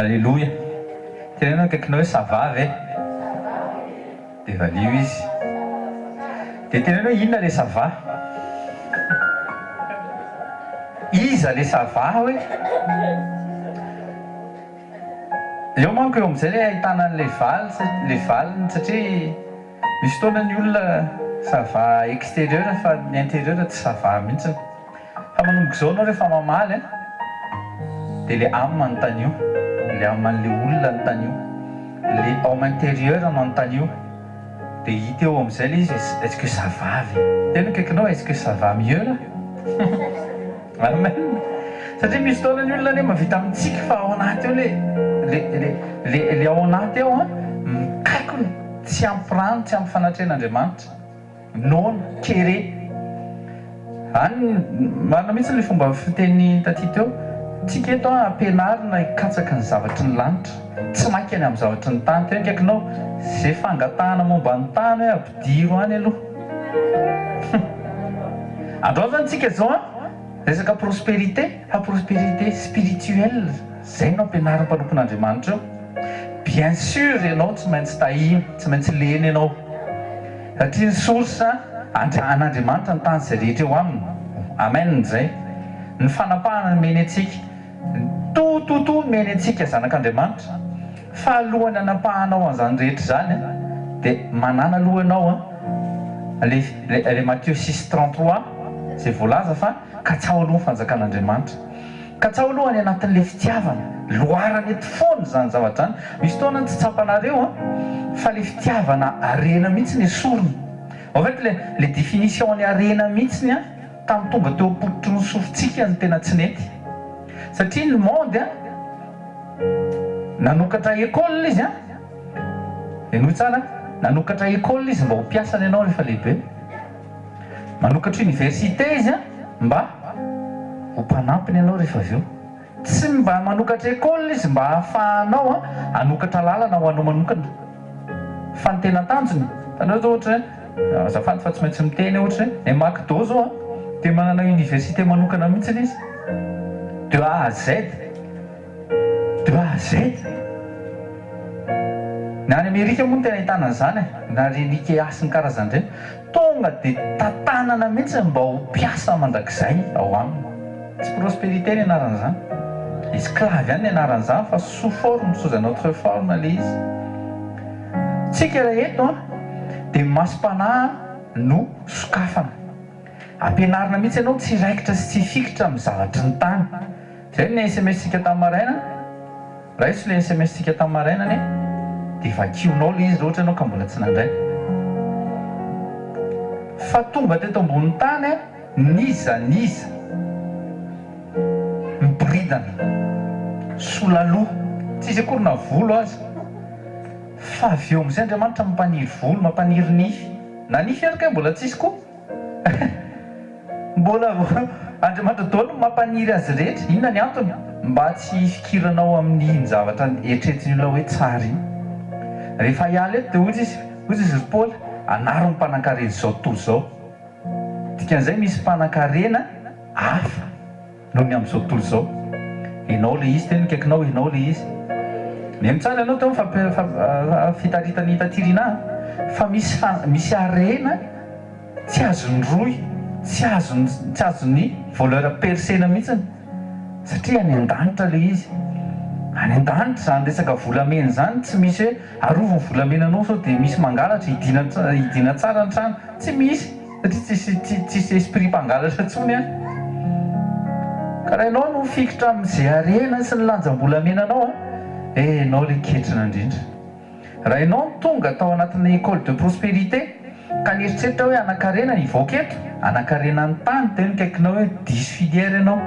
Aleloia! Teneno akaikinao hoe ça va ve? Dia valio izy. Dia teneno hoe inona le ça va? Iza le ça va hoe? Eo manko eo amin'izay le ahitana an'ilay valy, le valiny satria misy fotoana ny olona ça va extérieur fa ny intérieur tsy ça va mihitsiny. Fa manomboka izao anao rehefa mamaly an, dia le âme anontanio, le âme an'le olona anontanio, le homme intérieur no anontanio, dia hita eo amin'izay le izy est ce que ça va ve? Tena akaikinao est ce que ça va mieux là? Amen! Satria misy fotoana ny olona anie mahavita mitsiky fa ao anaty ao le le le le le ao anaty ao an, mikaikona, tsy ampy rano, tsy ampy fanatrehan'Andriamanitra. Noana, kere. Any marina mihitsy ilay fomba fiteny taty teo, tsika eto an ampianarina hikatsaka ny zavatry ny lanitra, tsy maika ny amin'ny zavatry ny tany. Tena akaikinao, ze fangatahana momba ny tany hoe ampidiro any aloha. Androany zany tsika zao an, resaka prospérité, fa prospérité spirituelle, zay no ampianarin'ny mpanompon'Andriamanitra eo. Bien sûr ianao tsy maintsy tahiana, tsy maintsy lena ianao. Satria ny source an'Andriamanitra ny tany izay rehetra eo aminy. Amen izay. Ny fanapahana nomeny antsika. Tout tout tout nomeny antsika zanak'Andriamanitra. Fa alohan'ny hanapahanao an'izany rehetra izany dia manàna aloha ianao le le Matthieu 6:33 izay voalaza fa katsaho aloha ny fanjakan'Andriamanitra. Katsaho aloha any anatin'ilay fitiavana, loharana eto foana izany zavatra izany, misy fotoana tsy tsapanareo an, fa ilay fitiavana harena mihitsy no esorina, en fait le le définition ny harena mihitsiny an, tamin'ny tonga teo am-pototry ny sofintsika no tena tsy nety, satria ny monde an, nanokatra école izy an, henoy tsara an, nanokatra école izy mba ho mpiasany ianao rehefa lehibe. Manokatra université izy an, mba ho mpanampiny ianao rehefa avy eo. Tsy mba manokatra école izy mba hahafahanao an, hanokatra lalana ho anao manokana. Fa ny tena tanjony, hitanareo zao ohatra hoe, azafady fa tsy maintsy miteny aho ohatra hoe, ny McDo zao an, dia manana université manokana mihitsy izy, de A à Z. De A à Z. Ny any Amerika moa no tena ahitana an'izany e, na ireny Ikea sy ny karazany ireny. Tonga dia tantanana mihitsy mba ho mpiasa mandrakizay ao aminy. Tsy prospérité ny anaran'izany. Esclave ihany ny anaran'izany fa sous forme, sous un autre forme ilay izy. Tsika raha eto an, dia masom-panahy no sokafana. Ampianarina mihitsy ianao tsy hiraikitra sy tsy hifikitra amin'ny zavatry ny tany. Zay ny sms tsika tamin'ny maraina, raiso le sms tsika tamin'ny maraina anie dia vakionao le izy raha ohatra ianao ka mbola tsy nandray. Fa tonga teto ambony tany an, n'iza n'iza miboridana, sola loha, tsisy akory na volo aza, fa avy eo amin'izay Andriamanitra mampaniry volo, mampaniry nify, na nify ary kay mbola tsisy koa. Mbola Andriamanitra daholo no mampaniry azy rehetra. Inona ny antony? Mba tsy hifikiranao amin'iny zavatra eritreretin'ny olona hoe tsara iny. Rehefa hiala eto dia hoy izy, hoy izy ry Paoly, anaro ny mpanankaren'izao tontolo izao. Dikan'izay misy mpanankarena hafa. Noho ny amin'izao tontolo izao. Enao le izy, teny akaikinao enao le izy. Mihaino tsara ianao teo amin'ny fitaritan'i Tatirina fa misy misy harena tsy azon'ny rohy, tsy azon'ny tsy azon'ny voleur percer-na mihitsiny satria any an-danitra le izy. Any an-danitra izany resaka volamena izany tsy misy hoe arovy ny volamenanao sao dia misy mangalatra hidiana hidiana tsara ny trano. Tsy misy. Satria tsisy tsisy esprit mpangalatra intsony any. Ka raha ianao no mifikitra amin'izay harena sy ny lanjam-bolamenanao an, eh ianao ilay ketrina indrindra. Raha ianao no tonga tao anatin'ny école de prospérité ka nieritreritra hoe hanan-karena hivoaka eto, hanan-karena ny tany, dia nikaikinao hoe diso filière ianao.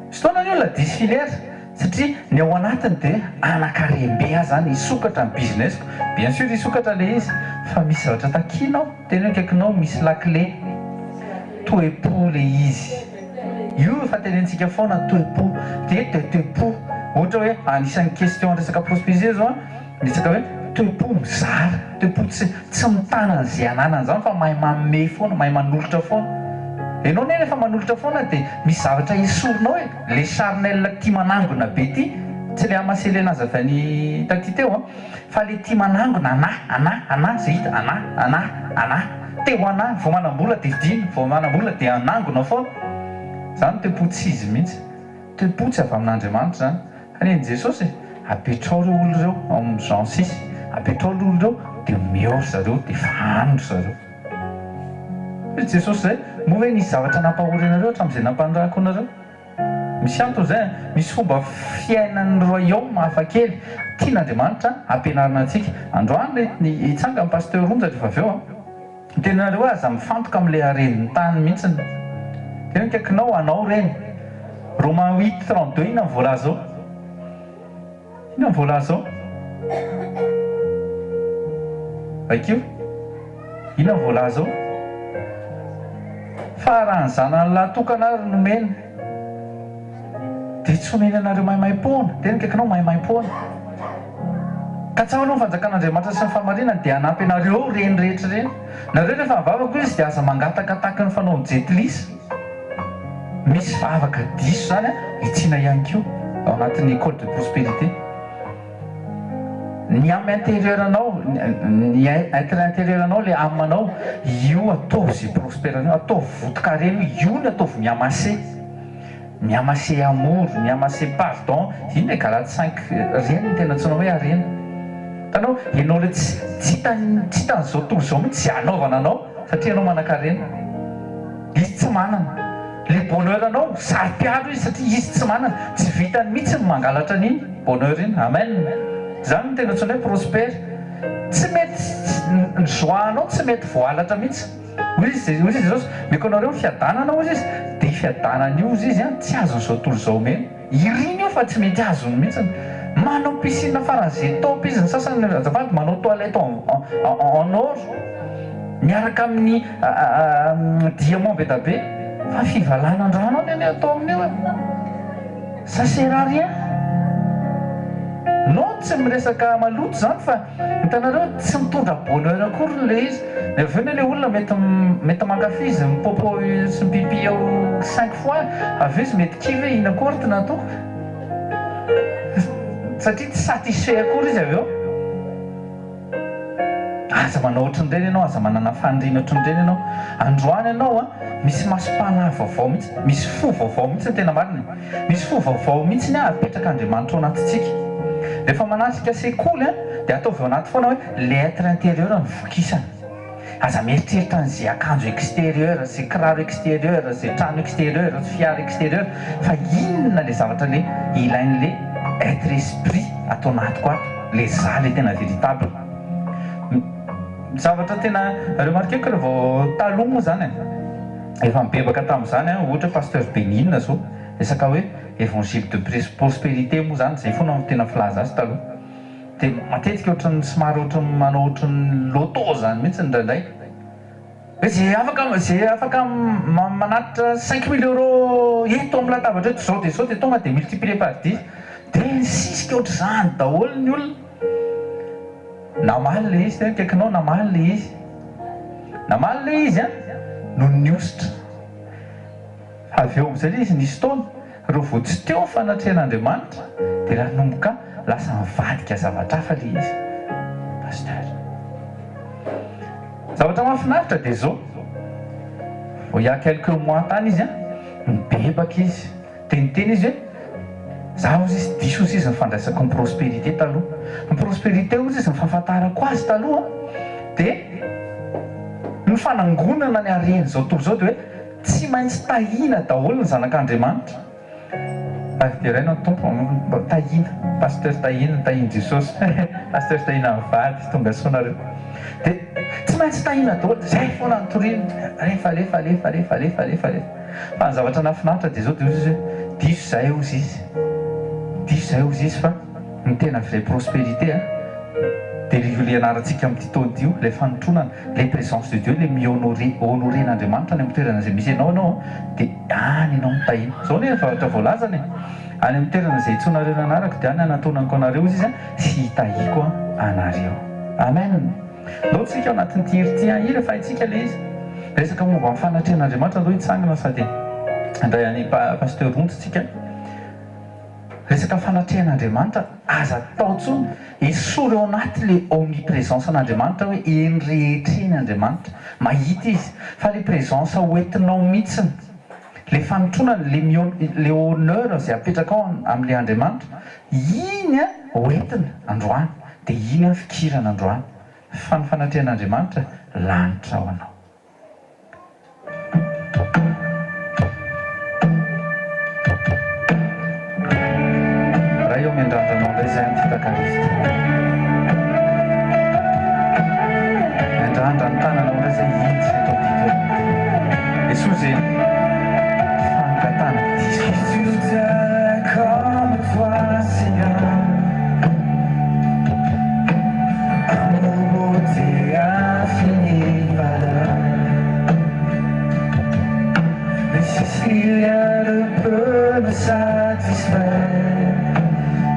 Misy fotoana ny olona diso filière. Satria ny ao anatiny dia anakarem-be aho zany, hisokatra ny business-ko, bien sur hisokatra le izy fa misy zavatra takiana ao, tena eo akaikinao misy lakile, toe-po le izy, io efa tenenitsika foana toe-po, dia eto dia toe-po, ohatra hoe anisan'ny question resaka prospectus zao an, resaka hoe toe-po mizara, toe-po tsy tsy mitana an'izay ananany zany fa mahay manome foana, mahay manolotra foana. Ianao anie rehefa manolotra foana dia misy zavatra esorinao e! Le charnel tia manangona be ity, tsy le amasser le nazavainy taty teo an, fa le tia manangona anà, anà, anà, zay hita, anà, anà, anà, te ho anà, vao manambola dia vidiana, vao manambola dia hanangona foana. Zany toe-po tsy izy mihitsy. Toe-po tsy avy amin'Andriamanitra izany. Fa ny an'i Jesosy e, apetrao ireo olona ireo, ao amin'ny Jean six, apetrao ireo olona ireo dia omeo ry zareo, dia fahano ry zareo. Hoy Jesosy izay, moa ve nisy zavatra nampahory anareo hatramin'izay nampanirahako anareo? Misy antony izay an, misy fomba fiainan'ny royaume hafakely tian'Andriamanitra hampianarina antsika. Androany re hitsangan'i Pasteur Onja rehefa avy eo an. Miteny anareo hoe aza mifantoka amin'ilay haren'ny tany mihitsiny. Tena akaikinao, anao ireny. Romains huit, 32 inona no voalaza ao? Inona no voalaza ao? Vakio. Inona no voalaza ao? Fa raha ny zanany lahy tokana ary nomena, dia tsy homeny anareo maimaimpoana. Tena akaikinao maimaimpoana. Katsaho aloha ny fanjakan'Andriamanitra sy ny fahamarinany dia hanampy anareo ireny rehetra ireny. Nareo rehefa mivavaka hoy izy dia aza mangataka tahaky ny fanaon'ny jentilisa. Misy vavaka diso izany an, hitsiana ihany koa ao anatin'ny école de prospérité. Ny âme intérieure anao, ny être intérieur anao, ilay âme anao, io ataovy izay prospère anao, ataovy voton-karena io, io no ataovy mi-amasser. Mi-amasser amour, mi-amasser pardon, inona e Galates cinq ireny no tena antsoina hoe harena. Hitanao, ianao ilay tsy tsy hitan'ny tsy hitan'izao tontolo izao mihitsy izay hanaovana anao satria ianao manan-karena. Izy tsy manana. Ilay bonheur anao, saro-piaro izy satria izy tsy manana. Tsy vitany mihitsy ny mangalatra an'iny bonheur iny. Amen. Izany no tena antsoina hoe prospère. Tsy mety, ny joie anao tsy mety voalatra mihitsy. Hoy izy, hoy izy Jesosy, Omeko anareo ny fiadanana, hozy izy, dia io fiadanana io, hozy izy, tsy azon'izao tontolo izao omena. Iriny io fa tsy mety azony mihitsy. Manao piscine faran'izay top izy, ny sasany, azafady, manao toilette en, en, en or, miaraka amin'ny diamant be da be, fa fivalanan-drano any anie atao amin'io e. Ça sert à rien. Non, tsy miresaka maloto izany fa hitanareo tsy mitondra bonheur akory ilay izy. Dia avy eo anie ilay olona mety mety mankafy izy mi-popo sy mi-pipi eo cinq fois, avy eo izy mety kivy hoe inona koa ary ty nataoko. Satria tsy satisfait akory izy avy eo. Aza manao ohatran'ireny ianao, aza manana faniriana ohatran'ireny ianao. Androany ianao an, misy masom-panahy vaovao mihitsy, misy fo vaovao mihitsy ny tena marina e. Misy fo vaovao mihitsy ny apetrak'Andriamanitra ao anatintsika. Rehefa manatrika sekoly an, dia ataovy ao anaty foana hoe le être intérieur no vokisana. Aza mieritreritra an'izay akanjo extérieur, izay kiraro extérieur, izay trano extérieur, fiara extérieur, fa inona ilay zavatra le ilain'le être esprit ato anatiko ato, le za le tena véritable. Ny zavatra tena remarquer-ko raha vao taloha moa izany e, efa nibebaka tamin'izany aho, ohatra hoe pasteur Benina zao, resaka hoe évangile de prospérité moa izany, izay foana no tena filaza azy taloha. Dia matetika ohatran'ny somary ohatran'ny manao ohatran'ny loto izany mihitsy indraindray. Hoe izay afaka izay afaka manatitra 5000 euros eto amin'ny latabatra eto izao dia izao dia tonga dia multiplier par dix. Dia nisisika ohatr'izany daholo ny olona. Namaly ilay izy, tena akaikinao namaly ilay izy. Namaly ilay izy an, nony nihosotra. Avy eo amin'izay ilay izy nisy taona, ireo vao tsy teo ny fanatrehan'Andriamanitra dia nanomboka lasa nivadika zavatra hafa ilay izy. Pasteur. Zavatra mahafinaritra dia izao, vao il y a quelques mois tany izy an, nibebaka izy, dia niteny izy hoe, za hozy izy diso hozy izy ny fandraisako ny prospérité taloha. Ny prospérité hozy izy ny fahafantarako azy taloha dia ny fanangonana ny haren'izao tontolo izao dia hoe, Tsy maintsy tahiana daholo ny zanak'Andriamanitra. Ary deraina ny Tompo, tahiana, Pasteur tahiana, tahian'i Jesosy, Pasteur tahiana mivady, tonga soa nareo. Dia tsy maintsy tahiana daholo, zay foana no torina, alefa, alefa, alefa, alefa, alefa, alefa, alefa. Fa ny zavatra nahafinaritra dia zao, dia hozy izy hoe, diso zahay hozy izy, diso zahay hozy izy fa ny tena vraie prospérité a, dia ilay io ianarantsika amin'ity taona ity io, ilay fanotronana. Ilay présence de Dieu, ilay mi-honorer, honorer an'Andriamanitra any amin'ny toerana izay misy anao ianao dia any ianao no tahiana. Izao anie ny zavatra voalazany e, any amin'ny toerana izay iantsoanareo ny anarako dia any hanatonako anareo hozy izy an, sy hitahiako anareo. Amen. Ndao tsika ao anatin'ity hira ity an, hira efa haintsika ilay izy. Resaka momba ny fanatrehan'Andriamanitra aloha hitsangana sady handray an'i Pasteur Ronjy tsika. Resaka fanatrehan'Andriamanitra aza atao intsony, esory ao anaty le omnipresence an'Andriamanitra hoe eny rehetra eny Andriamanitra, mahita izy, fa le presence hoentinao mihitsiny, le fanotronana, le mi le honneur izay apetrakao amle Andriamanitra, iny an hoentina androany, dia iny an fikirana androany, fa ny fanatrehan'Andriamanitra lanitra ho anao. Ray ô miandrandra anao indray zahay amin'ity takariva ity. Miandrandra ny tananao indray zay hiditra eto amin'ity toerana ity. Esory izay fangatahana diso.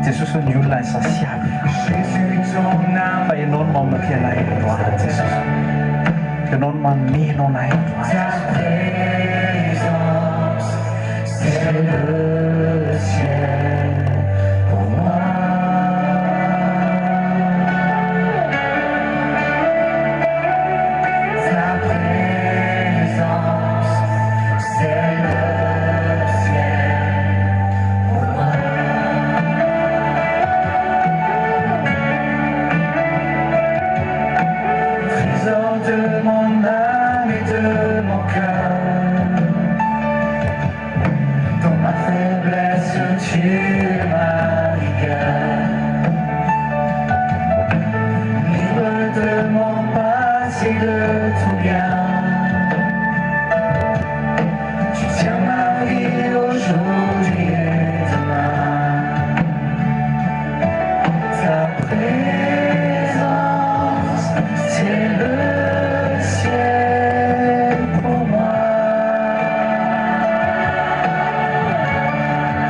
Jesosy ô ny olona insatiable fa Ianao no mamoky anay androany Jesosy Ianao no mameno anay androany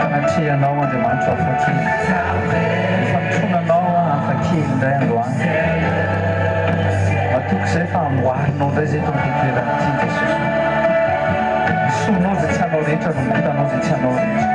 Fanatrehanao Andriamanitra hafa kely. Ny fanotronanao hafa kely indray androany. Matoky izay fa amboarinao indray izay eto amin'ity toerana ity Jesosy. Esorinao izay tsy anao rehetra, rongotanao izay tsy anao rehetra.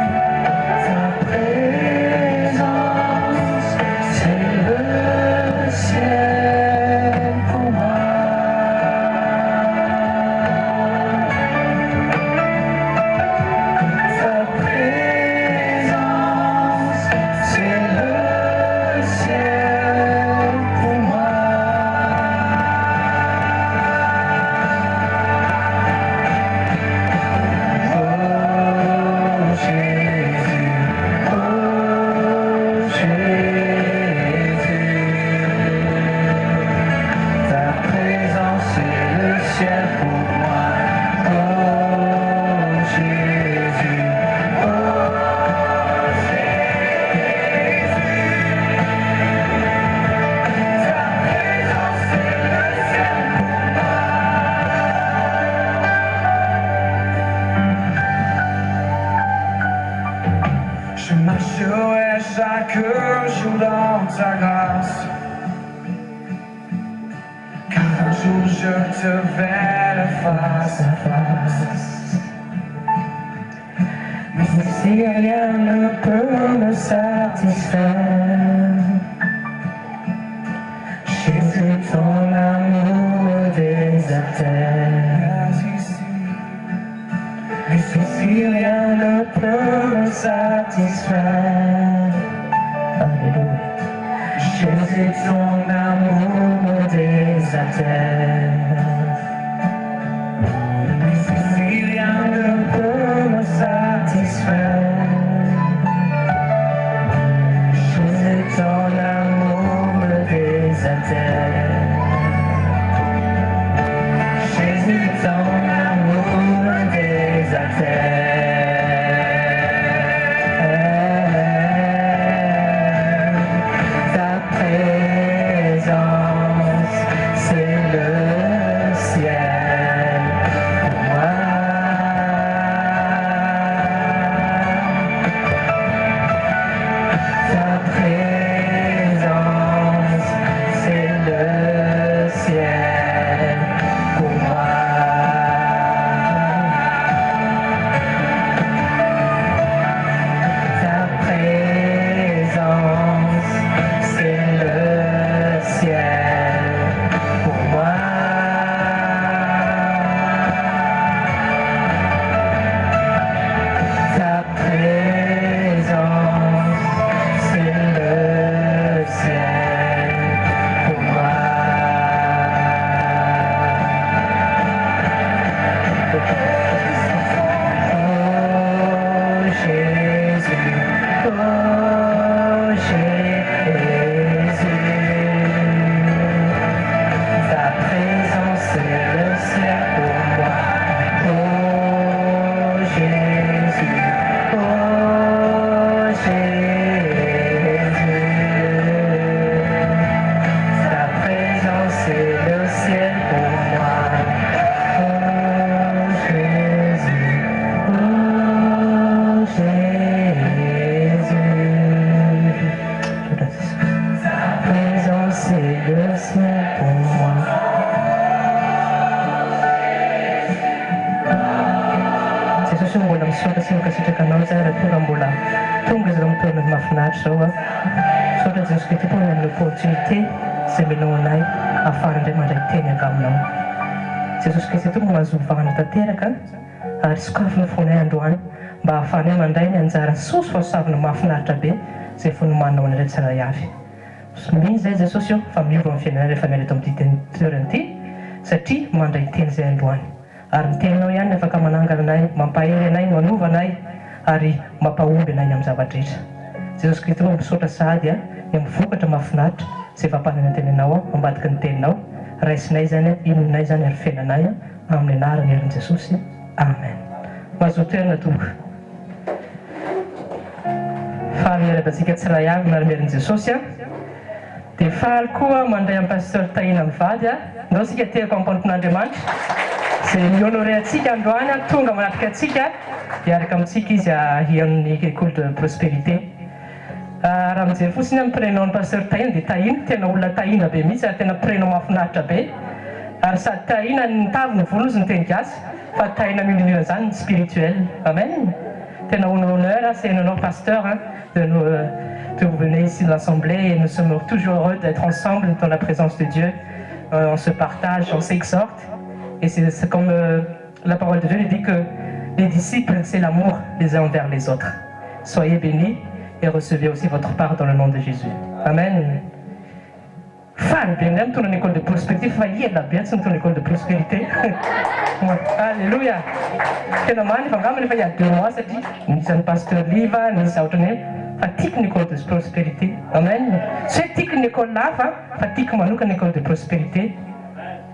Ta présence, c'est le Jesosy ô mbola misaotra sy mankasitraka Anao izahay raha tonga mbola tonga izao amin'ny toerana mahafinaritra izao a. Misaotra Jesosy Kristy Tompo ny amin'ny opportunité izay omenao anay ahafahana indray mandray teny avy aminao. Jesosy Kristy Tompo mahazoa vahana tanteraka ary sokafy ny fonay androany mba ahafahanay mandray ny anjara soa sy fahasoavana mahafinaritra be izay efa nomaninao anay tsirairay avy. Mino izay Jesosy ô fa miova ny fiainanay rehefa miala eto amin'ity toerana ity satria mandray teny izay androany. Ary ny teninao ihany no afaka manangana anay, mampahery anay, manova anay ary mampahomby anay amin'ny zava-drehetra. Jesosy Kristy ô misaotra sahady a ny amin'ny vokatra mahafinaritra izay efa ampanantenenao ao ambadiky ny teninao. Raisinay izany, inoanay izany ary fiainanay amin'ny anaran'ny herin'i Jesosy. Amen. Mazoa toerana tompoko. Faly miarahaba antsika tsiray avy miaramiarin'i Jesosy a. Dia faly koa aho mandray an'i Pasteur Tahina mivady a. Ndao isika tehaka ao am-panompon'Andriamanitra izay mi-honorer antsika androany a, tonga manatrika antsika hiaraka amintsika izy hihaino ny École de Prospérité. Raha mijery fotsiny aho ny prénom-n'i Pasteur Tahina dia Tahina, tena olona Tahina be mihitsy ary tena prénom mahafinaritra be. Ary sady Tahina ny tavy ny volony izy ny teny gasy fa Tahina miondrindrina izany ny spirituel. Amen! Tena honneur c'est un honneur Pasteur de nous de vous venez ici de l'assemblée et nous sommes toujours heureux d'être ensemble dans la présence de Dieu. On se partage, on s'exhorte et c'est comme la parole de Dieu nous dit que les disciples c'est l'amour les uns envers les autres. Soyez bénis et recevez aussi votre part dans le nom de Jésus. Amen. Faly be indray mitondra ny école de prospérité fa ela be tsy nitondra école de prospérité. Alléluia. Tena marina fa angamba efa il y a deux mois satria nisy an'i pasteur Liva, nisy zavatra ny fa tiako ny école de prospérité. Amen. Tsy hoe tiako ny école hafa fa tiako manokana école de prospérité.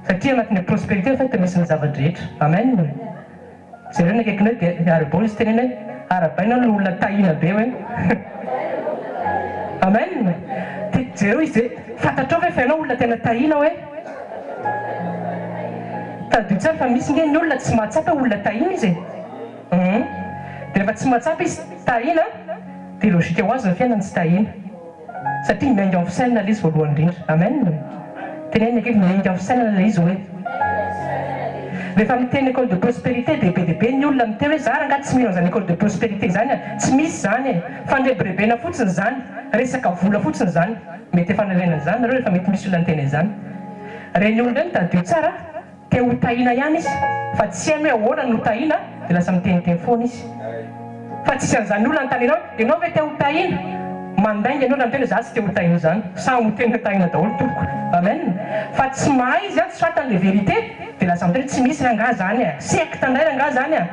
Satria anatin'ny prospérité en fait misy ny zava-drehetra. Amen. Jereo ny akaikinao dia arabao izy teneno hoe arabaina ny olona tahina be hoe. Amen. Dia jereo izy dia fantatrao ve fa ianao olona tena tahina hoe. Tadidio tsara fa misy nge ny olona tsy mahatsapa hoe olona tahina izy e. Hum. Dia rehefa tsy mahatsapa izy tahina dia logique ho azy ny fiainany tsy tahina. Satria miainga amin'ny fisainana ilay izy voalohany indrindra. Amen. Tenenina akaiky miainga amin'ny fisainana ilay izy hoe. Rehefa miteny école de prospérité dia be dia be ny olona miteny hoe za rangaha tsy mino an'izany école de prospérité izany a! Tsy misy izany e! Fandrebirebena fotsiny izany, resaka vola fotsiny izany. Mety efa naheno an'izany nareo rehefa mety misy olona niteny an'izany. Ireny olona ireny tadidio tsara Te ho tahiana ihany izy fa tsy hainy hoe ahoana no tahiana dia lasa miteniteny foana izy. Fa tsisy an'izany olona anontaniana hoe ianao ve te ho tahiana? Mandainga ny olona miteny hoe za tsy te ho tahiana izany. Samy ho tena tahiana daholo tompoko. Amen. Fa tsy mahay izy an, tsy fantany le vérité dia lasa miteny hoe tsy misy rangaha zany e. Secte indray rangaha zany a.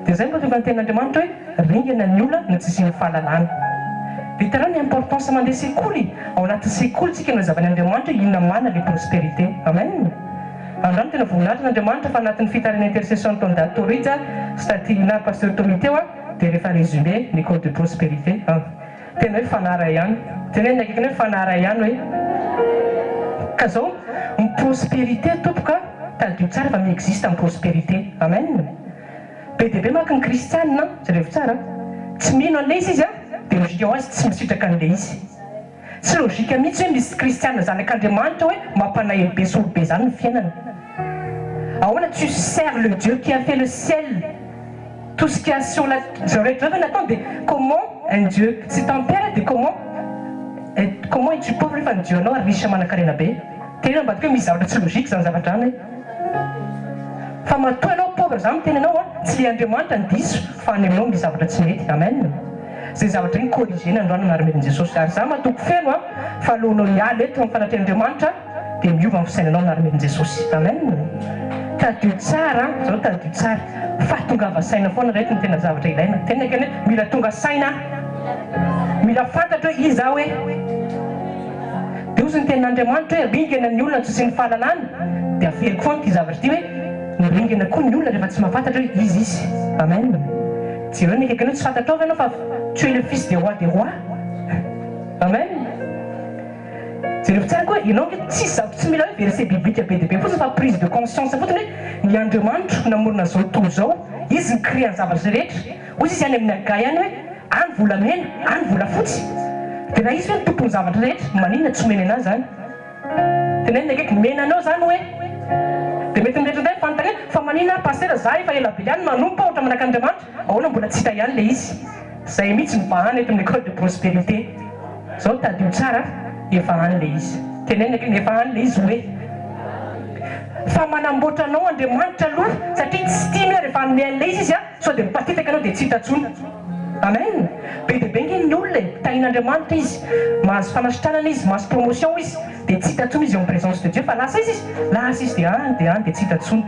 Dia zay no mahatonga ny tenin'Andriamanitra hoe ringana ny olona no tsy isian'ny fahalalana. Dia hitanao ny importance mandeha sekoly? Ao anatin'ny sekoly tsika no azavan'Andriamanitra hoe inona marina le prospérité. Amen. Androany tena voninahitra an'Andriamanitra fa anatin'ny fitarihana intercession nataon'i Dady Torija sy Taty Ina Pasteur Tommy teo an dia rehefa résumé ny code de prospérité an tena hoe fanahy ray ihany tenenina akaikiny hoe fanahy ray ihany hoe ka zao ny prospérité tompoko a tadidio tsara fa mi-existe ny prospérité amen be dia be manko ny kristianina an jerevo tsara tsy mino an'ilay izy izy an dia logique ho azy tsy misitraka an'ilay izy Tsy logique mihitsy hoe misy kristiana zanak'Andriamanitra hoe mampalahelo be sy ory be zany ny fiainana. Ahoana tu sers le Dieu qui a fait le ciel, tout ce qui a sur la zao rehetra zao ve nataony dia comment un Dieu c'est un père dia comment comment es tu pauvre nefa ny Dieu anao ary riche manankarena be. Tena ambadika hoe misy zavatra tsy logique zany zavatra zany hoe. Fa matoa ianao pauvre za miteny anao an, tsy le Andriamanitra no diso fa any aminao misy zavatra tsy mety. Amen. Zay zavatra iny corriger-na androany anaramirin'i Jesosy. Ary za matoky feno an fa alohanao hiala eto amin'ny fanatrehan'Andriamanitra dia miova ny fisainanao anaramirin'i Jesosy. Amen. Tadidio tsara an, zao tadidio tsara fa tongava saina foana reto no tena zavatra ilaina. Teneniko akeny hoe mila tonga saina aho. Mila fantatro hoe iza aho e. Dia hozy ny tenin'Andriamanitra hoe ringana ny olona tsy sy ny fahalalana, dia averiko foana ity zavatra ity hoe ny ringana koa ny olona rehefa tsy mahafantatra hoe iza izy. Amen. Jereo ny akaikinao, tsy fantatrao ve ianao fa tu es le fils des rois des rois? Amen. Jereo tsara koa ianao ange tsisy zavatra tsy mila hoe verset biblique be dia be fotsiny fa prise de conscience fotsiny hoe ny Andriamanitro namorona izao tontolo izao, izy ni-créer ny zavatra rehetra. Hoy izy any amin'ny Hagay any hoe, Any volamena, any volafotsy. Dia raha izy ve no tompon'ny zavatra rehetra, maninona tsy omeny an'ahy izany? Tenenina akaiky, omena anao izany hoe? Dia mety mirehetra indray ny fanontaniana, fa manina ary Pasitera za efa ela be ihany manompo aho ohatra manak'Andriamanitra, ahoana mbola tsy hita ihany le izy? Zay mihitsy no bahana eto amin'ny école de prospérité. Zao tadidio tsara efa any le izy. Tenenina kely efa any le izy hoe. Fa manamboatra anao Andriamanitra aloha satria tsy tiany hoe rehefa hanome an'ilay izy izy an, sao dia mipatitaka anao dia tsy hita intsony. Amen! Be dia be ange ny olona e, tahian'Andriamanitra izy, mahazo fanasitranana izy, mahazo promotion izy, dia tsy hita intsony izy eo amin'ny présence de Dieu fa lasa aiza izy? Lasa izy dia any dia any dia tsy hita intsony.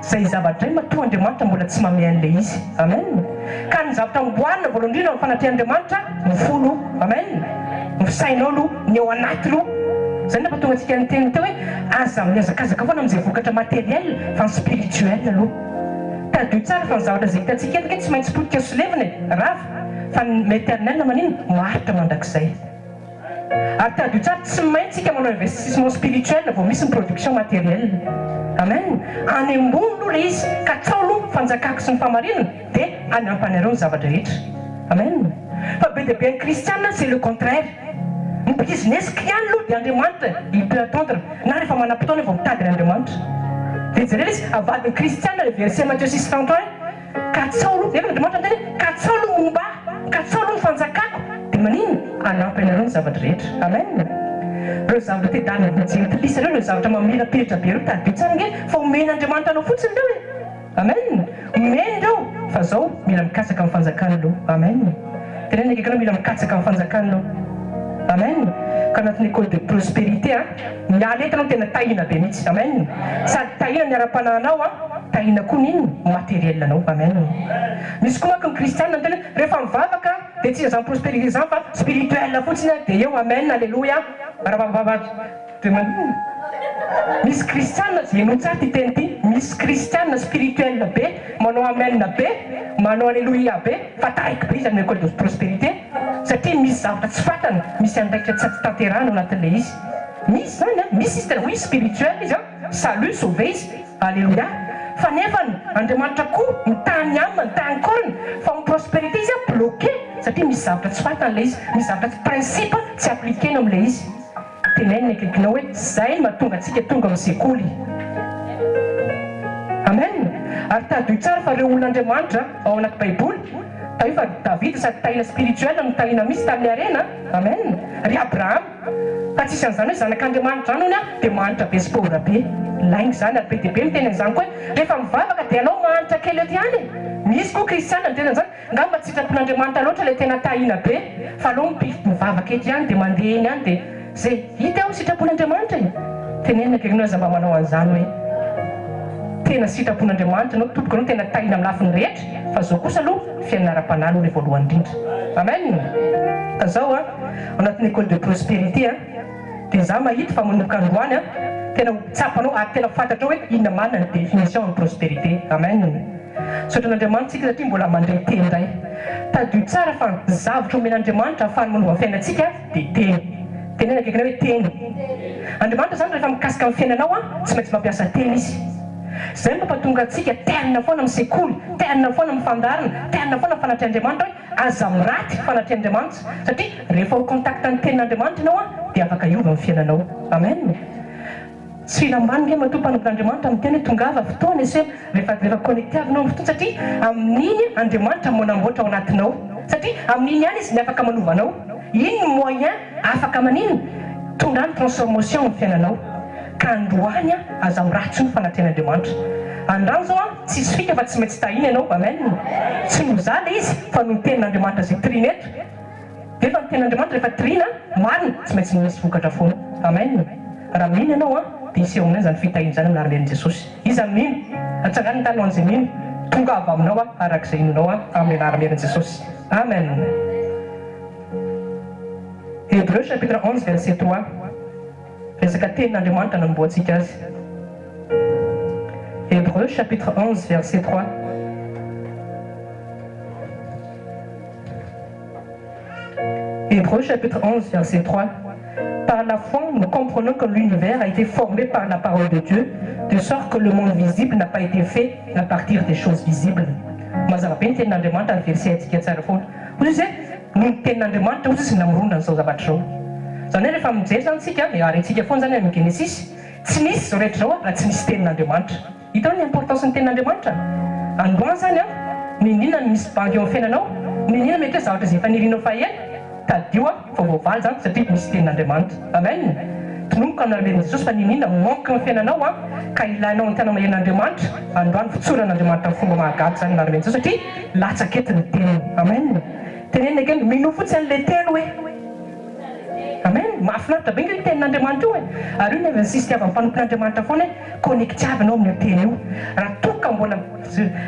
Zay zavatra izay matoa Andriamanitra mbola tsy mamehy an'ilay izy. Amen! Ka ny zavatra amboarina voalohany indrindra amin'ny fanatrehan'Andriamanitra ny fo aloha. Amen! Ny fisainao aloha, ny ao anaty aloha. Izay no nampatonga antsika niteny teo hoe aza mihazakazaka foana amin'izay vokatra matériel fa ny spirituel aloha. Tadidio tsara fa ny zavatra izay hitantsika eto ange tsy maintsy potika sy levona e, rava, fa ny éternel maninona? Maharitra mandrakizay. Ary tadidio tsara, tsy maintsy isika manao investissement spirituel vao misy ny production matériel. Amen! Any ambony aloha ilay izy, katsao aloha ny fanjakako sy ny fahamarinana dia hanampy anareo ny zava-drehetra. Amen! Fa be dia be ny kristiana c'est le contraire. Ny business-ko ihany aloha dia Andriamanitra, il peut attendre, na rehefa manam-potoana vao mitady an'Andriamanitra. Dia jereo ilay izy, avadin'ny kristiana ilay verset Matthieu 6,31. Katsaho aloha, nefa Andriamanitra niteny hoe, katsaho aloha momba ahy, katsaho aloha ny fanjakako, dia maninona? Hanampy anareo ny zava-drehetra. Amen! Ireo zavatra tedaviny jentilisa ireo, ireo zavatra mamirapiratra be ireo, tadidio tsara ange fa omen'Andriamanitra anao fotsiny ireo e! Amen! Omeny ireo, fa zao, mila mikatsaka ny fanjakany aloha. Amen! Teneno ny akaikinao, mila mikatsaka ny fanjakany aloha. Amen! Ka anatin'ny école de prospérité an, Miala eto anao tena tahina be mihitsy. Amen. Sady tahina ny ara-panahinao an, tahina koa ny inona? Matériel anao. Amen. Misy koa manko ny kristianina miteny hoe rehefa mivavaka dia tsy izany prospérité izany fa spirituel fotsiny an, dia eo amen aleloia rabababab dia maninona? Misy kristianina, henoy tsara ity teny ity, misy kristianina spirituel be, manao amen be, manao aleloia be, fa taraiky be izy amin'ny école de prospérité. Satria misy zavatra tsy fantany, misy andraikitra tsy tanterahany ao anatin'ilay izy. Misy izany an, misy izy tena oui spirituel izy an, salut, sauvé izy, alléluia. Fa nefany Andriamanitra koa mitaha ny âme, mitaha ny corps-ny, fa amin'ny prospérité izy an bloqué satria misy zavatra tsy fantany ilay izy, misy zavatra tsy principe tsy appliquer-ny ao amin'ilay izy. Teneno ny akaikinao hoe zay no mahatonga antsika tonga amin'ny sekoly. Amen! Ary tadidio tsara fa ireo olon'Andriamanitra ao anaty baiboly, tadidio fa Davida sady tahina spirituel no tahina mihitsy tamin'ny harena, Amen! Ry Abrahama, fa tsisy an'izany hoe zanak'Andriamanitra izany hono an, dia mahantra be sy pauvre be. Lainga izany ary be dia be miteny an'izany koa hoe rehefa mivavaka dia alao mahantra kely eto ihany e! Misy koa kristiana miteny an'izany. Ngamba tsy sitrapon'Andriamanitra loatra ilay tena tahina be fa aleo mipify mivavaka eto ihany dia mandeha eny ihany dia zay hita eo sitrapon'Andriamanitra e! Tenenina akaikinao aza mba manao an'izany hoe tena sitrapon'Andriamanitra ianao tompoko ianao tena tahina amin'ny lafiny rehetra fa zao kosa aloha fiainana ara-panahy aloha ilay voalohany indrindra. Amen! Ka zao an, ao anatin'ny école de prospérité an, dia za mahita fa manomboka androany an, tena ho tsapanao ary tena fantatrao hoe inona marina ny définition amin'ny prospérité. Amen! Misaotra an'Andriamanitra isika satria mbola mandray teny indray. Tadidio tsara fa ny zavatra omen'Andriamanitra ahafahany manova ny fiainantsika dia teny. Teneno akaikinao hoe teny. Andriamanitra izany rehefa mikasika ny fiainanao tsy maintsy mampiasa teny Izy. Izay no mampatonga antsika terne foana amin'ny sekoly, terne foana amin'ny fandaharana, terne foana amin'ny fanatrehan'Andriamanitra hoe aza miraty fanatrehan'Andriamanitra satria rehefa au contact ny tenin'Andriamanitra ianao dia afaka hiova ny fiainanao. Amen. Tsy filam-bany nge matoa mpanompon'Andriamanitra miteny hoe tongava fotoana ese rehefa rehefa connecté avy nao amin'ny fotoana satria amin'iny Andriamanitra manamboatra ao anatinao satria amin'iny ihany izy ny afaka manova anao iny ny moyen afaka maninona tondrany transformation amin'ny fiainanao ka androany an aza miratsy ny fanatrehan'Andriamanitra andrano zao an tsisy fika fa tsy maintsy tahina ianao amen tsy noho za le izy fa noho ny tenin'Andriamanitra zay trine eto Nefa ny tenin'Andriamanitra rehefa toriana marina tsy maintsy misy vokatra foana. Amen. Raha mino ianao an, dia hiseho aminao izany fitahiana izany amin'ny anaran'i Jesosy. Iza no mino? Atsangano ny tanana ho an'izay mino. Tonga avy aminao aho araka izay inoanao ahy amin'ny anaran'i Jesosy. Amen. Hébreux chapitre 11 verset 3. Resaka tenin'Andriamanitra nanombohantsika azy. Hébreux chapitre 11 verset 3. Hébreux chapitre 11 verset 3 Par la foi, nous comprenons que l'univers a été formé par la parole de Dieu, de sorte que le monde visible n'a pas été fait à partir des choses visibles. Mazava be ny tenin'Andriamanitra ary verset haintsika tsara foana. Hoy izy hoe, noho ny tenin'Andriamanitra hoy izy namoronana an'izao zavatra izao. Izany hoe rehefa mijery izany isika, dia ary haintsika foana izany any amin'ny Genesisy, tsy nisy izao rehetra izao raha tsy nisy tenin'Andriamanitra. Hitanao ny importance ny tenin'Andriamanitra? Androany zany an, n'inon'inona ny misy banga eo amin'ny fiainanao, n'inon'inona mety hoe zavatra izay efa nirinao faha ela, tadidio an fa voavaly zany satria misy tenin'Andriamanitra. Amen! Tononiko amin'ny anaran'i Jesosy fa n'inon'inona manque eo amin'ny fiainanao an, ka ilainao ny tena maherin'Andriamanitra, androany votsoran'Andriamanitra amin'ny fomba mahagaga izany anaran'i Jesosy satria latsaka eto ny teniny. Amen! Tenenina akeny, minoa fotsiny an'ilay teny hoe. Amen! Mahafinaritra be ange io tenin'Andriamanitra io e! Ary io no insiste-avan'ny mpanompon'Andriamanitra foana hoe connectiava ianao amin'io teny io. Raha toa ka mbola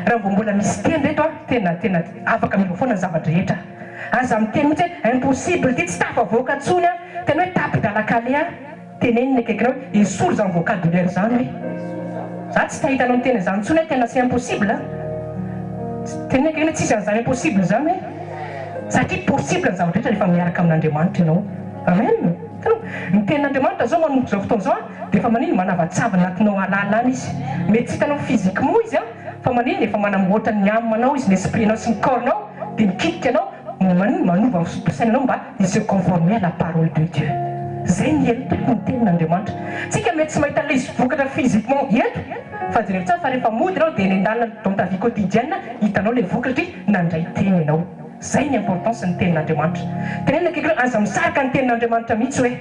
raha vao mbola misy teny reto an, tena tena afaka miova foana ny zava-drehetra. Aza miteny mihitsy hoe impossible ity, tsy tafavoaka intsony an, tena hoe tapi-dalan-kaleha. Teneno ny akaikinao hoe esory izany vocabulaire izany hoe za tsy te hahita anao miteny an'izany intsony hoe tena c'est impossible a! Teneno akaikinao hoe tsisy an'izany impossible izany hoe satria possible ny zavatra rehetra rehefa miaraka amin'Andriamanitra ianao. Amen! Hitanao? Ny tenin'Andriamanitra izao manomboka izao fotoana izao a dia efa manino? Manavatsava ny anatinao hahalala any izy. Mety tsy hitanao physiquement izy a fa manino? Efa manamboatra ny âme-nao izy, ny esprit-nao sy ny corps-nao dia mikitika anao Manino manova ny foto-pisainanao mba hi se conformer à la parole de Dieu. Zay ny herin'ny Tompo ny tenin'Andriamanitra. Tsika mety tsy mahita an'ilay izy vokatra physiquement eto fa jereo tsara fa rehefa mody ianao dia eny an-dalana dans ta vie quotidienne hitanao ilay vokatra satria nandray teny ianao. Zay ny importance ny tenin'Andriamanitra. Tenenina akaiky hoe aza misaraka ny tenin'Andriamanitra mihitsy hoe.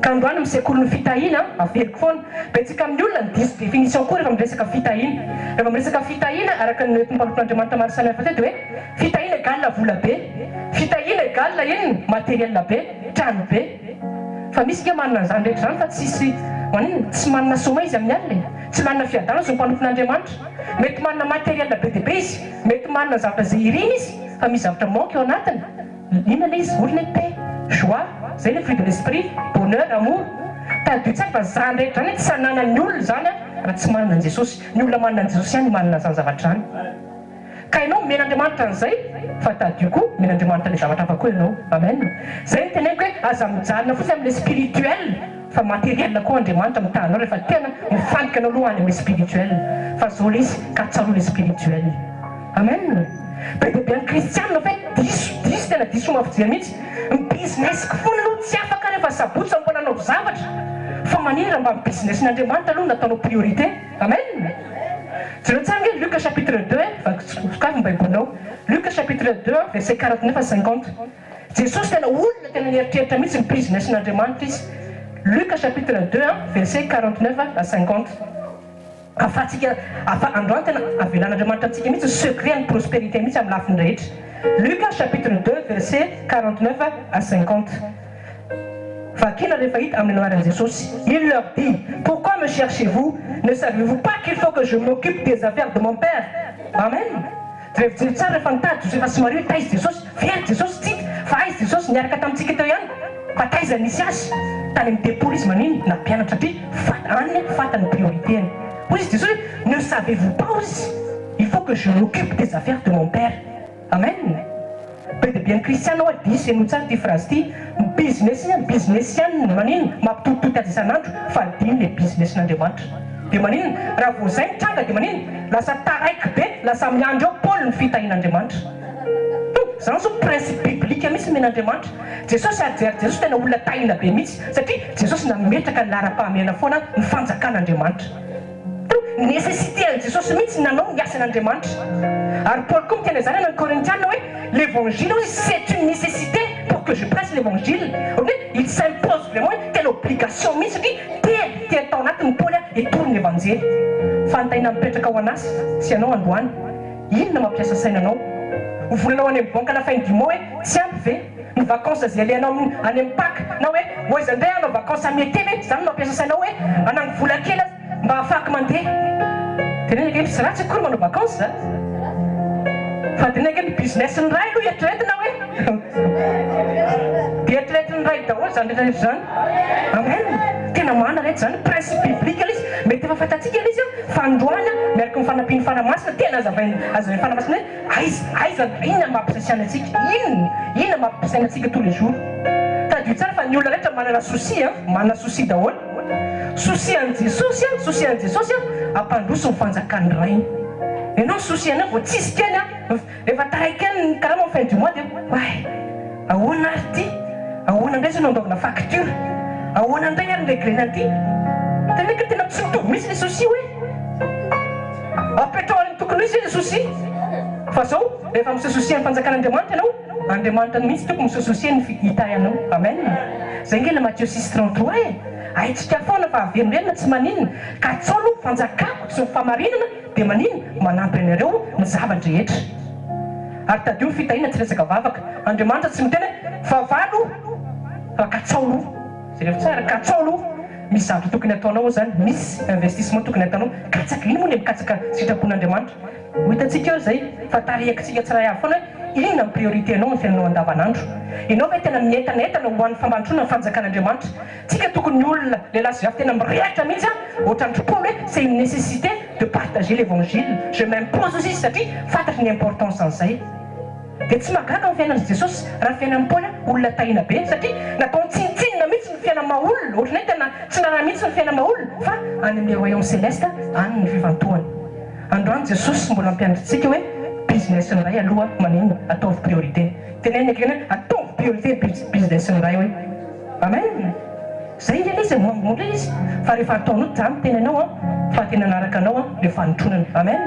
Ka androany amin'ny sekolin'ny fitahiana, averiko foana, betsaka amin'ny olona ny diso définition koa rehefa miresaka fitahiana. Rehefa miresaka fitahiana, araka ny noentin'ny mpanompon'Andriamanitra maro samihafa teo dia hoe, fitahiana égale vola be, fitahiana égale inona? Matériel be, trano be. Fa misy nge manana an'izany rehetra izany fa tsisy, maninona? Tsy manana sommeil izy amin'ny alina e! Tsy manana fiadanana izy ho mpanompon'Andriamanitra. Mety manana matériel be dia be izy, mety manana zavatra izay iriny izy, fa misy zavatra manque ao anatiny. Inona ilay izy? Ohatra ny hoe paix, joie, izay ilay fruit de l'esprit, bonheur, amour. Tadidio tsara fa izany rehetra izany tsy ananan'ny olona izany raha tsy manana an'i Jesosy. Ny olona manana an'i Jesosy ihany no manana an'izany zavatra izany. Ka ianao omen'Andriamanitra an'izay fa tadidio koa omen'Andriamanitra ilay zavatra hafa koa ianao. Amen. Izay no teneniko hoe aza mijanona fotsiny amin'ilay spirituel fa materiel koa Andriamanitra mitaha anao rehefa tena mifantoka ianao aloha any amin'ilay spirituel. Fa izao ilay izy ka tsarovy ilay spirituel. Amen! Be dia be ny kristianina ve diso, diso tena diso fomba fijery mihitsy. Ny business-ko foana aloha tsy afaka rehefa sabotsy za mbola hanao zavatra. Fa manino raha mba ny business-n'Andriamanitra aloha no nataonao priorité. Amen! Jereo tsara ange Luc chapitre deux e, sokafy ny baibolinao. Luc chapitre deux verset 49 à 50. Jesosy tena olona tena nieritreritra mihitsy ny business-n'Andriamanitra izy. Luc chapitre deux verset 49 à 50. Afatsika afa androany tena avelan'Andriamanitra amintsika mihitsy ny secret ny prospérité mihitsy amin'ny lafiny rehetra. Luc chapitre deux verset 49 à 50 Vakina rehefa hita amin'ny anaran'i Jesosy. Il leur dit, Pourquoi me cherchez-vous? Ne savez-vous pas qu'il faut que je m'occupe des affaires de mon Père? Amen. Jerevo tsara rehefa nitady Josefa sy Maria hoe taiza Jesosy? Very Jesosy tsy hita fa aiza Jesosy niaraka tamintsika teo ihany fa taiza nisy azy? Tany amin'ny tempoly izy manino? Nampianatra satria fat any fantany ny priorité-ny. Hoy izy Jesosy hoe ne savez-vous pas hoy izy il faut que je m'occupe des affaires de mon père. Amen! Be dia be ny kristiana hoa diso henoy tsara ity phrase ity, ny business iny an business ihany ny maninona? Mampitotitoty azy isan'andro fa adino le business-n'Andriamanitra. Dia maninona? Raha vao izay mitranga dia maninona? Lasa taraiky be, lasa miandry eo Paoly ny fitahian'Andriamanitra. Hum! Zany zao principe biblique mihitsy nomen'Andriamanitra. Jesosy ary jery Jesosy tena olona tahina be mihitsy satria Jesosy nametraka ny laharam-pahamehana foana ny fanjakan'Andriamanitra. Hum! Nécessité an'i Jesosy mihitsy nanao ny asan'Andriamanitra. Ary Paoly koa miteny an'izany any amin'ny Korintiana hoe l'évangile hoy izy c'est une nécessité pour que je prêche l'évangile. Ohatran'ny hoe il s'impose vraiment hoe tena obligation mihitsy satria tery tery tao anatin'i Paoly hitory ny evanjely. Fanontaniana mipetraka ho an'asa sy ianao androany. Inona mampiasa saina anao? Ho volanao any amin'ny banque à la fin du mois hoe tsy ampy ve? Ny vacances izay alehanao amin'ny any amin'ny Pâques na hoe ho aiza indray hanao vacances amin'ny été ve? Izany no mampiasa saina ao hoe hanango vola kely aza mba hahafahako mandeha. Teneno ange tsy ratsy akory manao vacances a! Fa teneno ange ny business ny ray aloha eritreretina hoe dia eritreretin'ny ray daholo izany rehetra rehetra izany. Amen! Tena marina reto izany, principe biblique ilay izy, mety efa fantatsika ilay izy an! Fa androany an, miaraka amin'ny fanampian'ny Fanahy Masina, tena hazavain'ny hazavain'ny Fanahy Masina hoe aiza, aiza, inona no mampisaisiana antsika, inona, inona no mampisaina antsika tous les jours. Tadidio tsara fa ny olona rehetra manana souci an, manana souci daholo. Souci an'i Jesosy an, souci an'i Jesosy an, hampandroso ny fanjakan'ny Rainy. Ianao ny souci anao vao tsisy kely an, Rehefa taraiky kely ny karama am fin du mois dia oay! Ahoana ary ity? Ahoana indray izao no andoavana facture? Ahoana indray ary ny reglena an'ity? Tena ka tena tsy mitovy mihitsy le souci hoe. Apetrao any amin'ny tokony ho izy le souci. Fa zao, rehefa mi se soucier amin'ny fanjakan'Andriamanitra ianao, Andriamanitra mihitsy tokony mi se soucier ny hitahy anao. Amen. Zay nge le Matthieu 6,33 e. Haintsika foana fa averimberina tsy maninona. Katsao aloha ny fanjakako sy ny fahamarinana dia maninona? Manampy anareo ny zava-drehetra. Ary tadidio ny fitahiana tsy resaka vavaka. Andriamanitra tsy miteny hoe vavaha aloha fa katsao aloha. Jereo tsara, katsao aloha. Misy zavatra tokony ataonao ao zany, misy investissement tokony ataonao. Katsaka, ino moa le mikatsaka sitrapon'Andriamanitra? Ho hitantsika eo izay fa tarihiko-tsika tsiray avy foana hoe inona ny priorité-nao amin'ny fiainanao andavanandro. Ianao ve tena mientanentana ho an'ny fampandrosoana ny fanjakan'Andriamanitra? Tsika tokony olona, lehilahy sy vehivavy tena mirehitra mihitsy an, ohatran'ny ry Paoly hoe c'est une nécessité de partager l'évangile, je m'impose ozy izy satria fantatro ny importance an'izay. Dia tsy mahagaga ny fiainan'i Jesosy raha fiainan'i Paoly an, olona tahiana be satria nataony tsinontsinona mihitsy ny fiainan'ny maha olona, ohatran'ny hoe tena tsy narahiny mihitsy ny fiainan'ny maha olona fa any amin'ny royaume céleste any ny fifantohany. Androany Jesosy mbola ampianatra antsika hoe business ny Ray aloha maninona ataovy priorité. Tenenina akaiky hoe ataovy priorité business ny Ray hoe. Amen! Zay nge le izy e, moramora izy fa rehefa ataonao za miteny anao an fa tena hanaraka anao an le fanotronana. Amen!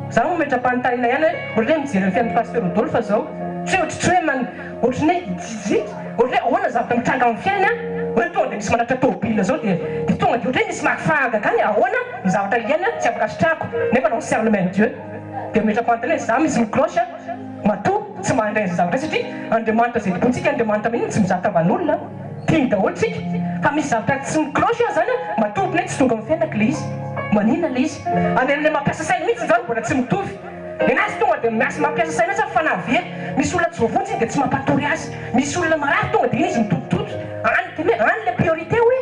Za mametra-panontaniana ihany hoe ohatran'ny hoe mijery ny fiainan'i Pasteur Rodolphe zao, tsy hoe tsy hoe man ohatran'ny hoe jijy, ohatran'ny hoe ahoana zavatra mitranga amin'ny fiainany an, hoe tonga dia misy manatitra tômôbile zao dia dia tonga dia ohatran'ny hoe misy maka fahagagana e, ahoana ny zavatra iainana tsy afaka sitrahako nefa on sert le même Dieu. Dia mametra-panontaniana za misy mi-cloche an. Matoa tsy mandray izay zavatra izay satria Andriamanitra izay tompontsika Andriamanitra mihitsy tsy mizaha tavan'olona, tiany daholo tsika fa misy zavatra tsy mi-cloche aho zany an, matoa ohatran'ny hoe tsy tonga amin'ny fiainako ilay izy, maninona ilay izy? Any amin'ilay mampiasa saina mihitsy izany mbola tsy mitovy, nenazy tonga dia miasa mampiasa saina mihitsy aho fanahy very, misy olona tsy voavonjy iny dia tsy mampatory azy, misy olona marary tonga dia iny izy mitotototo, any tena hoe any ilay priorité hoe.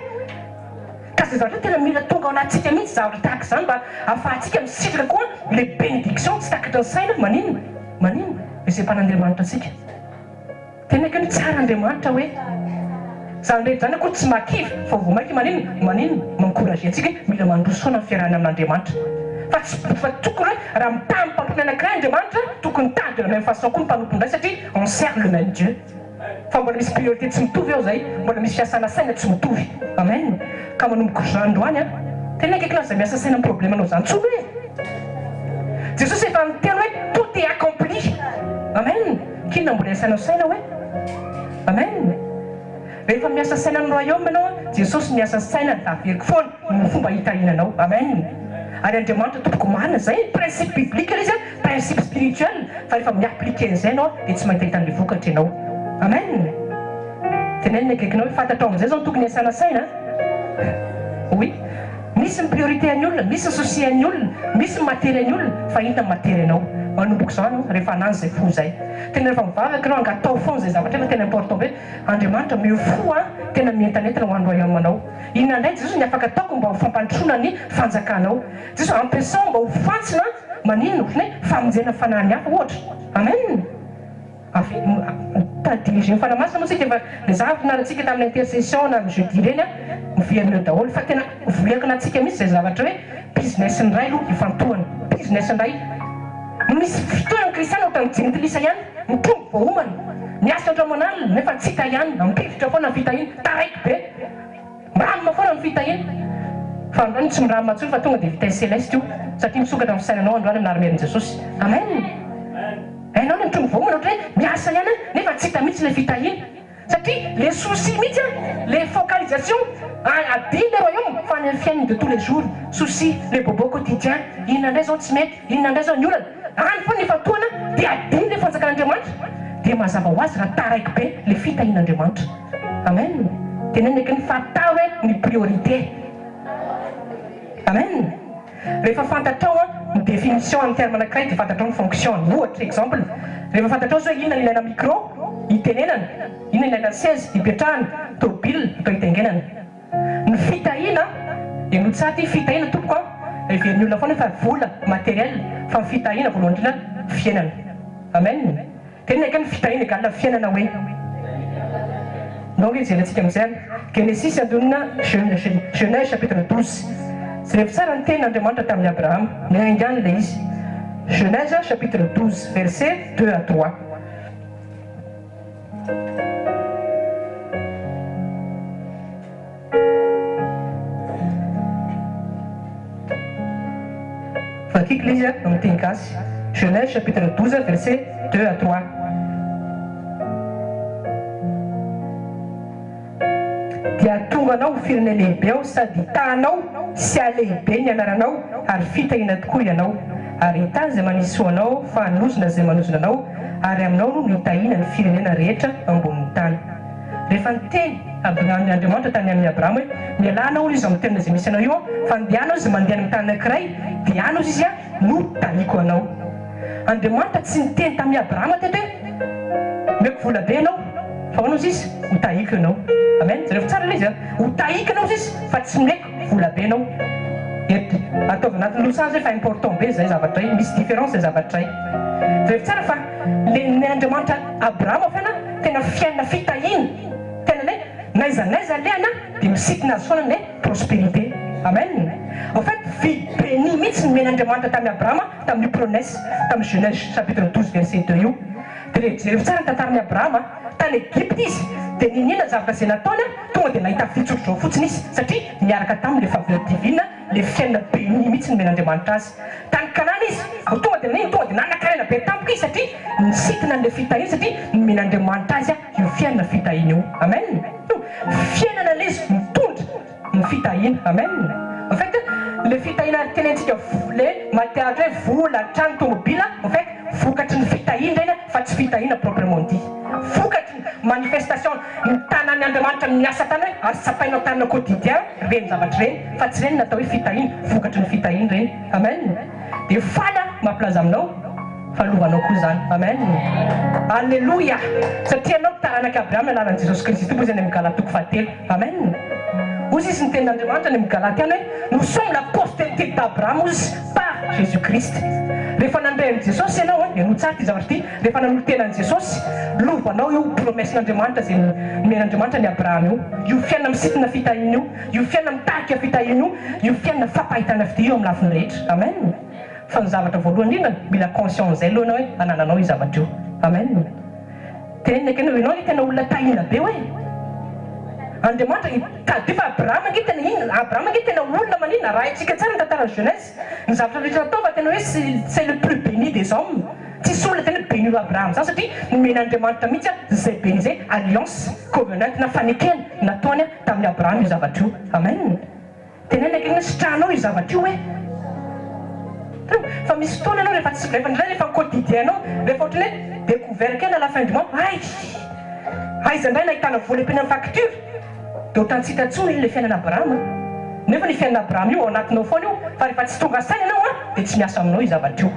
Ka zay zavatra tena mila tonga ao anatintsika mihitsy zavatra tahaka izany mba ahafahantsika misitraka koa le bénédiction tsy takatry ny saina, maninona? Maninona? Izay mpan'Andriamanitra antsika. Tena ekeo ny tsara Andriamanitra hoe zany rehetra zany akory tsy mahakivy fa vao maika maninona? Maninona? M'encourager antsika hoe mila mandroso foana ny fiarahana amin'Andriamanitra. Fa tsy fa tokony hoe raha mitaha ny mpanompony anankiray Andriamanitra tokony hitaha de la même façon koa ny mpanompony iray satria on sert le même Dieu. Fa mbola misy priorité tsy mitovy ao zay, mbola misy fiasana saina tsy mitovy. Amen. Ka manomboka izao androany an, tena akaiky aza miasa saina am problème anao zany tsony hoe. Jesosy efa niteny hoe tout est accompli. Amen. K'inona mbola iasanao saina hoe. Amen. Rehefa miasa saina ny royaume ianao an, Jesosy miasa saina averiko foana ny fomba hitahiana anao. Amen. Ary Andriamanitra tompoko marina zay, principe biblique ilay izy an. Principe spirituel fa rehefa mi-appliquer an'izay ianao dia tsy mahita an'ilay vokatra ianao. Amen! Tenenina akaikinao hoe fantatrao amin'izay izao ny tokony hiasana saina an! Oui. Misy ny priorité an'ny olona, misy ny souci an'ny olona, misy ny matery an'ny olona, fa inona ny matery anao? Manomboka izao ianao rehefa hanano izay fo izay. Tena rehefa mivavaka ianao angataho foana izay zavatra efa tena important be. Andriamanitra omeo fo an, tena mientanentana ho an'ny royaume anao. Inona indray Jesosy ny afaka ataoko mba ho fampandrosoana ny fanjakanao? Jesosy ampiasao mba ho fantsona Maninona ohatry ny hoe famonjena fanahy ny hafa ohatra. Amen! Avy mitady diriger ny Fanahy Masina moa tsika efa le zavatra nianarantsika tamin'ny intercession na amin'ny jeudi ireny an, miverina eo daholo fa tena voleko anatintsika mihitsy izay zavatra hoe business ny Ray aloha ifantohana. Business ny Ray. Misy fotoana ny kristiana ohatran'ny jentilisa ihany, mitombo voaomana, miasa andro aman'alina nefa tsy hita ihany, ampivotra foana ny fitahiana, taraiky be. Miramina foana ny fitahiana. Fa androany tsy miramina intsony fa tonga dia vitesse celeste io satria misokatra ny fisainanao androany amin'ny anaran'i Jesosy. Amen. Hainao ny mitrongy voamana ohatra hoe miasa ihany an nefa tsy hita mihitsy ilay fitahiana. Satria le souci mihitsy an, le focalisation adino le royaume fa any amin'ny fiainana de tous les jours, souci, le bobo quotidien, inona indray izao tsy mety, inona indray izao ny olana, any foana ny ifantohana dia adino le fanjakan'Andriamanitra. Dia mazava ho azy raha taraiky be le fitahian'Andriamanitra. Amen! Tenenina eky ny fantaro hoe ny priorité. Amen! Rehefa fantatrao an ny définition an'ny terme anakiray dia fantatrao ny fonction-ny. Ohatra, exemple, rehefa fantatrao zao hoe inona no ilaina micro hitenenana, inona ilaina seza hipetrahana, tôbile atao hitaingenana. Ny fitahiana, henoy tsara ity, fitahiana tompoko an, heverin'ny olona foana hoe fa vola, matériel, fa ny fitahiana voalohany indrindra fiainana. Amen! Tena ekeo ny fitahiana egal fiainana hoe. Ndao nge jerentsika amizay ary Genesis andonina Genèse chapitre 12 Jerevo tsara ny tenin Andriamanitra tamin'i Abrahama miainga any ilay izy Genèse chapitre 12 verset 2 à 3. Vakiko ilay izy amin'ny teny gasy. Genèse chapitre 12 verset 2 à 3. Dia hahatonga anao ho firenena lehibe Aho sady hitaha anao sy hahalehibe ny anaranao ary fitahiana tokoa ianao. Ary hitaha izay manisy soa anao Aho fa hanozona izay manozona anao ary aminao no hitahiana ny firenena rehetra ambonin'ny tany. Rehefa niteny Abraham Andriamanitra tany amin'i Abrahama hoe, Mialà anao hono izy ao amin'ny toerana izay misy anao io fa andehana hozy mandeha any amin'ny tany anankiray, dia any hozy izy no tahiko anao. Andriamanitra tsy niteny tamin'i Abrahama teto hoe, Omeko vola be ianao, fa ahoana hozy izy? Ho tahiko ianao. Amen. Jereo tsara ilay izy an. Ho tahiko ianao hozy izy fa tsy omeko vola be ianao. Eto, ataovy anatin'ny loha tsara izay fa important be izay zavatra izay, misy différence izay zavatra izay. Jereo tsara fa le ny Andriamanitra Abrahama fiainana tena fiainana fitahiana, tena le n'aiza n'aiza alehany dia misintona azy foana ny hoe prospérité. Amen. En fait vie bénie mihitsy nomen'Andriamanitra tamin'i Abrahama tamin'io promesse tamin'ny Genèse chapitre 12 verset 2 io. Dia re jereo tsara ny tantaran'i Abrahama, tany Egypte izy dia niniana ny zavatra izay nataony tonga dia nahita fitsotr'izao fotsiny izy satria niaraka taminy le faveur divine le fiainana béni mihitsy nomen'Andriamanitra azy. Tany Kanana izy vao tonga dia nino, tonga dia nanankarena be tampoka izy satria nisintona an'ilay fitahiana satria nomen'Andriamanitra azy io fiainana fitahiana io. Amen. Fiainana ilay izy mitondra ny fitahiana. Amen. En fait le fitahiana tenentsika le matière hoe vola, trano, tomobila en fait vokatry ny fitahiana ireny fa tsy fitahiana proprement dit. Vokatry ny manifestation ny tanan'ny Andriamanitra miasa tany hoe azo tsapaina tanana quotidien ireny zavatra ireny fa tsy ireny no atao hoe fitahiana, vokatry ny fitahiana ireny. Amen. Dia faly aho mampilaza aminao fa lovanao koa izany. Amen. Aleloia. Satria ianao taranak'i Abrahama amin'ny alalan'i Jesosy Kristy Tompo izy any amin'ny Galaty toko fahatelo. Amen. Hoy izy ny tenin'Andriamanitra any amin'ny Galatiana hoe nous sommes la postérité d'Abraham hoy izy par Jésus Christ. Rehefa nandray an'i Jesosy ianao, henoy tsara ity zavatra ity, rehefa nanolo-tena an'i Jesosy, lovanao io promesse-n'Andriamanitra izay nomen'Andriamanitra an'i Abrahama io. Io fiainana misintona fitahiana io, io fiainana mitarika fitahiana io, io fiainana fampahitana fitia io amin'ny lafiny rehetra. Amen. Fa ny zavatra voalohany indrindra, mila conscient an'izay aloha ianao hoe anananao io zavatra io. Amen. Tenenina akaiky hoe ianao anie tena olona tahiana be hoe. Andriamanitra, tadidio fa Abrahama ange tena inona, Abrahama ange tena olona maninona, arahintsika tsara ny tantaran'ny Genèse, ny zavatra rehetra natao fa tena hoe c'est le plus béni des hommes, tsisy olona tena hoe béni noho Abrahama zany satria nomen'Andriamanitra mihitsy izay béni izay, alliance, covenant na fanekena nataony tamin'i Abrahama io zavatra io. Amen. Teneno akaiky hoe sitrahanao io zavatra io e! Hitanao? Fa misy fotoana ianao rehefa tsy, rehefa indraindray rehefa ny quotidien nao, rehefa ohatran'ny hoe découvert kely à la fin du mois, hay! Aiza indray nahitana vola ampiana ny facture? Dia ohatran'ny tsy hita intsony ilay fiainana Abrahama. Nefa io fiainana Abrahama io ao anatinao foana io, fa rehefa tsy tonga saina ianao an, dia tsy miasa aminao io zavatra io.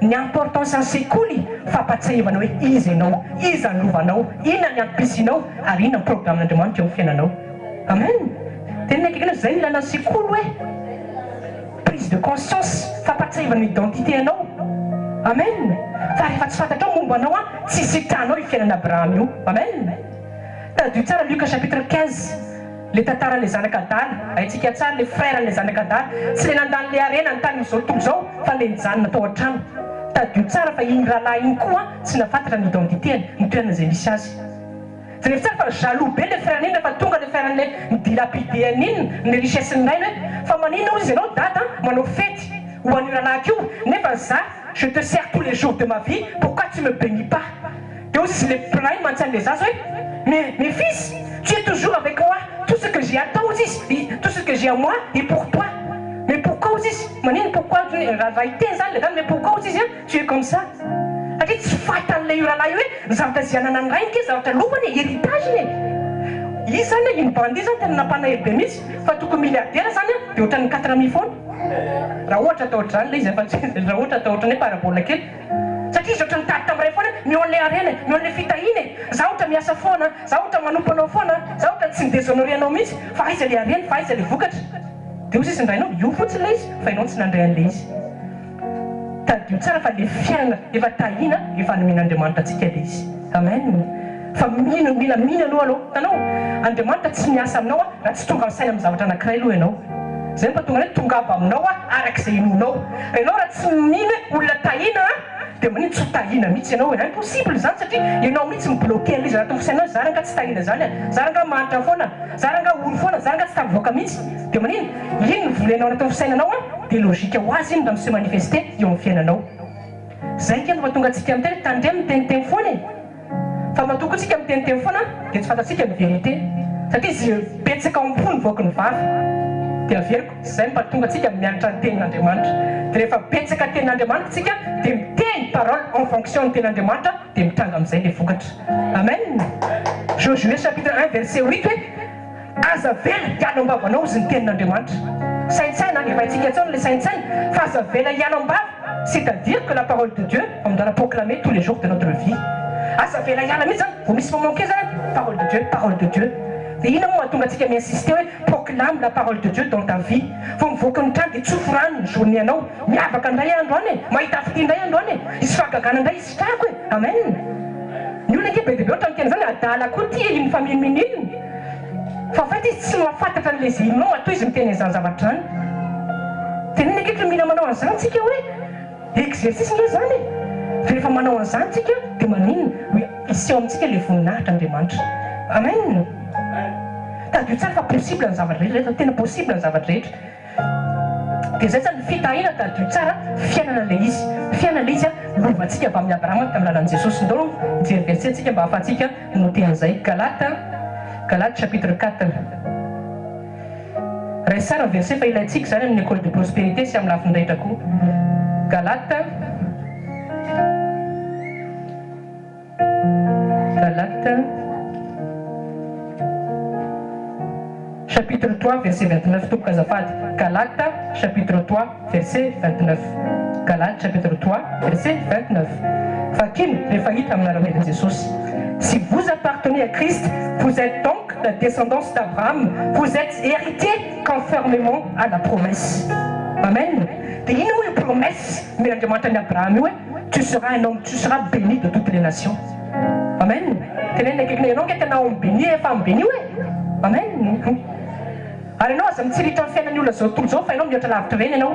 Ny importance ny sekoly fampatsiahivana hoe iza ianao, iza ny lovanao, inona ny antom-pisianao ary inona ny programme n'Andriamanitra eo amin'ny fiainanao. Amen! Teneno akaiky anao zay ny ilana ny sekoly hoe prise de conscience, fampatsiahivana ny identité anao. Amen! Fa rehefa tsy fantatrao momba anao an, tsy sitrahanao io fiainana Abraham io. Amen! Tadidio tsara Luc chapitre 15. Le tantaran'le zanaka adala, haintsika tsara le frère an'le zanaka adala, tsy le nandany le harena ny tany amin'izao tontolo izao fa le nijanona tao an-trano. Tadidio tsara fa iny rahalahy iny koa tsy nahafantatra ny identité-ny, ny toerana izay misy azy. Jereo tsara fa jaloux be le frère-ny iny rehefa tonga le frère-ny le ni-dilapider an'iny ny richesse-n'ny rainy hoe fa maninona hozy ianao dada manao fety ho an'io rahalahiko io nefa za je te sers tous les jours de ma vie pourquoi tu me benis pas? Dia hoy izy le ray mantsy an'le zaza hoe mais mes fils tu es toujours avec moi tout ce que j'ai à toi hozy izy tout ce que j'ai à moi est pour toi mais pourquoi hozy izy manino pourquoi raha hiteny zany le dada mais pourquoi hozy izy tu es comme ça satria tsy fatan'le io rahalahy io hoe ny zavatra izay ananan'ny rainy ke zavatra lovany e héritage-ny e izy zany iny bandy iny zany tena nampanahelo be mihitsy fa tokony milliardaire zany an dia ohatran'ny quatre mille foana raha ohatra atao ohatr'izany le izy fa tsy raha ohatra atao ohatran'ny hoe parabole kely Satria izy ohatran'ny nitady tamin'ny ray foana hoe meo an'ilay harena e, meo an'ilay fitahiana e, za ohatra miasa foana, za ohatra manompo anao foana, za ohatra tsy mi-déshonorer anao mihitsy, fa aiza ilay harena, fa aiza ilay vokatra? Dia hoy sisa ny rainao, io fotsiny ilay izy, fa ianao tsy nandray an'ilay izy. Tadidio tsara fa ilay fiainana efa tahiana, efa nomen'Andriamanitra antsika ilay izy. Amen. Fa mino, mila mino aloha aloha. Hitanao? Andriamanitra tsy miasa aminao raha tsy tonga misaina amin'ny zavatra anankiray aloha ianao. Izay no mahatonga ny hoe tongava aminao aho araka izay inoanao. Ianao raha tsy mino hoe olona tahiana aho dia manino tsy ho tahiana mihitsy ianao e. Impossible izany satria ianao mihitsy mi-bloquer an'ilay izy anatin'ny fisainanao hoe za rangaha tsy tahiana izany e, za rangaha mahantra foana, za rangaha ory foana, za rangaha tsy tafavoaka mihitsy. Dia manino? Iny no volenao anatin'ny fisainanao an. dia logique ho azy iny mba mi-se manifester eo amin'ny fiainanao. Zay ange no mahatonga antsika miteny hoe tandremo miteniteny foana e! Fa matoa koa tsika miteniteny foana dia tsy fantatsika ny vérité satria ze betsaka ao am-po no voaky ny vava. Dia averiko, zay no mahatonga antsika mianatra ny tenin'Andriamanitra. Dia rehefa betsaka tenin'Andriamanitra tsika dia miteny parole en fonction ny tenin'Andriamanitra dia mitranga amin'izay le vokatra. Amen! Josué chapitre 1 verset 8 hoe. Aza avela hiala am-bavanao ozy ny tenin'Andriamanitra. Saintsaina, efa haintsika intsony ilay saintsaina, fa aza avela hiala am-bava, c'est à dire que la parole de Dieu on doit la proclamer tous les jours de notre vie. Aza avela hiala mihitsy zany, vao misy moment kely zany, parole de Dieu, parole de Dieu. Dia inona moa mahatonga antsika mi-insister hoe proclame la parole de Dieu dans ta vie. Vao mivoaka ny trano dia tsofy rano ny journée anao, miavaka indray aho androany e, mahita fitia indray aho androany e, hisy fahagagana indray hisitrahako e. Amen. Ny olona ange be dia be ohatra miteny izany adala koa ity e, iny famille iny. Fa en fait izy tsy mahafantatra an'ilay izy inona matoa izy miteny an'izany zavatra izany. Tenenina ange fa mila manao an'izany tsika hoe exercice nge izany e! Fa rehefa manao an'izany tsika dia maninona? Hoe hiseho amintsika ilay voninahitr' Andriamanitra. Amen! Tadidio tsara fa possible ny zavatra rehetra rehefa tena possible ny zavatra rehetra. Dia izay zany ny fitahiana tadidio tsara fiainana ilay izy. Fiainana ilay izy lovantsika avy amin'i Abrahama tamin'ny alalan'i Jesosy. Ndao hijery verset tsika mba hahafahantsika minoter an'izay. Galate, Galate chapitre 4. Raiso tsara ny verset fa ilaintsika izany amin'ny école de prospérité sy amin'ny lafiny rehetra koa. Galate. Galates chapitre 3 verset 29 tompoko azafady Galates chapitre 3 verset 29 Galates chapitre 3 verset 29 Vakino rehefa hita amin'ny anaran'i Jesosy Si vous appartenez à Christ vous êtes donc la descendance d'Abraham vous êtes héritiers conformément à la promesse Amen Dia inona moa io promesse omen'Andriamanitra an'i Abraham io e? Tu seras un homme, tu seras béni de toutes les nations. Amen. Tenenina akaikinao ianao ange tena homme béni e, femme bénie e. Amen. Ary ianao aza mitsiritra ny fiainan'ny olona izao tontolo izao fa ianao mihoatra lavitra ireny ianao.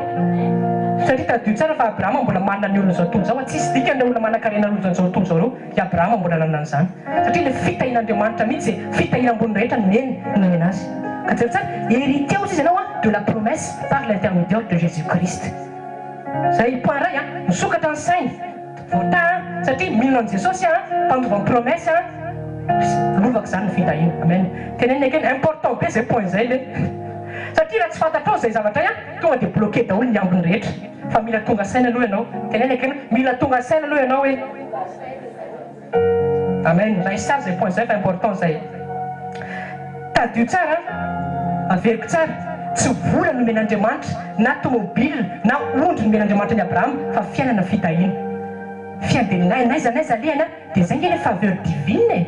Satria tadidio tsara fa Abrahama mbola manana ny olona izao tontolo izao fa tsisy dikany ireo olona manankarena olona izao tontolo izao ireo. I Abrahama mbola nanana an'izany. Satria ilay fitahian'Andriamanitra mihitsy e, fitahiana ambony rehetra nomeny, nomena azy. Ka jereo tsara, héritier hozy izy ianao de la promesse par l'intermédiaire de Jésus Christ. Zay point ray a! Misokatra ny saina, voataha an! Satria mino an'i Jesosy an, mpandova ny promesse an, lovako zany ny fitahiana. Amen. Tenenina ekeny, important be zay point zay le. Satria raha tsy fantatrao zay zavatra zay an, tonga dia bloqué daholo ny ambiny rehetra. Fa mila tonga saina aloha ianao. Tenenina ekeny, mila tonga saina aloha ianao hoe. Amen, raiso tsara zay point zay fa important zay. Tadidio tsara an, averiko tsara, tsy vola nomen'Andriamanitra na tomobile na ondry nomen'Andriamanitra an'i Abrahama fa fiainana fitahiana. Fiain dia na n'aiza n'aiza alehany an, dia zay nge le faveur divine e.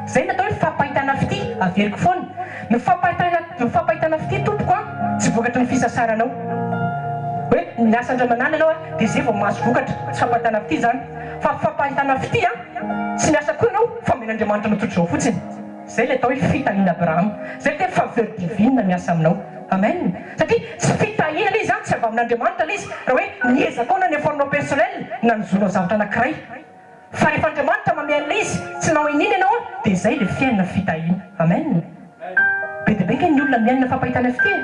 Zay no atao hoe fampahitana fitia, averiko foana. Ny fampahitana ny fampahitana fitia tompoko an, tsy vokatry ny fisasaranao. Hoe miasa andro aman'alina ianao an, dia zay vao mahazo vokatra, tsy fampahitana fitia zany. Fa fampahitana fitia an! Tsy miasa koa ianao fa omen'Andriamanitra anao tsotr'izao fotsiny. Zay ilay atao hoe fitahiana Abrahama. Zay ilay faveur divine miasa aminao. Amen! Satria tsy fitahiana ilay izy an, tsy avy amin'Andriamanitra ilay izy raha hoe niezaka ao na ny effort-nao personnel na nizonao zavatra anankiray. Fa rehefa Andriamanitra mamehy an'ilay izy, tsy nanao iniana ianao an, dia zay ilay fiainana fitahiana. Amen! Be dia be nge ny olona miaina fampahitana fitia e!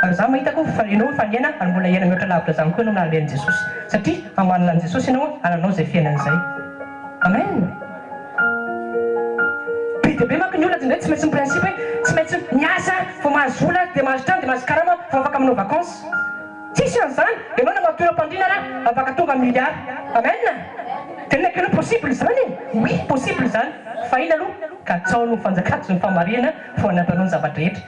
Ary za mahita koa fa enao efa niaina ary mbola hiaina mihoatra lavitra zany koa enao na alehan'i Jesosy satria amanana an'i Jesosy enao ananao zay fiainana izay. Amen! Be dia be manko ny olona indraindray tsy maintsy mi-principe hoe tsy maintsy miasa vao mahazo vola dia mahazo trano dia mahazo karama vao afaka manao vacances. Tsisy an'izany! Ianao na matory am-pandriana ary afaka tonga milliard. Amen! Tenenina kely hoe possible izany e! Oui, possible izany. Fa inona aloha? Katsaho aloha ny fanjakako sy ny fahamarinana vao hanampy anao ny zava-drehetra.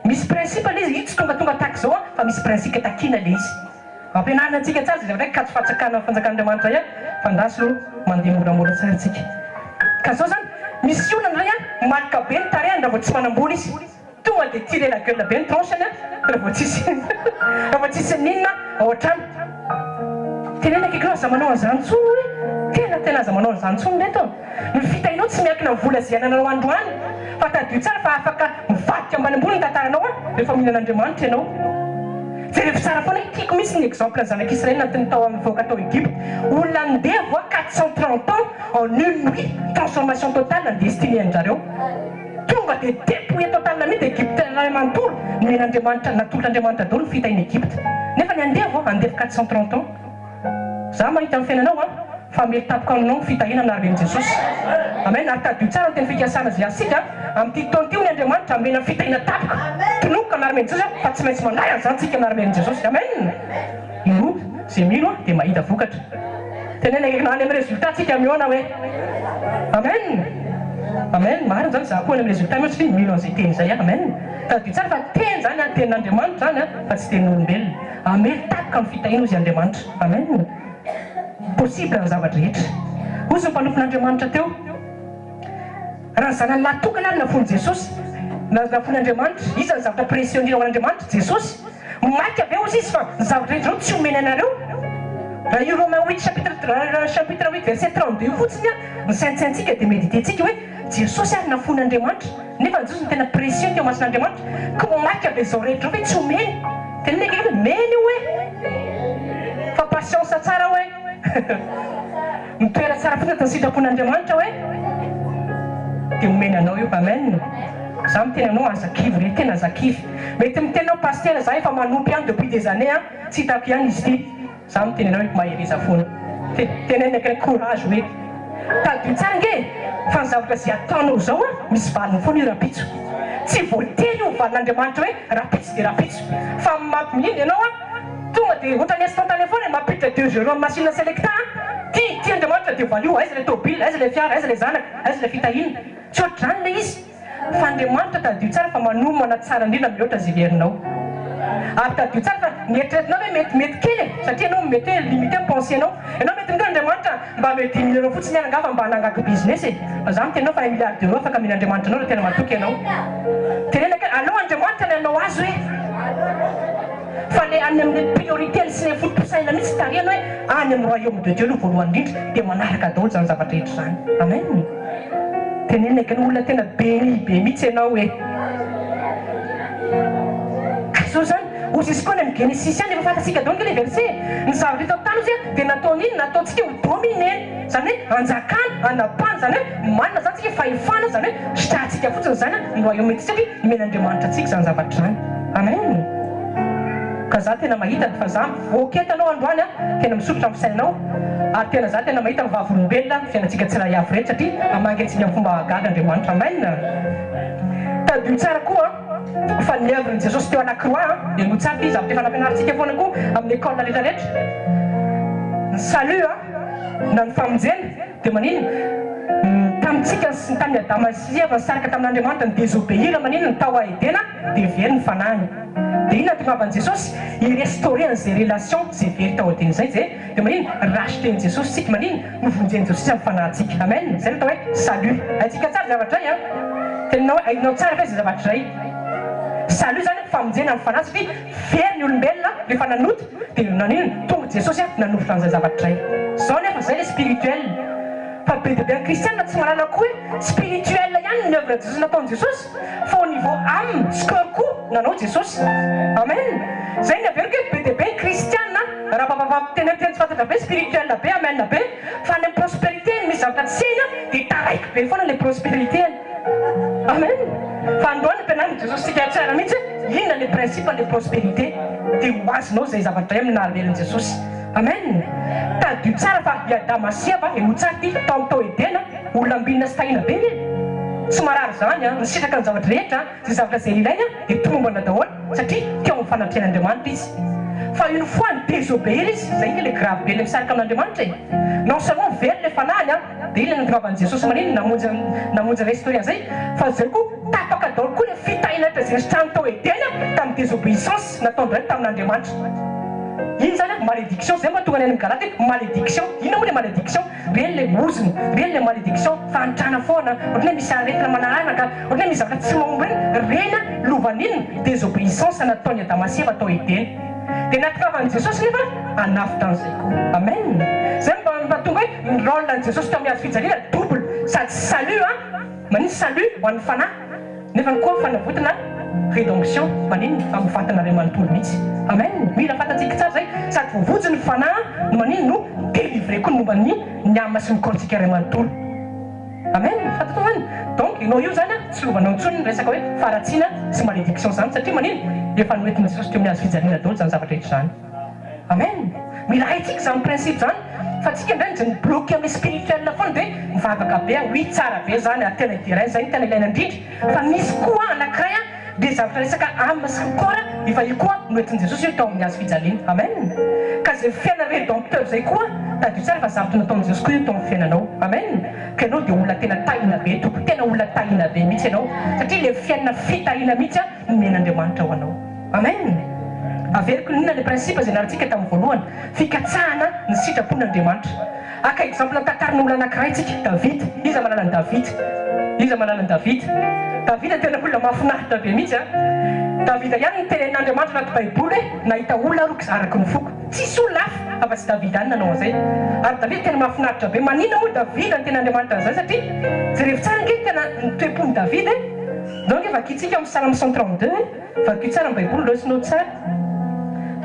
Misy principe ilay izy, io tsy tongatonga tahaka izao an, fa misy principe takiana ilay izy. Ampianarina antsika tsara izay zavatra hoe katso fatsakana ny fanjakan'Andriamanitra ihany, fa andraso aloha mandeha moramora tsara tsika. Ka izao izany, misy olona indray an, maloka be ny tarehiny raha vao tsy manam-bola izy. Tonga dia tirer la gueule be ny tronche-ny raha vao tsisy raha vao tsisy n'inona ao an-trano. Teneno akaiky eo aza manao an'izany intsony hoe tena tena aza manao an'izany intsony reto a! Ny fitahianao tsy miankina amin'ny vola izay anananao androany fa tadidio tsara fa afaka mivadika ambany ambony ny tantaranao a rehefa mino an'Andriamanitra ianao. Jerevo tsara foana hoe tiako mihitsy ny exemple ny zanak'Israely nantiny tao amin'ny vahoaka tao Egypte. Olona andevo a 430 ans en une nuit transformation totale ny destinée an-jareo. Tonga dia depouillé total mihitsy. mihitsy Egypte iray manontolo nomen'Andriamanitra, natolotr'Andriamanitra daholo ny fitahian'i Egypte. Nefa ny andevo, andevo 430 ans. Za mahita ny fiainanao an, fa hamely tampoka aminao ny fitahiana amin'ny anaran'i Jesosy. Amen, ary tadidio tsara ny teny fikasana izay azontsika amin'ity taona ity hoy Andriamanitra hamela ny fitahiana tampoka. Tononiko amin'ny anaran'i Jesosy aho fa tsy maintsy mandray an'izany tsika amin'ny anaran'i Jesosy. Amen. Inoa, izay mino dia mahita vokatra. Teneno akaikinao any amin'ny résultat tsika mihaona hoe. Amen. Amen, marina izany, za koa any amin'ny résultat mihaona satria mino an'izay teny izay aho. Amen. Tadidio tsara fa teny izany an, tenin'Andriamanitra izany an, fa tsy tenin'olombelona. Hamely tampoka ny fitahiana hozy Andriamanitra. Amen. Possible ny zava-drehetra. Hozy ny mpanompon'Andriamanitra teo. Raha ny zanany lahy tokana ary nafoin'i Jesosy, na nafoin'Andriamanitra, iza ny zavatra précieux indrindra ho an'Andriamanitra? Jesosy. Maika ve hozy izy fa ny zavatra rehetra izao tsy omeny anareo? Raha io Romains huit chapitre chapitre huit verset 32 io fotsiny an, ny saintsaintsika dia méditer-tsika hoe Jesosy ary nafoin'Andriamanitra. Nefa Jesosy no tena précieux teo imason'Andriamanitra. Koa maika be izao rehetra izao ve tsy omeny? Teneno akaiky hoe omeny io hoe! Fa patience tsara hoe! Mitoera tsara fotsiny ato ny sitrapon'Andriamanitra hoe! Dia omeny anao io. Amen! Za miteny aminao aza kivy re, tena aza kivy. Mety miteny ianao Pasitera za efa manompo ihany depuis des années an, tsy hitako ihany izy ity. Za miteny anao hoe mahereza foana. Te tenenina akaiky courage hoe. Tadidio tsara ange e! Fa ny zavatra izay ataonao izao an, misy valiny foana io rahampitso. Tsy voatery ho valin'Andriamanitra hoe rahampitso dia rahampitso. Fa mampimino ianao an, tonga dia ohatran'ny instantané foana e, mampiditra deux euros amin'ny machine selecta an, ty ty Andriamanitra dia valio, aiza ilay tôbila, aiza ilay fiara, aiza ilay zanaka, aiza ilay fitahiana. Tsy ohatr'izany ilay izy. Fa Andriamanitra tadidio tsara fa manomana tsara indrindra mihoatra izay heverinao. Ary tadidio tsara fa ny eritreretinao ve mety mety kely e, satria ianao mety hoe limité ny pensée-nao. Ianao mety miteny Andriamanitra mba ameo dimy millions euros fotsiny aho rangaha fa mba hanangako business e. Fa za miteny anao fa un milliard d'euros afaka amen'Andriamanitra anao raha tena matoky ianao. Teneno akaiky, aleo Andriamanitra ny hanao azy hoe. Fa le any amin'ny priorité ny sy le foto-pisainana mihitsy tarihana hoe any amin'ny royaume de Dieu aloha voalohany indrindra dia manaraka daholo izany zavatra rehetra izany. Amen. Tenenina akaiky olona tena béni be mihitsy ianao e. Ka izao izany, hozy izy koa any amin'ny Genesisy any efa fantatsika daholo ange le verset e. Ny zavatra eto an-tany hozy dia nataony inona? Nataontsika ho dominer. Izany hoe anjakana, anapahana, izany hoe manana izany tsika fahefana, izany hoe sitrahantsika fotsiny izany ny royaume ety satria nomen'Andriamanitra antsika izany zavatra izany. Amen. Ka za tena mahita fa za ok hitanao androany an, tena misotrotra ny fisainanao ary tena za tena mahita ny vavolombelona ny fiainantsika tsirairay avy rehetra satria hamangy antsika amin'ny fomba mahagaga Andriamanitra. Amen. Tadidio tsara koa fa ny oeuvre-n'i Jesosy teo à la croix an, henoy tsara ity zavatra efa nampianarintsika foana koa amin'ny école rehetra rehetra, ny salut an, na ny famonjena dia maninona? Tamintsika sy tamin'i Adama sy Eva nisaraka tamin'Andriamanitra ni-désobéir maninona? Tao à Edena dia very ny fanahiny. Dia inona nahatongavan'i Jesosy? Hi-restaurer an'izay relation izay very tao Edena izay izay dia maninona? Racheter-n'i Jesosy isika maninona? Novonjen'i Jesosy amin'ny fanahintsika. Amen! Izay no atao hoe salut. Haintsika tsara izay zavatra izay an! Tenenao hoe hainao tsara ve izay zavatra izay? Salut izany famonjena ny fanahy satria Very ny olombelona rehefa nanota dia naninona? Tonga Jesosy nanofotra an'izay zavatra izay. Zao nefa zay le spirituel. Fa be dia be ny kristiana tsy mahalala koa hoe spirituel ihany ny oeuvre Jesosy nataon'i Jesosy fa au niveau âme sy corps koa nanao Jesosy. Amen. Zay ny averiko hoe be dia be ny kristiana raha mba miteny teny tsy fantatra be spirituel be amen be fa any amin'ny prospérité ny misy zavatra tsy hainy dia taraiky be foana le prospérité-ny. Amen. Fa androany ampianarin'i Jesosy tsika tsara mihitsy hoe inona le principe le prospérité dia ho azonao izay zavatra izay amin'ny nahavelin'i Jesosy. Amen. Tadidio tsara fa i Adama sy Eva, henoy tsara ity, tao amin'ny tao Edena, olona ambinina sy tahiana be anie. Tsy marary izany an, nisitraka ny zavatra rehetra, izay zavatra izay nilainy an, dia tomombana daholo satria teo amin'ny fanatrehan'Andriamanitra izy. Fa une fois ni-désobéir izy, izay ange le grave be le misaraka amin'Andriamanitra e. Non seulement very le fanahiny an, Dia inona no nitongavany Jesosy maninona namonjy namonjy restaurer an'izay fa zay koa tapaka daholo koa le fitahiana rehetra izay nisitrahany tao Edena tamin'ny désobéissance nataon-dRainy tamin'Andriamanitra. Iny zany an malédiction zay mahatonga ny any amin'ny Galate hoe malédiction. Inona moa le malédiction? Reny le ozona, reny le malédiction, fahantrana foana, ohatran'ny hoe misy aretina manaraka, ohatran'ny hoe misy zavatra tsy mahomby reny, reny an lovan'inona? Désobéissance nataon'i Adama sy Eva tao Edena. Dia nahatongavan'i Jesosy nefa hanavotra an'izay koa. Amen. Zay no mba mahatonga hoe ny rôle an'i Jesosy teo amin'ny hazo fijaliana double, sady salut an, maninona salut ho an'ny fanahy, nefa koa fanavotana rédemption, maninona amin'ny vatana iray manontolo mihitsy. Amen. Mila fantatsika tsara izay, sady voavonjy ny fanahy no maninona no délivré koa ny momba ny ny âme sy ny corps-ntsika iray manontolo. Amen! Fantatrao zany? Donc ianao io zany an, tsy lovanao intsony ny resaka hoe faharatsiana sy malédiction zany satria manino? Efa noentin'i Jesosy teo amin'ny hazo fijaliana daholo zany zavatra rehetra zany. Amen! Mila haintsika izany principe izany fa tsika indray ny mi-bloquer amin'ny spirituel foana dia mivavaka be ah, oui tsara be izany ary tena ideraina izay no tena ilaina indrindra fa misy koa anankiray ah dia zavatra resaka âme sy ny corps efa io koa noentin'i Jesosy io tao amin'ny hazo fijaliana. Amen! Ka izay fiainana rédempteur izay koa tadidio tsara fa zavatra nataon'i Jesosy koa io tao amin'ny fiainanao. Amen! Ka ianao dia olona tena tahina be tompoko, tena olona tahina be mihitsy ianao satria ilay fiainana fitahiana mihitsy ah nomen'Andriamanitra ho anao. Amen! Averiko inona le principe izay nianarantsika tamin'ny voalohany, fikatsahana ny sitrapon'Andriamanitra. Haka exemple tantaran'olona anankiray tsika, David. Iza mahalala an'i David? Iza mahalala an'i David? David tena olona mahafinaritra be mihitsy an! Davida ihany no tenenin'Andriamanitra anaty baiboly hoe nahita olona aho roky araky ny foko. Tsisy olona hafa afa-tsy Davida ihany nanao an'izay. Ary Davida tena mahafinaritra be. Maninona moa Davida no tenin'Andriamanitra an'izay? Satria jerevo tsara ange ny tena ny toe-pon'i Davida e! Donc vakintsika amin'ny Salamo 132 e, vakio tsara ny baiboly raisinao tsara,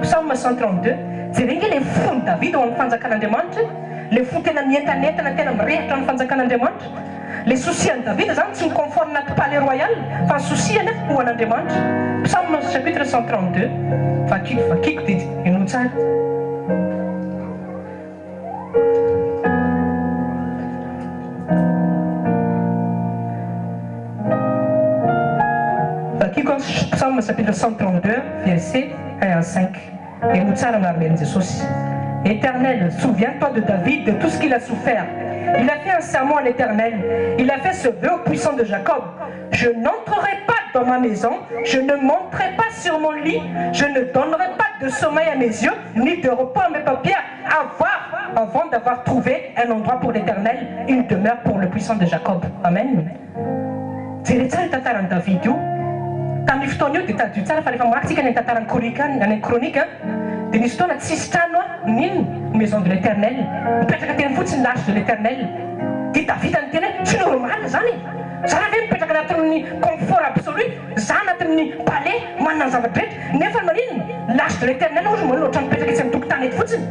Psaume 132, jereo nge le fon'i Davida ao amin'ny fanjakan'Andriamanitra e, le fo tena mientanentana tena mirehitra amin'ny fanjakan'Andriamanitra, le souci an'i Davida zany tsy mi-conforme anaty palais royal fa ny souci-any ho an'Andriamanitra, Psaume chapitre 132, vakiko vakiko dia henoy tsara. Vakiko an Psaume chapitre 132 verset 1 à 5 Henoy tsara ny armen'i Jesosy Éternel, souviens-toi de David, de tout ce qu'il a souffert. Il a fait un serment à l'Éternel. Il a fait ce vœu au puissant de Jacob. Je n'entrerai pas dans ma maison, je ne monterai pas sur mon lit, je ne donnerai pas de sommeil à mes yeux, ni de repos à mes paupières, avoir, avant d'avoir trouvé un endroit pour l'Éternel, une demeure pour le puissant de Jacob. Amen. Jereo tsara io tantaran'i David io. Tamin'io fotoana io dia tadidio tsara fa rehefa mamaky tsika any amin'ny tantaran'i Korika any, any amin'ny Kronika, dia nisy fotoana tsisy trano n'inona, maison de l'Éternel. Mipetraka teny fotsiny l'arche de l'Éternel. Dia Davida niteny hoe tsy normal izany e! Za ve mipetraka anatin'ny confort absolu, za anatin'ny palais manana ny zava-drehetra, nefa maninona? L'arche de l'Eternel hozy manina ohatran'ny mipetraka etsy amin'ny tokotany eto fotsiny.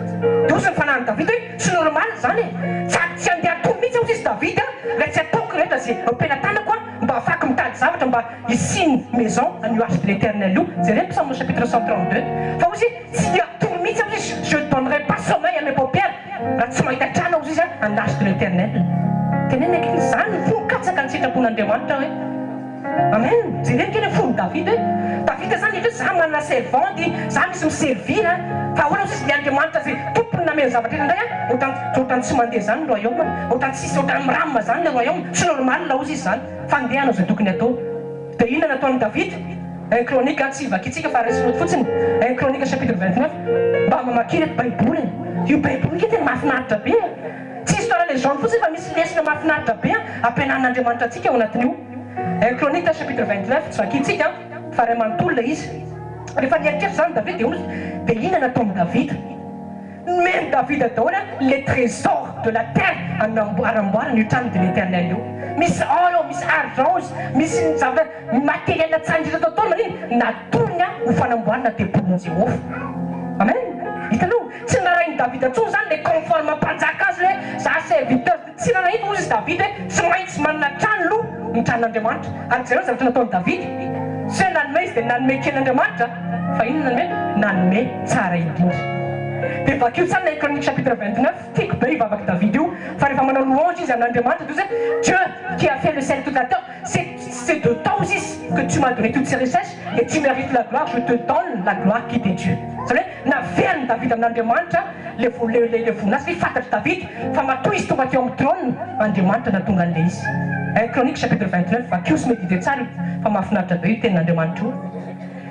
Dia hozy ny fanahin'i Davida hoe tsy normal izany e! Tsy tsy handeha hatory mihitsy aho hozy izy Davida raha tsy ataoko rehetra izay eo am-pelatanako aho mba hahafahako mitady zavatra mba hisian'ny maison an'io arche de l'Eternel io. Jereo ny psaume chapitre 132 fa hozy Tsy hatory mihitsy aho izy, je ne donnerai pas sommeil à mes paupières raha tsy mahita trano aho izy an l'arche de l'Eternel. Tenenina aky izy, zany ny fo mikatsaka ny sitrapon'Andriamanitra hoe. Amen, jereo ange le fon'i Davida e. Davida zany efa hoe za manana servante, za misy mi-servir an, fa ahoana ozy izy le Andriamanitra zay tompony nameno zavatra rehetra indray an, ohatran ohatran tsy mandeha zany ny royaume, ohatran tsisy ohatran miram zany le royaume, tsy normal ozy izy zany, fa ndeha hanao zay tokony atao. Dia inona nataon'i Davida? Un Chronique, tsy vakintsika fa raisina eto fotsiny, Un Chronique chapitre 29, mba mamakia ireto baiboly e! Io baiboly io tena mahafinaritra be e! Tsy histoire légende fotsiny fa misy lesona mahafinaritra be ampianarin'Andriamanitra antsika ao anatin'io. Un Chronique chapitre 29, tsy vakintsika fa iray manontolo ilay izy. Rehefa nieritreritra izany Davida dia hoy izy, dia inona nataon'i Davida? Nomen'i Davida daholo les trésors de la terre hanamboarana io trano de l'Eternel io. Misy or ao, misy argent ao, misy ny zavatra ny matériel tsara indrindra tao taona iny natolony ho fanamboarana tempolin'i Jehovah. Amen. Hitanao? Tsy narahin'i Davida intsony izany le confort maha mpanjaka azy hoe za serviteur. Tsy nanahita hozy izy Davida hoe tsy maintsy manana trano aloha ny tranon'Andriamanitra. Ary jereo ny zavatra nataon'i Davida. Tsy hoe nanome izy dia nanome kely Andriamanitra, fa inona no nanome? Nanome tsara indrindra. Dia vakio tsara ilay Chroniques chapitre 29, tiako be io vavak'i Davida io, fa rehefa manao louange izy amin'Andriamanitra dia hozy hoe Dieu qui a fait le ciel et toute la terre, c'est c'est de toi hozy izy que tu m'as donné toutes ces richesses et tu mérites la gloire, je te donne la gloire qui t'est due. Izany hoe naverin'i Davida amin'Andriamanitra Le le le voninahitra satria fantatr'i Davida fa matoa izy tonga teo amin'ny trône, Andriamanitra nahatonga an'ilay izy. Un Chroniques chapitre 29, vakio sy medite tsara io fa mahafinaritra be io tenin'Andriamanitra io.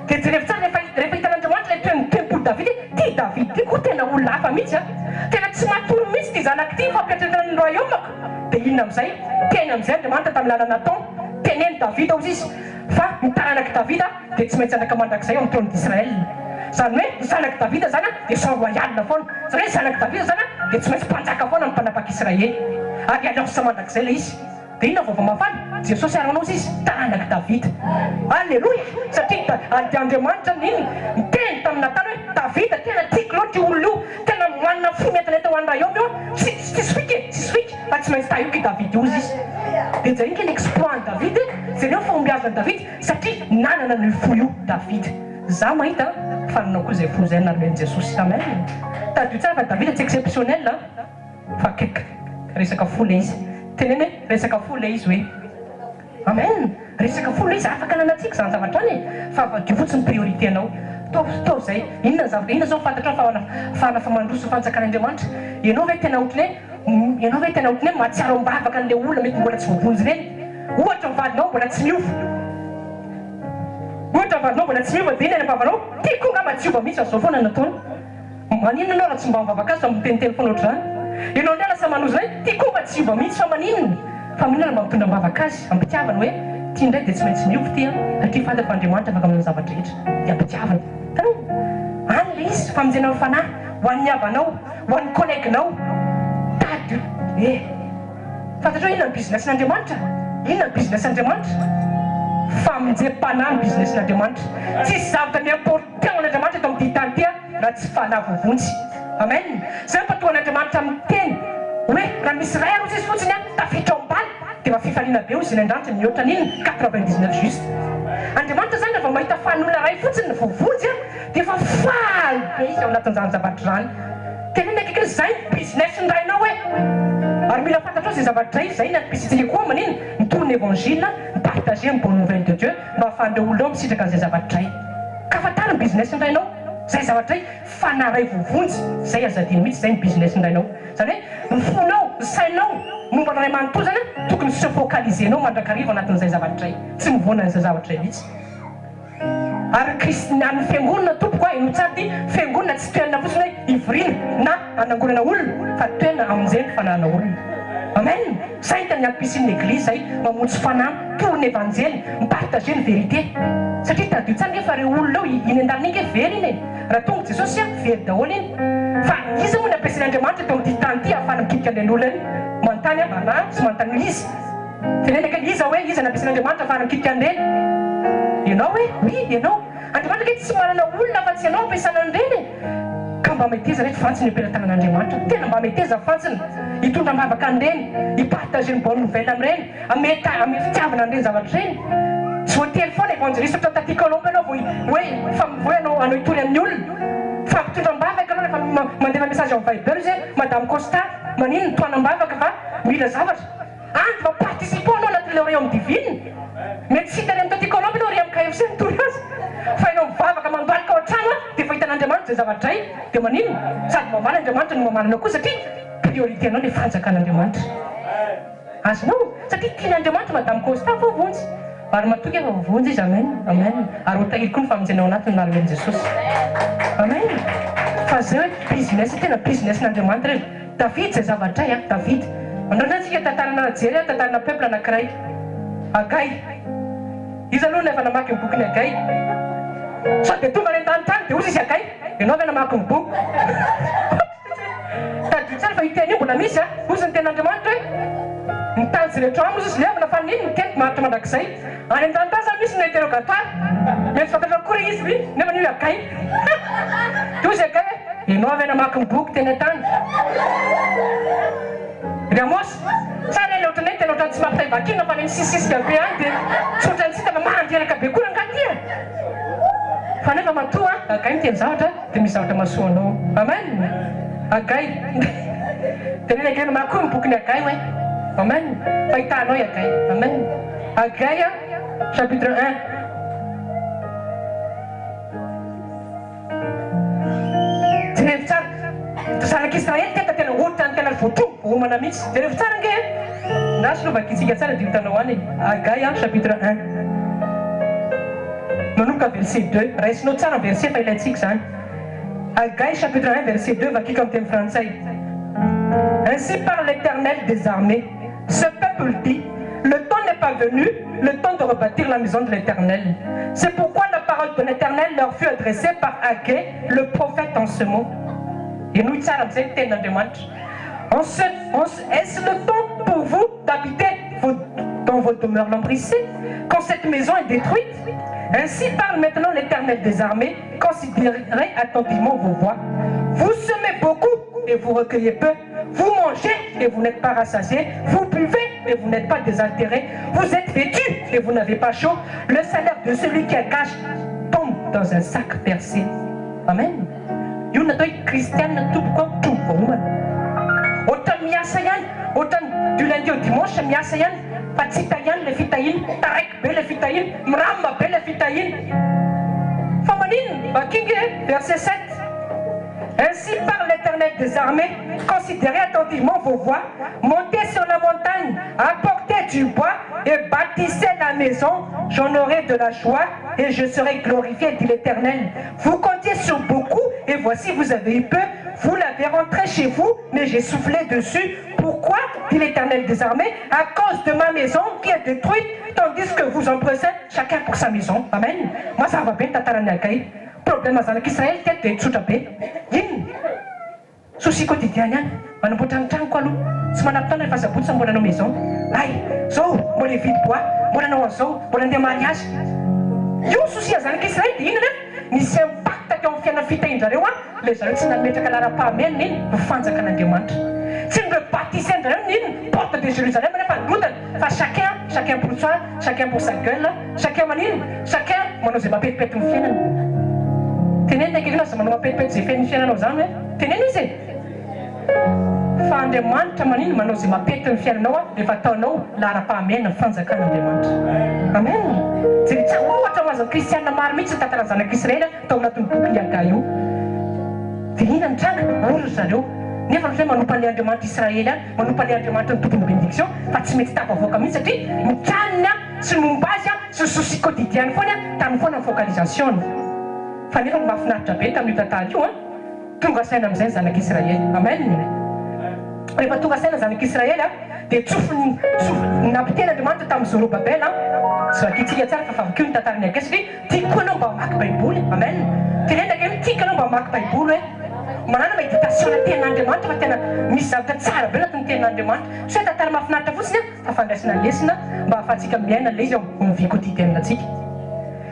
Dia jerevo tsara rehefa rehefa hitan'Andriamanitra ilay toe tempoly Davida hoe ty Davida ty koa tena olona hafa mihitsy an! Tena tsy matory mihitsy ty zanako ty fampiantranoana ny royaume-ko. Dia inona amin'izay? Teny amin'izay Andriamanitra tamin'ny lalan'i Nathan, teneno Davida hozy izy fa ny taranak'i Davida dia tsy maintsy hanjaka mandrakizay eo amin'ny trône d'Israël. Izany hoe ny zanak'i Davida izany dia sang royal foana. Izany hoe ny zanak'i Davida izany dia tsy maintsy mpanjaka foana amin'ny mpanapak'Israely. Ary alliance mandrakizay ilay izy. Dia inona vaovao mahafaly? Jesosy ary manao izy taranak'i Davida. Aleloia! Satria dia Andriamanitra nino niteny tamin'i Natana hoe Davida tena tiako loatra io olona io, tena manana fo mientanentana ho an'i Rayomy io, tsy tsisy fika e, tsisy fika fa tsy maintsy tahiako i Davida io hozy izy. Dia jereo ange ny exploit an'i David e! Jereo ny fahombiazan'i David satria nanana an'io fo io David. Za mahita fa nanao koa izay fo izay nanomen'i Jesosy. Amen! Tadidio tsara fa David tsy exceptionnel an! Fa kek resaka fo le izy. Teneno hoe resaka fo le izy hoe. Amen! Resaka fo le izy, afaka ananantsika izany zavatra izany e! Fa avadio fotsiny ny priorité nao. Ataovy ataovy izay. Inona ny zavatra, inona izao ny fantatrao fa fa fa mandroso ny fanjakan'Andriamanitra? Ianao ve tena ohatry ny hoe, ianao ve tena ohatry ny hoe mahatsiaro am-bavaka an'ilay olona mety mbola tsy voavonjy ireny? Ohatra ny vadinao mbola tsy miova. Ohatra ny vadinao mbola tsy miova dia inona ny am-bavanao? Tiako angamba tsy hiova mihitsy fa izao foana no nataony. Maninona ianao raha tsy mba mivavaka azy fa miteniteny foana ohatr'izany? Ianao indray lasa manozona hoe ty koa mba tsy hiova mihitsy fa maninona? Fa maninona raha mba mitondra am-bavaka azy am-pitiavana hoe ty indray dia tsy maintsy miova ty an, satria fantako fa Andriamanitra afaka manao ny zava-drehetra. Dia am-pitiavana. Hitanao? Any ilay izy, famonjena ny fanahy, ho an'ny havanao, ho an'ny collègue-nao. Tadidio eh! Fantatrao inona ny business-n'Andriamanitra? Inona ny business-n'Andriamanitra? Famonjem-panahy ny business-n'Andriamanitra. Tsisy zavatra mi-importer ho an'Andriamanitra eto amin'ity tany ity raha tsy fanahy voavonjy. Amen. Izay no mpatohan'Andriamanitra miteny hoe raha misy iray ary hozy izy fotsiny tafiditra ao am-bala dia efa fifaliana be hozy eny an-danitra mihoatra an'inona? 99 juste. Andriamanitra izany raha vao mahita fan'olona iray fotsiny voavonjy dia efa faly be izy ao anatin'izany zavatra izany. Teneno akaiky hoe zay ny business ny rainao e! Ary mila fantatrao zay zavatra zay, zay ny antom-pisiantsika koa manina? Mitory ny évangile, mi-partager ny bonne nouvelle de Dieu mba ahafahan'ireo olona ireo misitraka an'izay zavatra zay. Ka fantaro ny business ny rainao, zay zavatra zay, fanahy ray voavonjy, zay aza adino mihitsy, zay ny business ny rainao. Zany hoe ny fonao, ny sainao, momba ny ray manontolo zany an, tokony se focaliser-nao mandrakariva anatin'izay zavatra zay, tsy mivoana an'izay zavatra zay mihitsy. Ary ny Kristy, ary ny Fiangonana tompoko a, henoy tsara ity, Fiangonana tsy toerana fotsiny hoe hivoriana na hanangonana olona fa toerana hamonjena fanahana olona. Amen! Zay ny tena antom-pisian'ny Eglizy zay, mamonjy fanahy, mitory ny Evanjely, mi-partager ny vérité. Satria tadidio tsara nge fa reo olona reo iny an-dalana iny nge very iny e! Raha tonga Jesosy a, very daholo iny. Fa iza moa no ampiasain'Andriamanitra eto amin'ity tany ity ahafahana mikitika an'ireny olona ireny? Manontany aho, anah tsy manontany iza? Teneno akaiky, Iza hoe iza nampiasain'Andriamanitra fa nikitika an'ireny? Ianao hoe? Oui, ianao. Andriamanitra ange tsy manana olona afa-tsy ianao ampiasana an'ireny e! Ka mba meteza reto fantsina eo am-pelatanan'Andriamanitra. Tena mba meteza fantsina hitondra am-bavaka an'ireny, hi-partager ny bonne nouvelle amin'ireny, hanome ta, hanome fitiavana an'ireny zavatra ireny. Tsy voatery foana evangeliste ohatran'ny taty Colombe ianao vao hoe fa vao ianao hanao hitory amin'ny olona. Fa mpitondra am-bavaka ianao rehefa mandefa message amin'ny Viber izy hoe Madame Costa, maninona tohanam-bavaka fa mila zavatra. Any mba participant anao anatin'ilay royaume divine. Mety tsy hita any amin'ny taty Colombe ianao ry amin'ny KFC mitory azy. Fa ianao mivavaka mandohalika ao an-trano an, dia efa hitan'Andriamanitra izay zavatra izay. Dia maninona? Sady mamaly Andriamanitra no mamaly anao koa satria priorité anao ilay fanjakan'Andriamanitra. Azonao? Satria tian'Andriamanitra Madame Costa voavonjy. Ary matoky aho fa voavonjy izy. Amen. Amen. Ary ho tahiry koa ny famonjena ao anatiny anaran'i Jesosy. Amen. Fa izay hoe business, tena business-n'Andriamanitra ireny. David zay zavatra zay a! David. Andao ndray tsika tantarana jery a tantarana peuple anakiray. Agay. Iza aloha no efa namaky ny bokin'i Agay? Sao dia tonga any an-danitra any dia hozy izy Agay, ianao ve namaky ny bokiko? Tadidio tsara fa io teny io mbola misy a! Hozy ny tenin'Andriamanitra hoe, Ny tany sy rehetra ao aminy hozy izy levona fa n'inona ny teniko maharitra mandrakizay. Any an-danitra any zany misy ny interrogatoire. Mety tsy fantatrao akory izy ry, nefa io Agay. Dia hozy Agay hoe, Ianao ve namaky ny boky teny an-tany? Ry Amos, tsara ilay ohatran'ny hoe tena ohatran'ny tsy mampitahy vakina fa any misisisika be any dia tsy ohatran'ny tsy hita fa mandreraka be koa rangahy ty e! Fa nefa matoa Agay miteny zavatra dia misy zavatra mahasoa anao. Amen! Agay. Teneno Agay namaky koa ny bokin'i Agay hoe. Amen! Fa hitanao i Agay. Amen! Agay chapitre un. Jerevo tsara. Zanak'i Israely tena tena ohatran'ny tena voatombo voaomana mihitsy. Jerevo tsara ange e. Na sinoa vakintsika tsara dia ho hitanao any e. Hagay a chapitre un. Manomboka verset deux. Raisinao tsara ny verset fa ilaintsika izany. Hagay chapitre un verset deux vakiko amin'ny teny frantsay. Ainsi parle l'Eternel des armées, ce peuple dit, le temps n'est pas venu, le temps de rebâtir la maison de l'Eternel. C'est pourquoi la parole de l'Eternel leur fut adressée par Aggée, le prophète en ce mot. Henoy tsara amin'izay ny tenin'Andriamanitra. En ce, en ce, est-ce le temps pour vous d'habiter vos, dans vos demeures lambrissées, quand cette maison est détruite? Ainsi parle maintenant l'Eternel des armées, considérez attentivement vos voies. Vous semez beaucoup. et vous recueillez peu. Vous mangez et vous n'êtes pas rassasiés. Vous buvez et vous n'êtes pas désaltérés. Vous êtes vêtus et vous n'avez pas chaud. Le salaire de celui qui gage tombe dans un sac percé. Amen. Io no atao hoe kristianina tompoko a, trombo voaomana. Ohatran'ny miasa ihany, ohatran'ny du lundi au dimanche miasa ihany fa tsy hita ihany ilay fitahiana, taraiky be ilay fitahiana, miramina be ilay fitahiana. Fa maninona? Vakio nge e, verset 7. Ainsi parle l'Éternel des armées, considérez attentivement vos voies, montez sur la montagne, apportez du bois et bâtissez la maison, j'en aurai de la joie et je serai glorifié, dit l'Éternel. Vous comptiez sur beaucoup et voici vous avez eu peu, vous l'avez rentré chez vous, mais j'ai soufflé dessus. Pourquoi, dit l'Éternel des armées, à cause de ma maison qui est détruite, tandis que vous empressez chacun pour sa maison. Amen. Mazava be ny tantaran'ny Hagay. Problème zanak'Israely teto dia tsotra be. Inona? Souci quotidien ihany. Manamboatra ny tranoko aloha. Tsy manam-potoana rehefa sabotsy mbola hanao maison. Hay, zao mbola hividy bois, mbola hanao an'izao, mbola handeha mariage. Io ny souci zanak'Israely dia inona nefa? Nisy impact teo amin'ny fiainan'ny fitahian-drareo an, ilay zareo tsy nametraka laharam-pahamehana iny ho fanjakan'Andriamanitra. Tsy ni-rebâtisser-ndrareo ny iny porte de Jérusalem nefa nirodana fa chacun, chacun pour soi, chacun pour sa gueule, chacun maninona? Chacun manao izay mampetipety ny fiainany. Tenenina akaiky aza manao mampetipety izay fen'ny fiainanao izany hoe teneno izy e! Fa Andriamanitra maninona manao izay mampety ny fiainanao an rehefa ataonao laharam-pahamehana ny fanjakan'Andriamanitra. Amen! Jereo tsara ohatra ho azon'ny kristiana maro mihitsy ny tantaran'ny zanak'Israely tao anatin'ny bokin'i Hagay io. Dia inona ny tranga? Ory ry zareo. Nefa ny hoe manompo an'ilay Andriamanitra Israely ihany, manompo an'ilay Andriamanitra ny tompon'ny bénédiction fa tsy mety tafavoaka mihitsy satria ny tranony sy ny momba azy sy ny souci quotidien-ny foana tany foana ny focalisation-ny. Fa nefa ny mahafinaritra be tamin'io tantara io an, tonga saina amin'izay ny zanak'Israely. Amen. Rehefa tonga saina ny zanak'Israely an, dia tsofiny, tsofiny, nampiteny Andriamanitra tamin'i Zorobabela an, tsy vakintsika tsara fa vakio ny tantaran'i Hagay satria tiako koa ianao mba hamaky Baiboly. Amen. Tenenina akaiky hoe tiako ianao mba hamaky Baiboly hoe manana méditation ny tenin'Andriamanitra fa tena misy zavatra tsara be anatin'ny tenin'Andriamanitra. Tsy hoe tantara mahafinaritra fotsiny an, fa fandraisana lesona mba ahafahantsika miaina ilay izy ao amin'ny vie quotidienne antsika.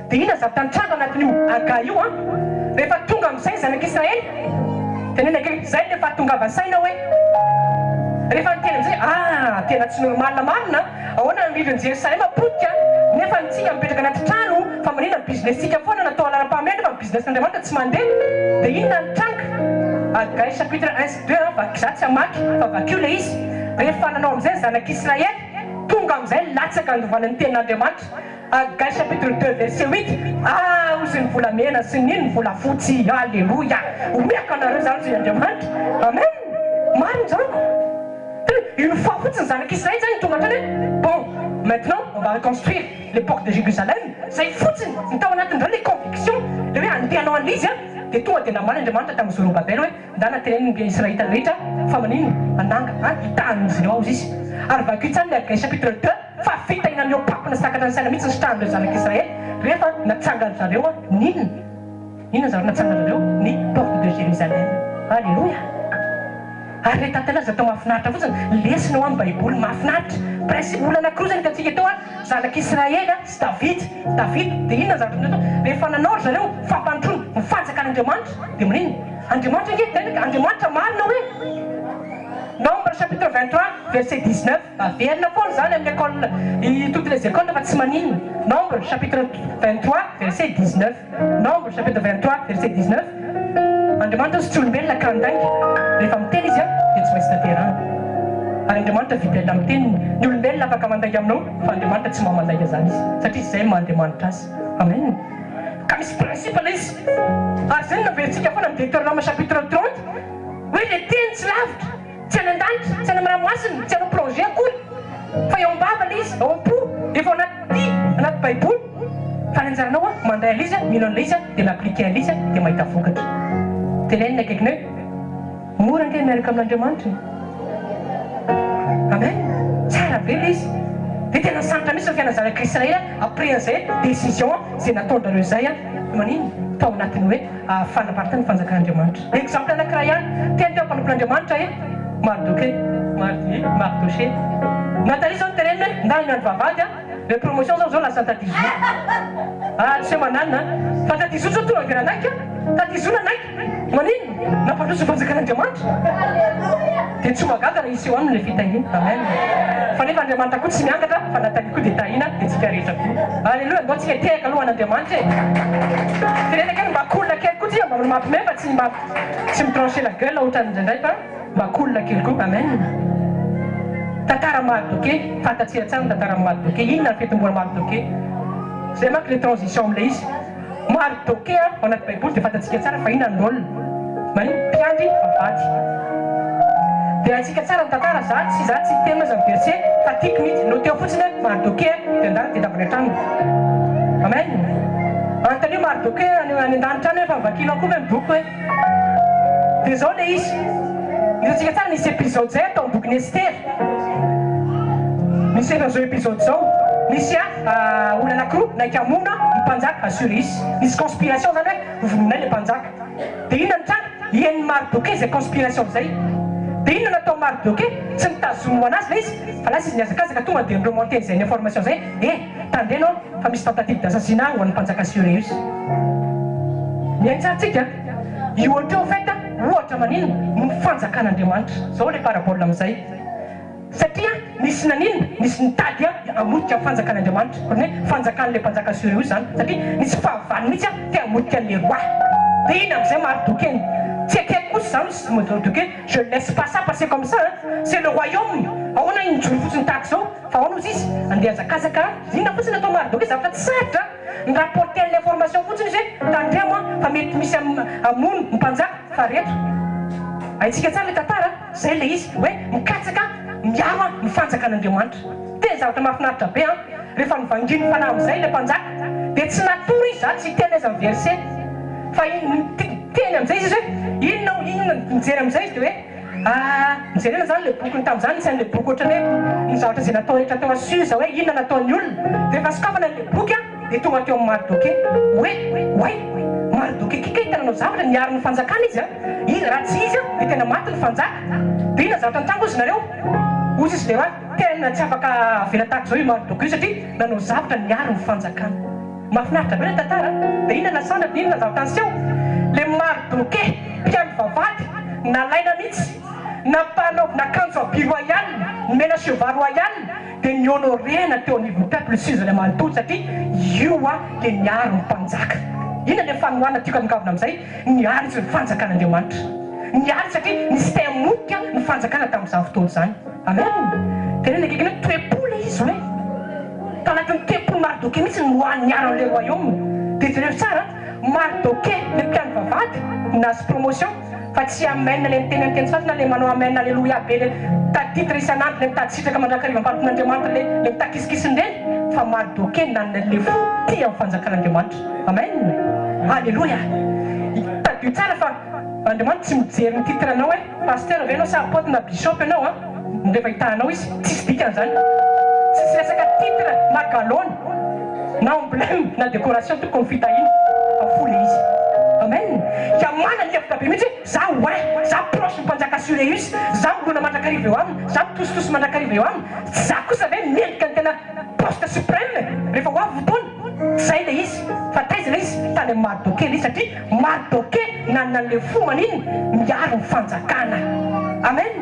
Dia inona ny zavatra nitranga anatin'io Hagay io an? Rehefa tonga amin'izay ny zanak'Israely, teneno akaiky, izay ilay fahatongava saina hoe, rehefa niteny amin'izay, ah, tena tsy normal marina an, ahoana ny rindrin'i Jerosalema potika, nefa ny tsika mipetraka anaty trano, fa maninona ny business-tsika foana natao alalam-pahamehana nefa ny business-n'Andriamanitra tsy mandeha, dia inona ny tranga? Hagay chapitre 1 sy 2 an, vaky, za tsy hamaky fa vakio ilay izy, rehefa nanao amin'izay ny zanak'Israely, tonga amin'izay latsaka handovana ny tenin'Andriamanitra, Hagay chapitre 2 verset 8, Ah, hozy ny volamena sy ny ny volafotsy, Aleloia! Omeko anareo izany hozy Andriamanitra. Amen! Marina izany. Tena une fois fotsiny zanak'Israely izany tonga hatrany hoe, bon, maintenant on va reconstruire les portes de Jérusalem, izay fotsiny ny tao anatin'izany ilay conviction, ilay hoe handeha hanao an'ilay izy an, dia tonga dia namaly Andriamanitra tamin'i Zorobabela hoe, ndana teneno ny Israelita rehetra fa maninona, hananga an, hitahan'izy ireo aho hozy izy. Ary vakio tsara ilay Hagay chapitre 2. Fa fitahiana mihoa-papina sy takatra ny saina mihitsy ny sitrahan'ireo zanak'Israely rehefa natsangan-dry zareo ny inona? Inona zareo natsangan-dry zareo? Ny porte de Jérusalem. Alléluia! Ary ilay tantara aza atao mahafinaritra fotsiny, lesona ho an'ny Baiboly mahafinaritra. Principe, olona anankiroa izay hitantsika teo an, zanak'Israely sy Davida. Davida, dia inona ny zavatra natao? Rehefa nanao ry zareo fampandroana ny fanjakan'Andriamanitra, dia maninona? Andriamanitra ange, Andriamanitra marina hoe? Nombre chapitre 23 verset 19. Averina foana izany amin'ny école i toutes les écoles fa tsy maninona. Nombre chapitre 23 verset 19 Nombre chapitre 23 verset 19 Andriamanitra hozy tsy olombelona ka handainga, rehefa miteny Izy dia tsy maintsy tanterahany. Ary Andriamanitra fidèle amin'ny teniny. Ny olombelona afaka mandainga aminao fa Andriamanitra tsy maha mandainga izany Izy satria izay no maha Andriamanitra Azy. Amen. Ka misy principe ilay izy. Ary izay no naverintsika foana amin'ny Deuteronome chapitre 30 hoe ilay teny tsy lavitra. Tsy any an-danitra, tsy any amin'ny ranomasina, tsy hanao plongée akory fa eo am-bava ilay izy, ao am-po, efa ao anaty anaty baiboly. Fa ny anjaranao an, mandray an'ilay izy an, mino an'ilay izy an, dia mi-appliquer an'ilay izy an, dia mahita vokatra. Tenenina akaikinao hoe, mora ange ny miaraka amin'Andriamanitra e. Amen. Tsara be ilay izy. Dia tena sarotra mihitsy ny fiainan'ny zanak'Israely après an'izay décision izay nataon-drareo izay an. Maninona? Tao anatin'ny hoe Fanaparitana ny fanjakan'Andriamanitra. Exemple anankiray ihany, teny teo mpanompon'Andriamanitra e, Mardoché, Mardi, Mardoché. Nathalie zao niteneniny hoe ndany miandry vavahady a, le promotion zao zao lasa taty Zo. Ah tsy hoe mananina an, fa taty Zo zao tonga dia nanaiky an, taty Zo nanaiky. Maninona? Nampandroso ny fanjakan'Andriamanitra. Dia tsy ho mahagaga raha hiseho aminy ilay fitahiana. Amen. Fa nefa Andriamanitra koa tsy miangatra fa na Nathalie koa dia tahiana dia tsika rehetra koa. Alléluia. Andao tsika hitehaka aloha an'Andriamanitra e. Tenenina kely mba cool kely koa tsika mba mampime fa tsy mba tsy mi-trancher la gueule ohatran'ny indraindray fa mba cool kely koa. Amen. Tantara Mardoké, fantatsika tsara ny tantaran'i Mardoké. Inona ny fitomboan'i Mardoké? Zay manko le transition amin'ilay izy. Mardoké ao anaty baiboly dia fantatsika tsara fa inona ny rôle ny mpiandry vavahady. Dia haintsika tsara ny tantara, za tsy za tsy hiteny aza ny verset fa tiako mihitsy, noteo fotsiny hoe Mardoké dia andana dia tavany an-tranony. Amen. Anontanio Mardoké any any an-danitra any hoe efa novakianao koa ve ny boky hoe. Dia izao ilay izy. Hitantsika tsara nisy épisode izay tao amin'ny bokin'i Estera. Nisy an'izao épisode izao. Nisy olona anankiroa naika hamono ny mpanjaka Assuréus. Nisy conspiration izany hoe hovonoinay ilay mpanjaka. Dia inona no nitranga? Henon'i Mardoké izay conspiration izay. Dia inona no nataon'i Mardoké? Tsy nitazominy ho an'azy ilay izy fa lasa izy nihazakazaka tonga dia ni-remonter an'izay information izay. Eh! Tandremo aho fa misy tentative d'assassinat ho an'ny mpanjaka Assuréus. Mihaino tsara tsika a! Io ohatra io en fait ohatra maninona no fanjakan'Andriamanitra. Zao le parabole amin'izay. Satria nisy naninona? Nisy nitady hamotika ny fanjakan'Andriamanitra. Ohatran'ny hoe fanjakan'ilay mpanjaka Assuréus izany. Satria nisy fahavalo mihitsy te hamotika an'ilay roi. Dia iny amin'izay Mardoké. Tsy ekeko kosa izany hoy Mardoké, je ne laisse pas ça passer comme ça hein! C'est le royaume! Ahoana iny mijoro fotsiny tahaka izao? Fa ahoana hozy izy? Andeha hazakazaka inona fotsiny atao Mardoké? Zavatra tsy sarotra an! Ni-rapporter an'ilay information fotsiny izy hoe tandremo an! Fa mety misy hamono ny mpanjaka. Fa reto, haintsika tsara ilay tantara an! Zay ilay izy hoe mikatsaka miaro ny fanjakan'Andriamanitra. Tena zavatra mahafinaritra be an! Rehefa novangin'ny fanahy amin'izay ilay mpanjaka dia tsy natory izy, za tsy hiteny aiza ny verset fa niteny amin'izay izy hoe inona hoy inona, nijery amin'izay izy dia hoe ah nijerena zany ilay bokiny tamin'izany, nisy an'ilay boky ohatran'ny hoe ny zavatra izay natao rehetra tao à Susa hoe inona nataon'ny olona, dia rehefa sokafana ilay boky an! Dia tonga teo amin'i Mardoke hoe, Oay! Mardoke kika hita nanao zavatra, niaro ny fanjakana izy an! Iza, raha tsy izy an, dia tena maty ny fanjaka. Dia inona zavatra nitranga hozy nareo? Hozy izy lehilahy, Tena tsy afaka avela tahaka izao io Mardoke io satria nanao zavatra niaro ny fanjakana. Mahafinaritra be ilay tantara an! Dia inona nasandratra, inona zavatra niseho? Ilay Mardoke mpiandry vavahady nalaina mihitsy, nampanaovina akanjo habit royal, nomena cheval royal, dia ni-honorer-na teo anivon'ny peuple sy izy manontolo satria io hoa dia niaro ny mpanjaka. Inona ilay fanohanana tiako atongavana amin'izay? Niaro izy ny fanjakan'Andriamanitra. Niaro izy satria nisy te hamotika ny fanjakana tamin'izany fotoana izany. Amen. Teneno akaiky hoe toe-po ilay izy hoe. Tao anatin'ny toe-pon'i Mardoké mihitsy no niaro an'ilay royaume. Dia jereo tsara, Mardoké ilay mpiandry vavahady nahazo promotion. Fa tsy amen le miteny amin'ny teny sarotra na le manao amen aleloia be le mitady titre isan'andro le mitady sitraka mandrakariva am-panompon'Andriamanitra le le mitakisikisiny ireny fa Mardoke nanana le fo tia ny fanjakan'Andriamanitra amen aleloia tadidio tsara fa Andriamanitra tsy mijery ny titre anao hoe pasteur ve ianao sa apotre na bishop ianao an rehefa hitahanao izy tsisy dikany zany tsisy resaka titre na galona na emblème na décoration tompoko ny fitahiana fa fo le izy amen ka manana hevitra be mihitsy hoe za oin za proche ny mpanjaka Sureus za milona mandrakariva eo aminy za mitositosy mandrakariva eo aminy tsy za kosa ve mendrika ny tena poste supreme rehefa ho avy fotoana tsy zay le izy fa taiza le izy tany amin'i Mardoké le izy satria Mardoké nanana an'le fo maninona miaro ny fanjakana amen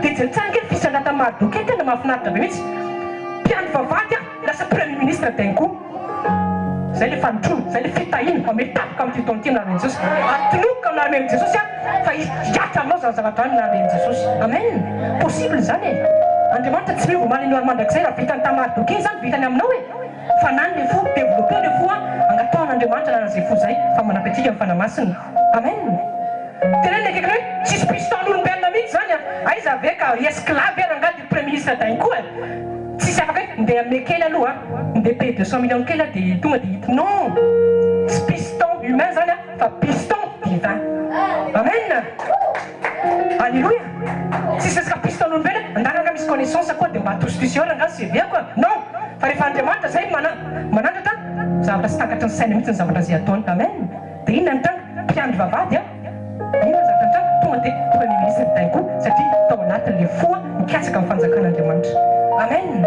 dia jereo tsara ange ny fisandratan'i Mardoké tena mahafinaritra be mihitsy mpiandry vavahady aho Lasa premier ministre d'un coup. Zay le fanitroana, zay le fitahiana mametraka amin'ity taona ity amin'ny anaran'i Jesosy. Atonoko amin'ny anaran'i Jesosy aho fa hihatra aminao izany zavatra izany amin'ny anaran'i Jesosy. Amen. Possible izany e. Andriamanitra tsy miova omaly anio ary mandrakizay. Raha vitany tamin'i Mardoké izany, vitany aminao e. Fanano le fo, développer le fo an. Angataho an'Andriamanitra hanana izay fo izay fa manampy antsika ny Fanahy Masina. Amen. Tenenina akaiky hoe tsisy piston-n'olombelona mihitsy izany an. Aiza ve ka esclave ve rangahy io premier ministre d'un coup e. Tsisy afaka hoe ndeha ame kely aloha a, ndeha paye 200 millions kely aho dia tonga dia hita. Non! Tsy piston humain zany a, fa piston divin. Amen! Alléluia! Tsisy resaka piston olombelona hoe ndana angaha misy connaissance koa dia mba atositosy eo rangaha ny CV-ko a! Non! Fa rehefa Andriamanitra zay manandratra, zavatra tsy takatry ny saina mihitsy ny zavatra izay ataony. Amen! Dia inona ny tranga? Mpiandry vavahady a! Inona ny zavatra nitranga? Tonga dia Premier Ministre d'un coup satria tao anatin'ilay fo mikatsaka ny fanjakan'Andriamanitra. Amen!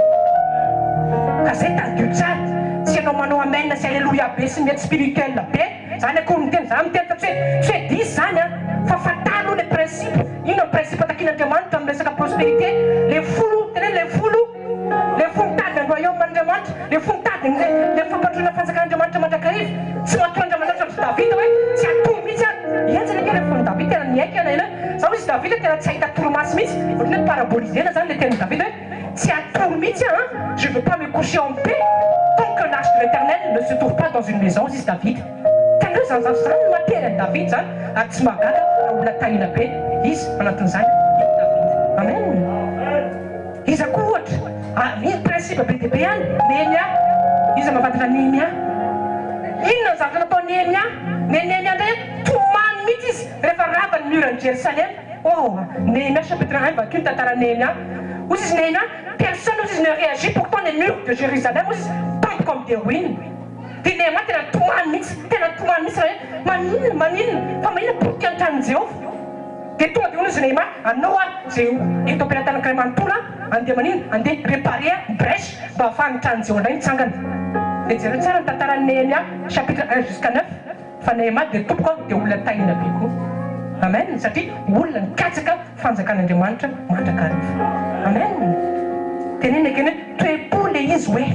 Ka zay tadidio tsara, tsy ianao manao amen sy aleloia be sy mety spirituel be. Zany akory miteny, za miteny fa tsy hoe tsy hoe diso zany an! Fa fantaro aloha le principe, inona ny principe takian'Andriamanitra amin'ny resaka prospérité, le fo teneno le fo le fo mitady ny royaume an'Andriamanitra, le fo mitady ny le fampandrosoana ny fanjakan'Andriamanitra mandrakariva, tsy matoa Andriamanitra ohatry Davida hoe tsy hatory mihitsy aho, henjana ange le fon'i Davida tena niaiky aho na hoe za hoy izy Davida tena tsy hahita torimaso mihitsy, ohatran'ny hoe paraboliser-na zany le tenin'i Davida hoe. Tsy hatory mihitsy aho an! Je veux pas me coucher en paix tant que l'arche de l'Eternel ne se trouve pas dans une maison hozy izy Davida. Hitanareo izany zavatra izany no maha-tery an'i Davida izany ary tsy mahagaga raha olona tahiana be izy anatin'izany i Davida. Amen! Iza koa ohatra? Ah, misy principe be dia be any. Nehemia. Iza mahafantatra Nehemia? Inona ny zavatra nataon'i Nehemia? Ny Nehemia indray tomany mihitsy izy rehefa rava ny mur an'i Jerosalema. Oh, Nehemia chapitre 1, vakio ny tantaran'i Nehemia. Hoy izy Nehemia, personne hoy izy ne réagit pourtant les murs de Jérusalem hoy izy tombent comme des ruines. Dia Nehemia tena nitomany mihitsy, tena nitomany mihitsy raha hoe maninona, maninona, fa maninona potika ny tranon'i Jehovah. Dia tonga dia hoy izy Nehemia, anao ary izay eto am-pelatanan'ny ray manontolo an, andeha maninona, andeha réparer ny brèche mba hahafahan'ny tranon'i Jehovah indray mitsangana. Dia jereo tsara ny tantaran'i Nehemia chapitre 1 jusqu'à 9. Fa Nehema dia tompoko a dia olona tahina be koa. Amen satria olona nikatsaka fanjakan'Andriamanitra mandrakariva. Amen. Tenenina ekeny hoe toe-po le izy hoe.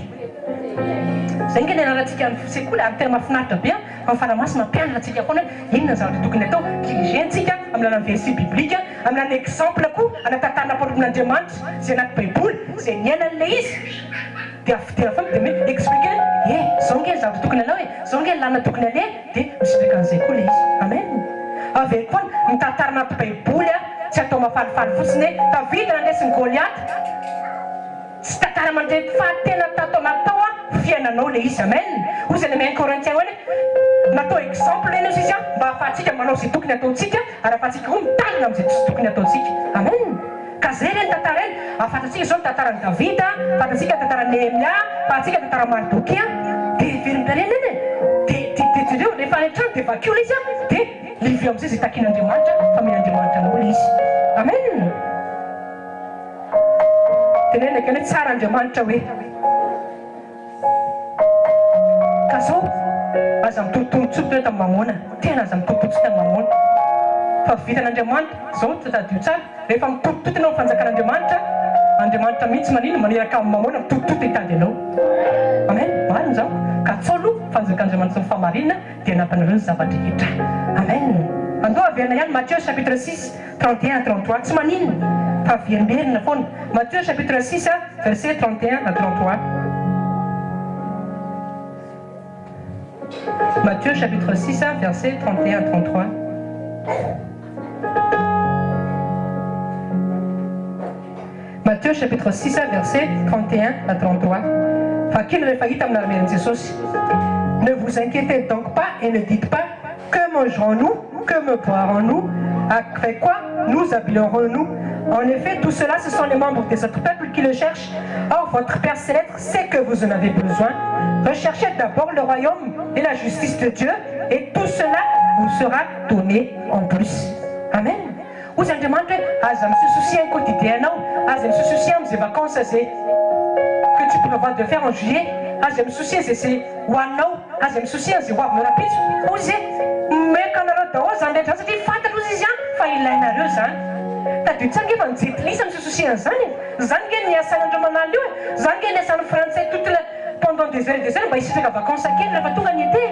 Zay nge nianarantsika any sekoly ary tena mahafinaritra be an, fa ny Fanahy Masina mampianatra antsika foana hoe inona ny zavatra tokony atao, diriger antsika amin'ny alalan'ny verset biblique, amin'ny alalan'ny exemple koa ana tantarana mpanompon'Andriamanitra izay anaty baiboly izay niainan'ilay izy. Dia avy dia avy dia mi expliquer hoe eh zao nge ny zavatra tokony alao e, zao nge ny lalana tokony aleha dia mi-explique an'izay koa ilay izy. Amen. Averiko foana, ny tantara anaty baiboly a, tsy atao mahafalifaly fotsiny hoe Davida nandresy ny Goliata. Tsy tantara mandre fa tena tatao natao a fiainanao ilay izy. Amen. Hoy izay namehany Corinthiens hoe natao exemple eny ozy izy a mba ahafahantsika manao izay tokony ataontsika ary ahafahantsika koa mitandrina amin'izay tsy tokony ataontsika. Amen. Ka zay re ny tantara eny, ahafantatsika zao ny tantaran'i Davida, fantatsika ny tantaran'i Nehemia, fantatsika ny tantaran'i Mardokia, dia heverim-pirenena eny e! Dia dia dia jereo, rehefa any an-trano dia vakio ilay izy an, dia livio amin'izay izay takian'Andriamanitra fa omen'Andriamanitra anao ilay izy. Amen! Tenenina akeny hoe tsara Andriamanitra hoe. Ka zao, aza mitorotoro-tsotra eto amin'ny Mamôna, tena aza mitorotoro-tsotra amin'ny Mamôna. Fa vitan'Andriamanitra, zao tadidio tsara, rehefa mitorotoro ianao amin'ny fanjakan'Andriamanitra, Andriamanitra mihitsy manino? Maniraka amin'ny Mamôna mitorotoro hitady anao. Amen, marina izany. Ka atsao aloha fanjakan'Andriamanitra sy ny fahamarinana dia hanampy anareo ny zava-drehetra. Amen. Andao averina ihany Matthieu chapitre 6, 31 à 33, tsy maninona fa averimberina foana. Matthieu chapitre 6, Verset 31 à 33. Matthieu chapitre 6 verset 31 à 33. Matthieu chapitre 6 verset 31 à 33. Vakino rehefa hita amin'ny armean'i Jesosy. Ne vous inquiétez donc pas et ne dites pas que mangerons-nous, que me boirons-nous, avec quoi nous habillerons-nous En effet, tout cela, ce sont les membres des autres peuples qui le cherchent. Or, votre Père Céleste sait que vous en avez besoin. Recherchez d'abord le royaume et la justice de Dieu, et tout cela vous sera donné en plus. Amen. Hoy Andriamanitra hoe, aza mi-se soucier ny quotidien-nao, aza mi-se soucier amin'izay vacances izay que tu prévois de faire en juillet, aza mi-soucier izay izay hohaninao, aza mi-soucier an'izay ho avinao rahampitso. Hoy izy hoe, omeko anareo daholo izany rehetra izany satria fantatro hozy izy an, fa ilainareo izany. Tadidio tsara ange fa ny jentilisa mi-se soucier an'izany e! Izany ange ny asan'andreo manala io e! Izany ange ny asan'ny frantsay toute la pendant des heures et des heures mba hisitraka vacances kely rehefa tonga ny été e!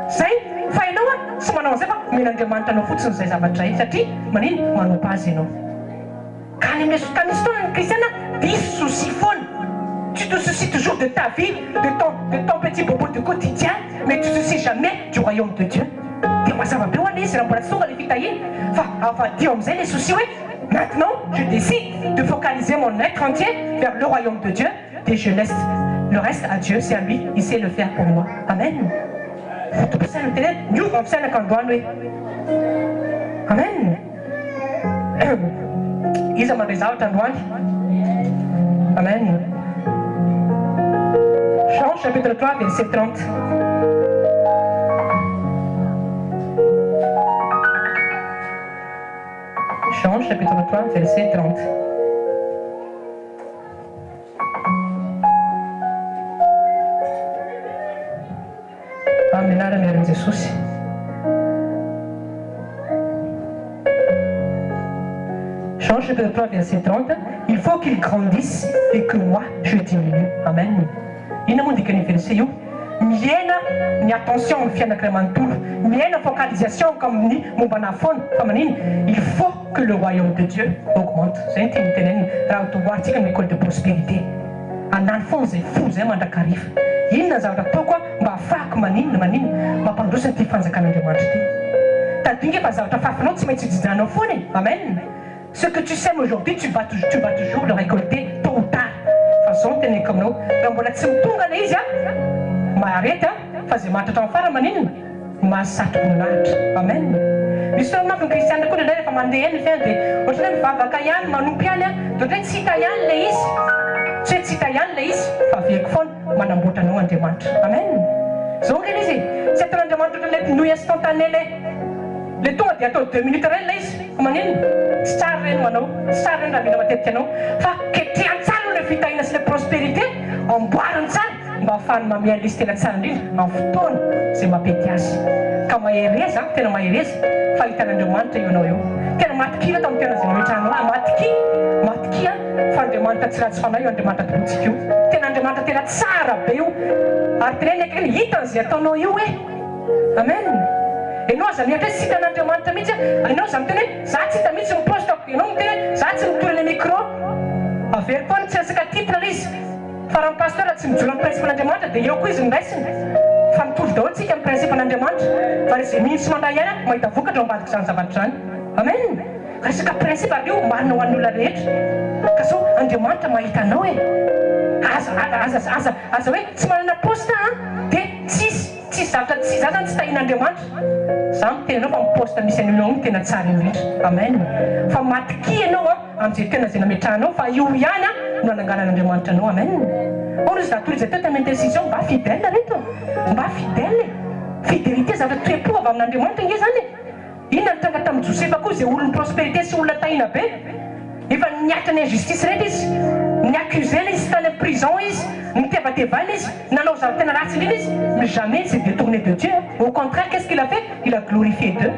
Zay! Fa ianao an, tsy manao an'izay fa omen'Andriamanitra anao fotsiny izay zavatra izay satria manino? Manompa Azy ianao. Ka any amin'ny ka misy fotoana ny kristiana diso souci foana. Tu te soucies toujours de ta vie, de ton de ton petit bobo du quotidien mais tu te soucies jamais du royaume de Dieu. Dia mazava be ho'a ilay izy raha mbola tsy tonga ilay fitahiana fa avadiho amin'izay ilay souci hoe maintenant je décide de focaliser mon être entier vers le royaume de Dieu dia je laisse le reste à Dieu, c'est à lui, il sait le faire pour moi. Amen. Foto-pisainana tena hoe miova ny fisainako androany hoe Amen. Iza mandray zavatra androany? Amen. Jean chapitre 3 verset 30. Jean chapitre 3 verset 30. Amin'ny anaran'ny Jesosy. chapitre 3 verset 30, il faut qu'il grandisse et que moi je diminue. Amen. Inona moa ny dikan'io verset io? Mihena ny attention amin'ny fiainako iray manontolo, mihena focalisation-ko amin'ny momba anah foana, fa manina? Il faut que le royaume de Dieu augmente. Zay no tiany tenenina raha oharintsika amin'ny école de prospérité. Anany foana izay fo izay mandrakariva. Inona ny zavatra ataoko mba hahafahako maninona maninona mampandroso an'ity fanjakan'Andriamanitra ity. Tadidio nge fa zavatra afafinao tsy maintsy hojinjanao foana e! Amen! Ce que tu sèmes aujourd'hui tu vas tu vas toujours le récolter tôt ou tard. Fa zao no teneniko aminao, raha mbola tsy mitonga ilay izy an, mahareta fa izay mahatratra ny farany maninona? Mahasatroboninahitra. Amen. Misy fotoana manko ny kristiana koa indraindray rehefa mandeha eny ny fiainana dia ohatran'ny hoe mivavaka ihany, manompo ihany an, dia ohatran'ny hoe tsy hita ihany ilay izy. Tsy hoe tsy hita ihany ilay izy fa averiko foana, manamboatra anao Andriamanitra. Amen. Izao ange ilay izy e, tsy ataon'Andriamanitra ohatran'ilay nouille instantanée ilay ilay tonga dia atao deux minutes ireny ilay izy. Fa maninona? Tsy tsara ireny manao, tsy tsara ireny raha mila matetika anao fa ketrehany tsara aloha ilay fitahiana sy ilay prospérité, amboariny tsara. Mba ahafahany mamehy an'ilay izy tena tsara indrindra amin'ny fotoana izay mampety azy. Ka mahereza an, tena mahereza fa hitan'Andriamanitra io anao io. Tena matokia ianao tamin'ny toerana izay nametrahanao ahy, matokia, matokia an, fa Andriamanitra tsy ratsy fanahy io Andriamanitra tompontsika io. Tena Andriamanitra tena tsara be io. Ary teneniny akaiky hoe hitany izay ataonao io e. Amen. Ianao aza mihevitra hoe tsy hitan'Andriamanitra mihitsy an, ianao aza miteny hoe za tsy hita mihitsy ny poste-ko, ianao miteny hoe za tsy mitory any micro. Averiko foana, tsy resaka titre ilay izy. Fa raha ny pasteur tsy mijoro amin'ny principe an'Andriamanitra dia eo koa izy no raisiny. Fa mitovy daholo tsika amin'ny principe an'Andriamanitra. Fa raha izay mino sy mandray aina mahita vokatra ao ambadik'izany zavatra izany. Amen! Resaka principe ary io marina ho an'ny olona rehetra. Ka sao Andriamanitra mahita anao e! Aza aza aza aza hoe tsy manana poste an! Dia tsisy tsisy zavatra tsy za zany tsy tahian'Andriamanitra. Za miteny anao fa ny poste misy an'io io no tena tsara indrindra. Amen! Fa matokia ianao an! Amin'izay toerana izay nametrahanao fa io ihany no hananganan'Andriamanitra anao. Amen. Or izy raha toy izay teo tamin'ny intercession mba fidèle reto e! Mba fidèle e! Fidélité zavatra toe-po avy amin'Andriamanitra ange izany e! Inona no tranga tamin'i Josefa koa izay olon'ny prospérité sy olona tahiana be? Efa niaritra ny injustice rehetra izy, ni-accuser-na izy tany amin'ny prison izy, nitevatevaina izy, nanao zavatra tena ratsy indrindra izy, mais jamais il s'est détourné de Dieu, au contraire qu'est-ce qu'il a fait? Il a glorifié Dieu.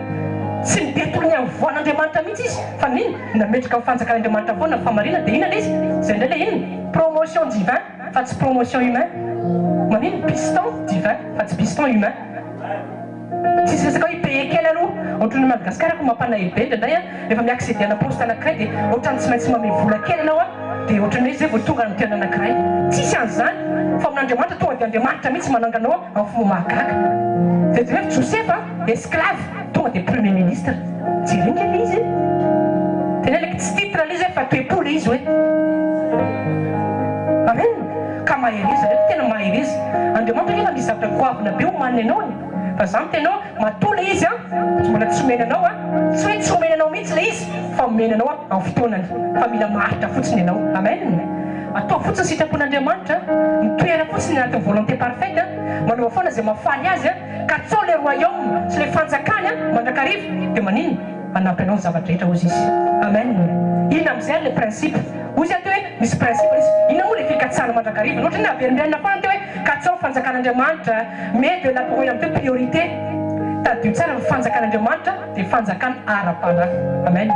Tsy ni-détourner amin'ny voan'Andriamanitra mihitsy izy fa n'inona? Nametraka ny fanjakan'Andriamanitra foana ny fahamarinana dia inona ilay izy? Izay indray ilay inona? Promotion divin fa tsy promotion humain. Maninona? Piston divin fa tsy piston humain. Tsisy resaka hoe payer kely aloha. Ohatran'ny Madagascar ko mampalahelo be indraindray an, rehefa mi-acceder ana poste anakiray dia ohatran'ny tsy maintsy manome vola kely ianao an, dia ohatran'ny hoe izay vao tonga any amin'ny toerana anakiray. Tsisy an'izany fa amin'Andriamanitra tonga dia Andriamanitra mihitsy manangana anao amin'ny fomba mahagaga. Dia jereo Josefa esclave tonga dia premier ministre. Jereo nge le izy e. Tena ilay tsy titre le izy hoe fa toe-po le izy hoe. Amen. Ka mahereza reto tena mahereza. Andriamanitra nge efa misy zavatra goavana be omaniny anao e. Fa za miteny anao matoa le izy an, tsy mbola tsy omeny anao an, tsy hoe tsy omeny anao mihitsy le izy fa omeny anao amin'ny fotoanany fa mila maharitra fotsiny ianao. Amen. Ataovy fotsiny sitrapon'Andriamanitra, mitoera fotsiny anatin'ny volonté parfaite, manaova foana izay mahafaly azy, katsao le royaume sy le fanjakany mandrakariva dia maninona? Hanampy anao ny zava-drehetra hozy izy. Amen. Inona amin'izay ary le principe? Hozy aho teo hoe misy principe izy. Inona moa le fikatsahana mandrakariva? Ohatra ny averimberina foana teo hoe katsao ny fanjakan'Andriamanitra, mets de la pour eo amin'ny priorité. Tadidio tsara ny fanjakan'Andriamanitra dia fanjakana ara-panahy. Amen.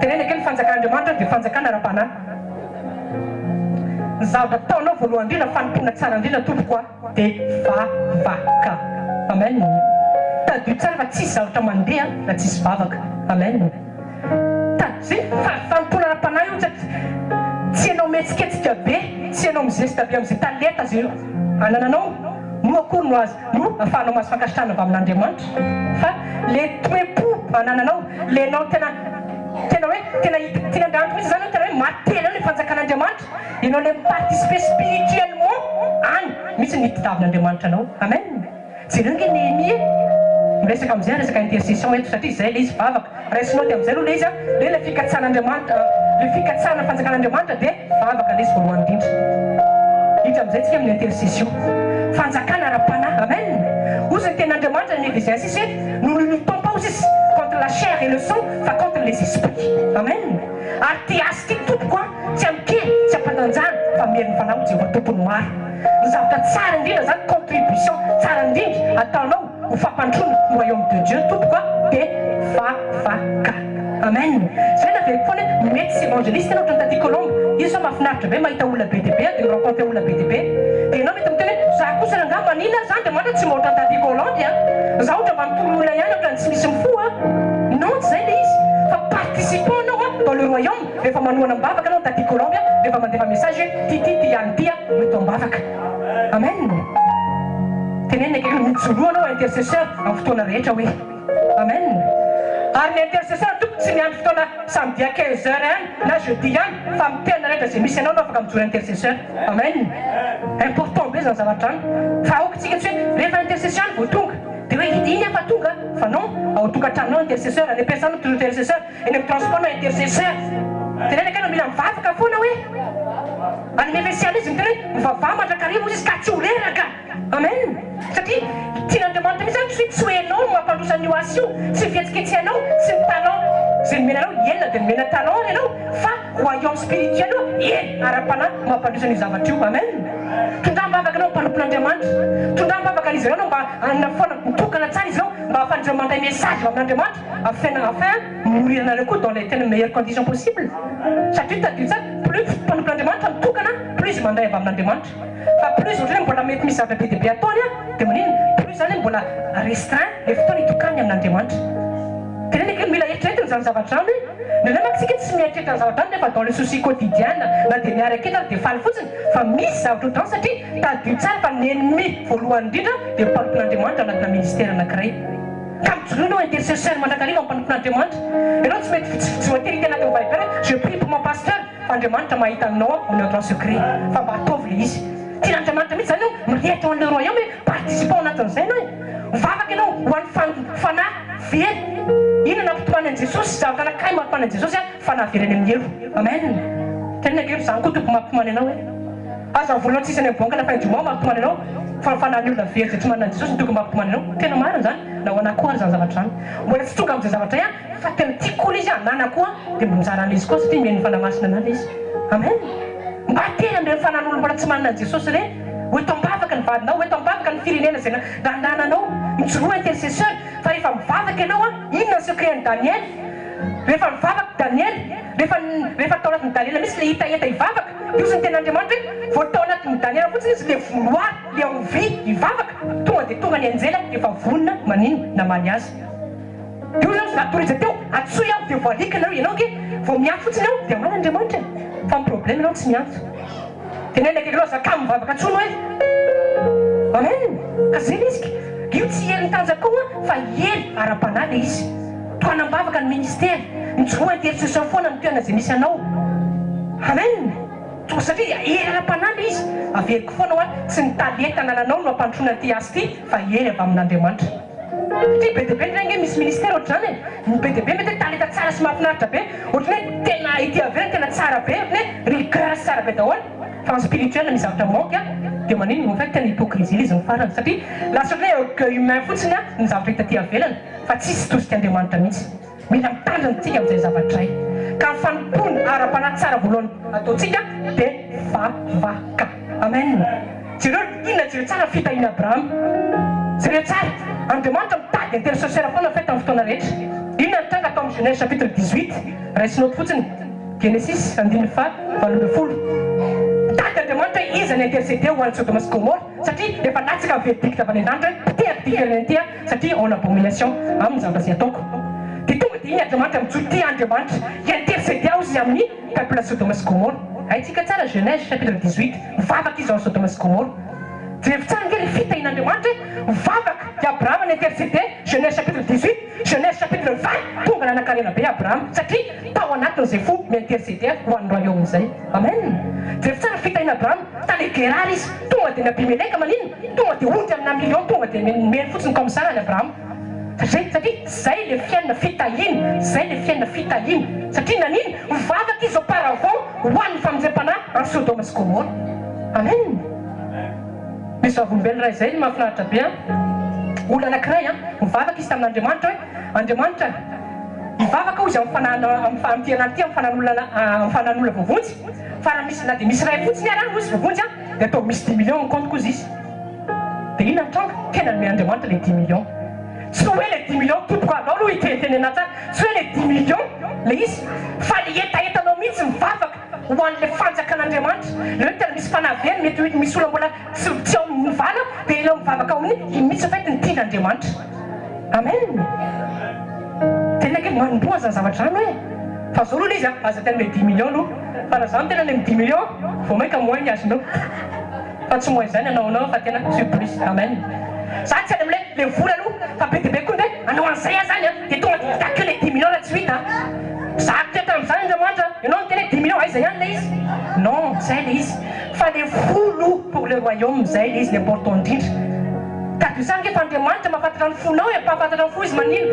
Teneno akeo ny fanjakan'Andriamanitra dia fanjakana ara-panahy. Ny zavatra ataonao voalohany indrindra, fanompoana tsara indrindra tompoko a, dia vavaka. Amen. Tadidio tsara fa tsisy zavatra mandeha raha tsisy vavaka. Amen. Tadidio fa fanompoana ara-panahy io tsy ianao mihetsiketsika be, tsy ianao mizesta be amin'izay talenta izay anananao no akory no azo no afahanao mahazo fankasitrahana avy amin'Andriamanitra fa le toe-po anananao, le enao tena tena hoe tena hita tian'Andriamanitra mihitsy zany hoe tena hoe matela eo le fanjakan'Andriamanitra, enao le mi-participer spirituellement any mihitsy no hitadiavin'Andriamanitra anao. Amen. Jereo nge Nehemia e! Miresaka amin'izay aho resaka intercession eto satria izay le izy vavaka. Raisinao dia amin'izay aloha le izy an, le ilay fikatsahan'Andriamanitra, le fikatsahana ny fanjakan'Andriamanitra dia vavaka le izy voalohany indrindra. Hiditra amin'izay tsika amin'ny intercession. Fanjakana ara-panahy. Amen! Hozy ny tenin'Andriamanitra any Efesiens izy hoe nous ne luttons pas hozy izy contre la chair et le sang fa contre les esprits. Amen! Ary ity asa ity tompoko an, tsy amin-kery, tsy am-pandanjana fa amin'ny herin'ny Fanahy hoy Jehovah Tompon'ny maro. Ny zavatra tsara indrindra izany contribution tsara indrindra ataonao ho fampandrosoana ny royaume de Dieu tompoko a dia vavaka. Amen! Zay naveriko foana hoe mety tsy evangeliste ianao ohatran'i Taty Colombe, io zao mahafinaritra be mahita olona be dia be dia mi-rencontre olona be dia be. Dia ianao mety miteny hoe za kosa rangaha maninona ary za Andriamanitra tsy mba ohatran'i Taty Colombe a! Za ohatra mba mitory olona ihany ohatran'ny tsy misy mifoha a! Non tsy zay le izy fa participant anao a dans le royaume rehefa manohana am-bavaka anao Taty Colombe a, rehefa mandefa message hoe ty ty ty ihany ty a mety am-bavaka. Amen! Tenenina akaiky hoe mijoroa anao intercesseur amin'ny fotoana rehetra hoe. Amen! Ary ny intercesseur tompoko tsy miandry fotoana samedi à 15 heures ihany na jeudi ihany fa amin'ny toerana rehetra izay misy anao no afaka mijoro intercesseur. Amen! Important be izany zavatra izany fa aoka tsika tsy hoe rehefa intercession ihany vao tonga dia hoe iny aho fa tonga fa non, ao an-tokantranonao intercesseur, any am-piasana intercesseur, eny amin'ny transport nao intercesseur. Tenenina kay anao mila mivavaka foana hoe any Efesiana izy miteny hoe mivavaha mandrakariva hozy izy ka tsy ho reraka. Amen! Satria tian'Andriamanitra mihitsy zany tsy hoe tsy hoe enao no mampandroso an'io asa io, tsy ny fihetsiketsehanao, tsy ny talent izay nomena anao, eny na dia nomena talent ary ianao fa royaume spirituel io hery ara-panahy mampandroso an'io zavatra io. Amen! Tondrà am-bavaka anao mpanompon'Andriamanitra, tondrà am-bavaka an'izy ireo anao mba hanana foana mitokana tsara izy ireo mba ahafahan'izy ireo mandray message avy amin'Andriamanitra afin afin mourir anareo koa dans les tena meilleures conditions possible satria tadidio tsara plus mpanompon'Andriamanitra mitokana plus izy mandray avy amin'Andriamanitra. Fa plus ohatran'ny hoe mbola mety misy zavatra be dia be ataony an, dia maninona? Plus zany hoe mbola restreint le fotoana itokany amin'Andriamanitra. Teneniko hoe mila eritreretina izany zavatra izany hoe, indraindray manko tsika tsy mieritreritra ny zavatra izany rehefa dans le souci quotidien na dia miaraka eto ary dia faly fotsiny fa misy zavatra ohatran'izany satria tadidio tsara fa ny ennemi voalohany indrindra dia ny mpanompon'Andriamanitra anatina ministère anankiray. Ka mijoroa ianao intercesseur mandrakariva amin'ny mpanompon'Andriamanitra. Ianao tsy mety tsy voatery hita anatin'ny Viber hoe je prie pour mon pasteur. Fa Andriamanitra mahita anao ao amin'ny endroit secret fa mba ataovy le izy. Tian'Andriamanitra mihitsy zany ianao mirehitra ao an'le royaume hoe participant ao anatin'izay ianao e. Mivavaka ianao ho an'ny fan fanahy very. Inona nampitomany an'i Jesosy? Zavatra anankiray mampitomany an'i Jesosy an, fanahy very any amin'ny helo. Amen. Teneno ange ry zany koa Tompo mampitomany anao e. Aza ny volanao tsisy any amin'ny banque la fin du mois mampitomany anao fa ny fanahin'ny olona very izay tsy manana an'i Jesosy no tokony mampitomany anao. Tena marina izany na ho anah koa ary izany zavatra izany. Mbola tsy tonga amin'izay zavatra izay aho. Fa tena tiako koa le izy ananako koa dia mba mizara an'izy koa satria mihaino ny Fanahy Masina anah le izy. Amen. Mba teny amin'ireny fanan'olona mbola tsy manana an'i Jesosy ireny. Ho eto am-bavaka ny vadinao, ho eto am-bavaka ny firenena izay nandananao. Mijoroa intercesseur fa rehefa mivavaka ianao an, inona ny secret an'i Daniel? Rehefa nivavaka Daniel, rehefa rehefa tao anatin'i Daniel mihitsy le hetaheta hivavaka, dia hozy ny tenin'Andriamanitra hoe vao tao anatin'i Daniel fotsiny izy le vouloir, le envie hivavaka, tonga dia tonga ny anjely efa vonona maninona? Namaly azy. Io zany za tohiza teo, antsoy aho dia voalika nareo, ianao ange vao miantso fotsiny aho dia hamaly Andriamanitra e, fa ny problème ianao tsy miantso. Teneno akaiky anao za kamo mivavaka intsony hoe Amen, ka zay le izy ka, io tsy hery ny tanjakao an fa hery ara-panahy le izy, tohanam-bavaka ny ministera, mijoroa intercession foana amin'ny toerana izay misy anao, Amen, tonga satria hery ara-panahy le izy, averiko foana hoa tsy ny talenta anananao no hampandrosoana an'ity asa ity fa hery avy amin'Andriamanitra. Satria be dia be ndray ange misy ministère ohatr'izany e! Ny be dia be mety hoe talenta tsara sy mahafinaritra be, ohatran'ny hoe tena ety ivelany tena tsara be, ohatran'ny hoe rigueur sy tsara be daholo, fa en spirituel misy zavatra manque an, dia maninona en fait tena hypocrisie ilay izy ny farany, satria lasa ohatran'ny hoe orgueil humain fotsiny an ny zavatra hita aty ivelany fa tsisy tosik'Andriamanitra mihitsy. Mila mitandrina tsika amin'izay zavatra izay. Ka ny fanompoana ara-panahy tsara voalohany ataontsika dia vavaka. Amen. Jereo inona jereo tsara ny fitahian'i Abrahama. Jereo tsara. Andriamanitra mitady intercesseur foana en fait amin'ny fotoana rehetra. Inona ny tranga tao amin'ny Genèse chapitre 18? Raiso note fotsiny. Genesis andininy faha 18. Mitady Andriamanitra hoe iza ny interceder ho an'i Sodoma sy Gomora satria efa latsaka ny verdict avy any an-danitra hoe potehako ity firenena ity aho. Satria en abomination aminy zavatra izay ataoko. Dia tonga dia iny Andriamanitra mijoro tia Andriamanitra hi-interceder hozy izy amin'ny peuple Sodoma sy Gomora. Haintsika tsara Genèse chapitre 18, mivavaka izy ao Sodoma sy Gomora. Jerevo tsara ange ilay fitahian'Andriamanitra e! Mivavaka i Abrahama ni-interceder, Genèse chapitre 18, Genèse chapitre 20, tonga nanankarena be Abrahama satria tao anatin'izay fo mi-interceder ho an'ny royaume izay. Amen! Jerevo tsara ny fitahian'i Abrahama. Tany Gerara izy, tonga dia ny Abimeleka maninona? Tonga dia ondry amina million tonga dia nomeny fotsiny comme ça any Abrahama. Satria satria zay le fiainana fitahiana, zay le fiainana fitahiana. Satria nanina? Mivavaka izy auparavant ho an'ny famonjem-panahy any Sodoma sy Gomora. Amen. Misy vavolombelona iray zay mahafinaritra be an. Olona anakiray an, mivavaka izy tamin'Andriamanitra hoe, Andriamanitra, hivavaka aho izy amin'ny fanahana amin'ity anarana ity amin'ny fanan'olona amin'ny fanan'olona voavonjy. Fa raha misy na dia misy iray fotsiny ary hozy voavonjy an, dia ataovy misy dix millions amin'ny compte-ko hozy izy. Dia inona ny tranga? Tena nomen'Andriamanitra ilay dix millions. Tsy hoe le dix millions tompoko alao aloha hitenitenena tsara, tsy hoe le dix millions le izy fa le hetahetanao mihitsy mivavaka ho an'le fanjakan'Andriamanitra, le hoe tena misy fanahy very mety hoe misy olona mbola tsy tsy ao amin'ny vala dia ianao mivavaka ao aminy, iny mihitsy en fait ny tian'Andriamanitra. Amen! Tena ange manomboha zany zavatra zany hoe fa zao aloha le izy a, aza tena le dix millions aloha fa raha za no tena any amin'ny dix millions vao mainka moins ny azonao. Fa tsy moins zany anao anao fa tena surprise. Amen. Za tsy any amle le vola aloha fa be dia be koa ndray anao an'izay aho zany an dia tonga dia takeo le dix millions raha tsy ho hita an. Za teo tamin'izany Andriamanitra an, ianao niteny hoe dix millions aiza ihany le izy? Non tsy zay le izy fa le folo pour le royaume zay le izy ny important indrindra. Tadidio tsara ange fa Andriamanitra mahafantatra ny fonao e, mpahafantatra ny fo izy manino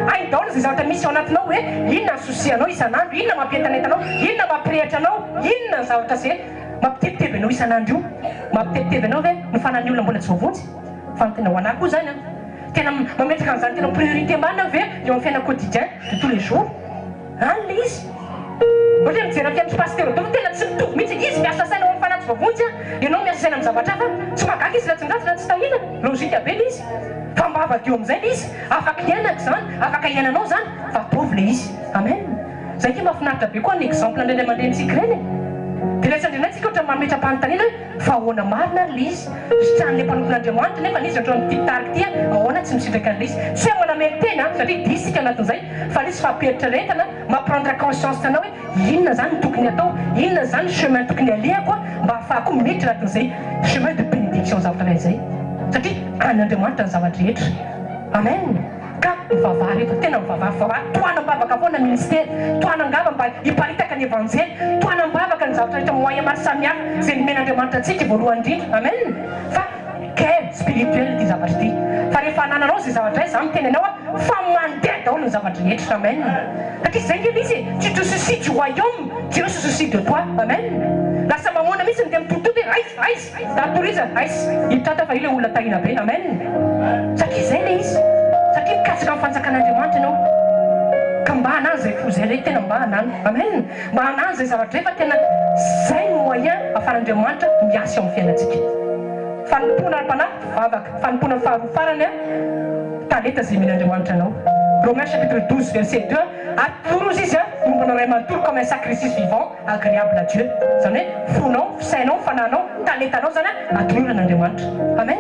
hainy daholo izay zavatra misy ao anatinao hoe inona ny souci anao isan'andro, inona mampientanentana anao, inona mampirehitra anao, inona ny zavatra ze. Mampitebiteby anao isan'andro io? Mampitebiteby anao ve ny fanan'ny olona mbola tsy voavonjy? Fa ny tena ho anah koa izany an! Tena mametraka an'izany tena priorité marina ve eo amin'ny fiainana quotidien de tous les jours? Any ilay izy. Ohatra hoe mijery ny fiainan'i Pasitera Odon tena tsy mitovy mihitsy, izy miasa saina ho an'ny fanahy tsy voavonjy an, ianao miasa saina amin'ny zavatra hafa, tsy mahagaga izy raha tsy mijaly, raha tsy tahiana, logique be ilay izy. Fa mba avadio amin'izay ilay izy, afaka iainako izany, afaka iainanao izany, fa ataovy ilay izy. Amen. Zay nge mahafinaritra be koa ny exemple ny ray aman-drenintsika ireny e! Dia lasa indraindray tsika ohatran'ny mametra-panontaniana hoe fa ahoana marina ary ilay izy? Sitrahan'ilay mpanompon'Andriamanitra nefa izy ohatran'ity tarika ity an, ahoana tsy misitraka an'ilay izy? Tsy hoe manamelo-tena an, satria diso isika anatin'izay, fa ilay izy fampieritreretana, mampi-prendre conscience anao hoe inona izany no tokony atao, inona izany ny chemin tokony alehako an, mba ahafahako miditra anatin'izay chemin de bénédiction zavatra iray izay. Satria an'Andriamanitra ny zava-drehetra. Amen! Ka mivavaha reto, tena mivavaha fa tohanam-bavaka foana ministera, tohanam-gava mba hiparitaka ny evanjely, tohanam-bavaka ny zavatra rehetra moyen maro samihafa izay nomen'Andriamanitra antsika voalohany indrindra, amen, fa guerre spirituelle ity zavatra ity, fa rehefa anananao izay zavatra izay, za miteny anao aho fa mandeha daholo ny zavatra rehetra, amen, satria izay nge le izy e, tu te soucies du royaume, Dieu se soucie de toi, amen, lasa mamoana mihitsy ny dia mitototo hoe aiza, aiza. Datory iza? Aiza? I Tata fa io le olona tahina be. Amen. Satria izay le izy. Satria mikatsaka ny fanjakan'Andriamanitra ianao. Ka mba hanano izay fo izay re, tena mba hanano. Amen. Mba hanano izay zavatra izay fa tena izay no moyen ahafahan'Andriamanitra miasa eo amin'ny fiainantsika. Fanompoana ara-panahy, vavaka. Fanompoana faharoa farany, talenta izay omen'Andriamanitra anao. Romains chapitre 12 verset 2, Atoroy izy ny momba anao iray manontolo comme un sacrifice vivant. Agréable à Dieu, izany hoe fonao, fisainao, fanahinao, talentanao izany an, atolory an'Andriamanitra. Amen!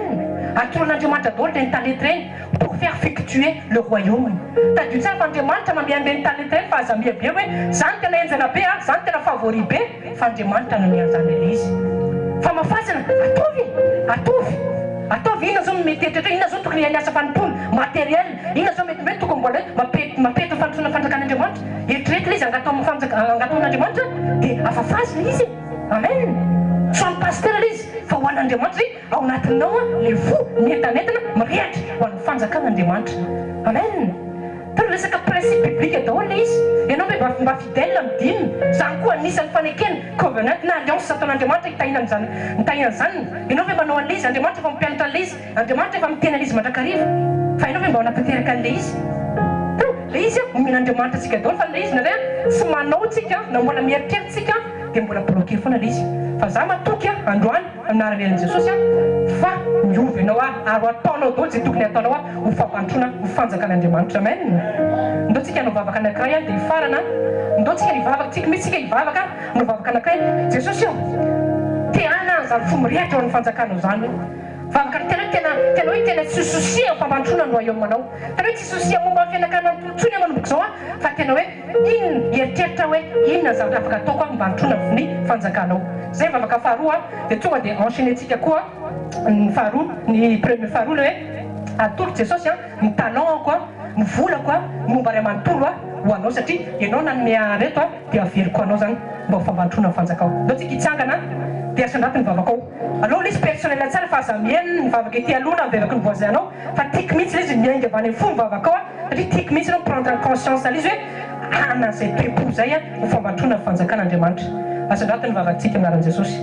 Atolory an'Andriamanitra daholo ireny talenta ireny pour faire fructuer le royaume. Tadidio tsara fa Andriamanitra manome an'ireny talenta ireny fa aza miha be hoe za no tena henjana be an, za no tena favori be, fa Andriamanitra nanome an'izany ilay izy. Famafazana, ataovy e! Ataovy! Ataovy, inona izao no mety eritreritra, inona izao no tokony hiain'ny asa fanompoana, matériel, inona izao mety hoe tokony mbola hoe mampety ny fandrosoana ny fanjakan'Andriamanitra. Eritrereto ilay izy angataho amin'ny fanjaka angataho amin'Andriamanitra dia afafazy ilay izy e! Amen! Tsy ho an'ny pasitera ilay izy fa ho an'Andriamanitra satria ao anatinao an ilay fo mientanentana mirehitra ho an'ny fanjakan'Andriamanitra. Amen! Tena resaka principe biblique daholo ilay izy. Ianao ve mba mba fidèle amin'ny dime? Izany koa anisan'ny fanekena, covenant na alliance ataon'Andriamanitra hitahiana ny zanany, mitahiana ny zanany. Ianao ve manao an'ilay izy? Andriamanitra efa mampianatra an'ilay izy. Andriamanitra efa miteny an'izy mandrakariva fa ianao ve mba manatanteraka an'ilay izy? Teo ilay izy an, omen'Andriamanitra antsika daholo fa ilay izy indraindray an, tsy manao tsika na mbola mieritreritra tsika dia mbola bloqué foana ilay izy. Fa za matoky an, androany amin'ny anaran'i Jesosy an, fa miova ianao ary ary ho ataonao daholo izay tokony hataonao an, ho fampandrosoana ho fanjakan'Andriamanitra. Amen. Ndao tsika hanao vavaka anankiray an, dia hifarana an. Ndao tsika hivavaka, tiako mihitsy tsika hivavaka an, hanao vavaka anankiray. Jesosy ô, te hanana an'izany fo mirehitra ao amin'ny fanjakanao izany aho. Vavaka ny tena hoe tena tena hoe tena tsy souci amin'ny fampandrosoana ny royaume anao. Tena hoe tsy souci momba ny fianakana ny intsony aho manomboka izao an, fa tena hoe inona, hieritreritra hoe inona ny zavatra afaka ataoko an mba handrosoana ny fanjakanao. Izay vavaka faharoa an, dia tonga dia enchaîner-tsika koa ny faharoa, ny premier faharoa ilay hoe atolotro Jesosy an ny talent-ko an, ny volako an, ny momba ray manontolo an ho anao satria ianao nanome ahy ireto an dia averiko anao izany mba ho fampandrosoana ny fanjakao. Ndao tsika hitsangana dia asandrato ny vavakao. Aleo ilay izy personnel tsara fa aza mihaino ny vavaka ety aloha na ny vavaky ny voisin anao fa tiako mihitsy ilay izy miainga avy any amin'ny fo ny vavakao a satria tiako mihitsy ianao mi-prendre en conscience an'ilay izy hoe hanana izay toe-po izay a ho fampandrosoana ny fanjakan'Andriamanitra. Asandrato ny vavatsika amin'ny anaran'i Jesosy.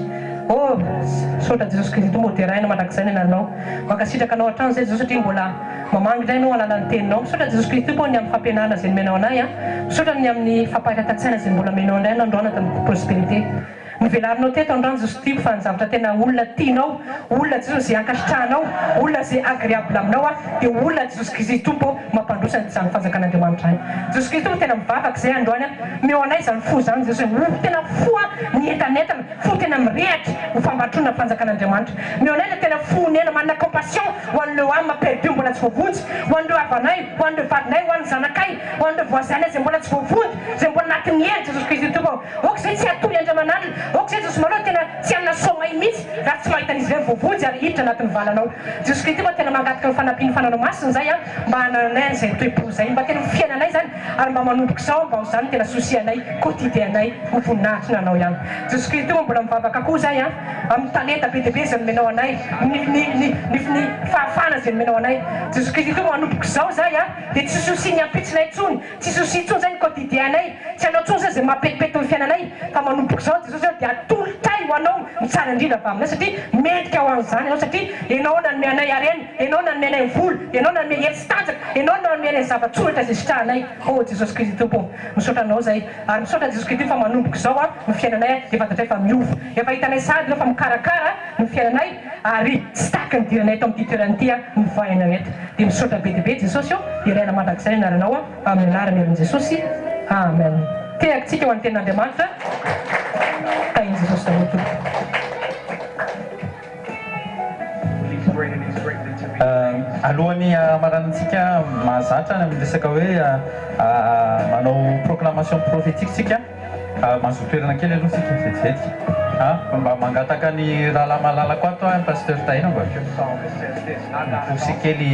Oh, misaotra Jesosy Kristy Tompo ô, deraina mandrakizay ny anaranao. Mankasitraka anao hatrany izay Jesosy satria mbola mamangy indray ianao alalan'ny teninao. Misaotra Jesosy Kristy Tompo ô ny amin'ny fampianarana izay nomenao anay a. Misaotra ny amin'ny fampaheratan-tsaina izay mbola omenao indray anao androany ato amin'ny Prospérité. Novelarinao teto androany Jesosy tiako fa ny zavatra tena olona tianao, olona Jesosy izay ankasitrahanao, olona izay agreable aminao aho dia olona Jesosy Kristy Tompo ô mampandroso an'izany fanjakan'Andriamanitra any. Jesosy Kristy Tompo tena mivavaka izay androany aho, omeo anay izany fo izany Jesosy hoe ho tena fo mientanentana, fo tena mirehatra ho fambatroana ny fanjakan'Andriamanitra. Omeo anay ilay tena fo onena, manana compassion ho an'ireo âme perdue mbola tsy voavonjy, ho an'ireo havanay, ho an'ireo vadinay, ho an'ny zanakay, ho an'ireo voisin-nay izay mbola tsy voavonjy, izay mbola anatin'ny hery Jesosy Kristy Tompo ô. Aoka izay tsy hatory andriamanalina, aoka izay Jesosy Malao tena tsy hanana sommeil mihitsy raha tsy mahita an'izy ireny voavonjy ary hiditra anatin'ny valanao. Jesosy Kristy mba tena mangataka ny fanampian'ny Fananao Masina izay an, mba hanananay an'izay toe-po izay, mba tena ho fiainanay izany ary mba manomboka izao mba ho izany no tena souci anay, quotidien anay, ho voninahitry ny Anao ihany. Jesosy Kristy ô mbola mivavaka koa izahay an, amin'ny talenta be dia be izay nomenao anay, ny ny ny ny ny fahafahana izay nomenao anay. Jesosy Kristy ô manomboka izao izahay an, dia tsy souci ny ampitsonay intsony, Tsy souci intsony zay ny quotidien anay, tsy anao intsony zay zay mampetipety ny fiainanay fa manomboka izao Jesosy ô dia atolotray ho anao ny tsara indrindra avy aminay satria mendrika ho an'izany ianao satria ianao nanome anay harena, ianao nanome anay vola, ianao nanome hery sy tanjaka, ianao nanome anay zava-tsoratra izay sitrahanay ô Jesosy Kristy Tompo ô misaotra anao zay ary misaotra Jesosy Kristy fa manomboka izao a ny fiainanay dia fantatray fa miova efa hitanay sahady ianao fa mikarakara ny fiainanay ary tsy tahaky ny diranay eto amin'ity toerana ity ny vahinao eto dia misaotra be dia be Jesosy ô deraina mandrakizay ny anaranao amin'ny anaran'ny herin'i Jesosy Amen tehaka tsika ho an'ny tenin'Andriamanitra tahin'i Jesosy daholo tompoko. Alohan'ny hamaranantsika mahazatra ny amin'ny resaka hoe manao proclamation prophétique tsika. Mahazoa toerana kely aloha isika vetivety a! Mba mangataka ny rahalahy malalako ato aho, Pasteur Tahina mba mi-pousser kely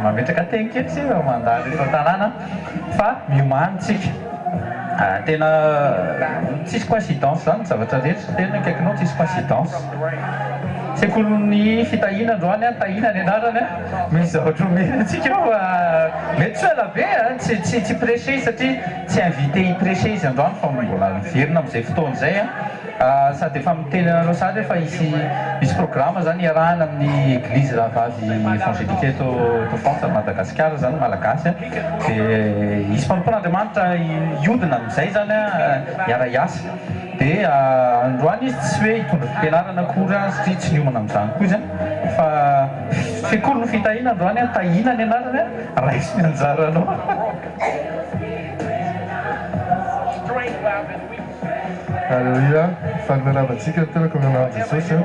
mametraka teny kely isika mandalo eto an-tanàna fa miomàna isika. Tena tsisy coïncidence izany ny zavatra rehetra, tena akaikinao tsisy coïncidence. Sekolin'ny fitahiana androany an, Tahina ny anarany an, misy zavatra omena antsika eo fa mety tsy ho ela be an, tsy tsy tsy pressé satria Tsy invité hi-precher izy androany fa mbola miverina amin'izay fotoana izay an! Sady efa miteny anareo sahady aho fa hisy misy programme zany iarahana amin'ny eglise rahavavy évangélique eto eto Frantsa Madagasikara zany malagasy an! Dia hisy mpanompon'Andriamanitra hiodina amin'izay zany an hiara-hiasa dia androany izy tsy hoe hitondra fampianarana akory an satria tsy niomana amin'izany koa izy an! Fa sekolin'ny fitahiana androany an! Tahiana ny anarany an! Raiso ny anjaranao. Aleloia, faly miarahaba antsika ny tenako amin'ny anaran'i Jesosy a.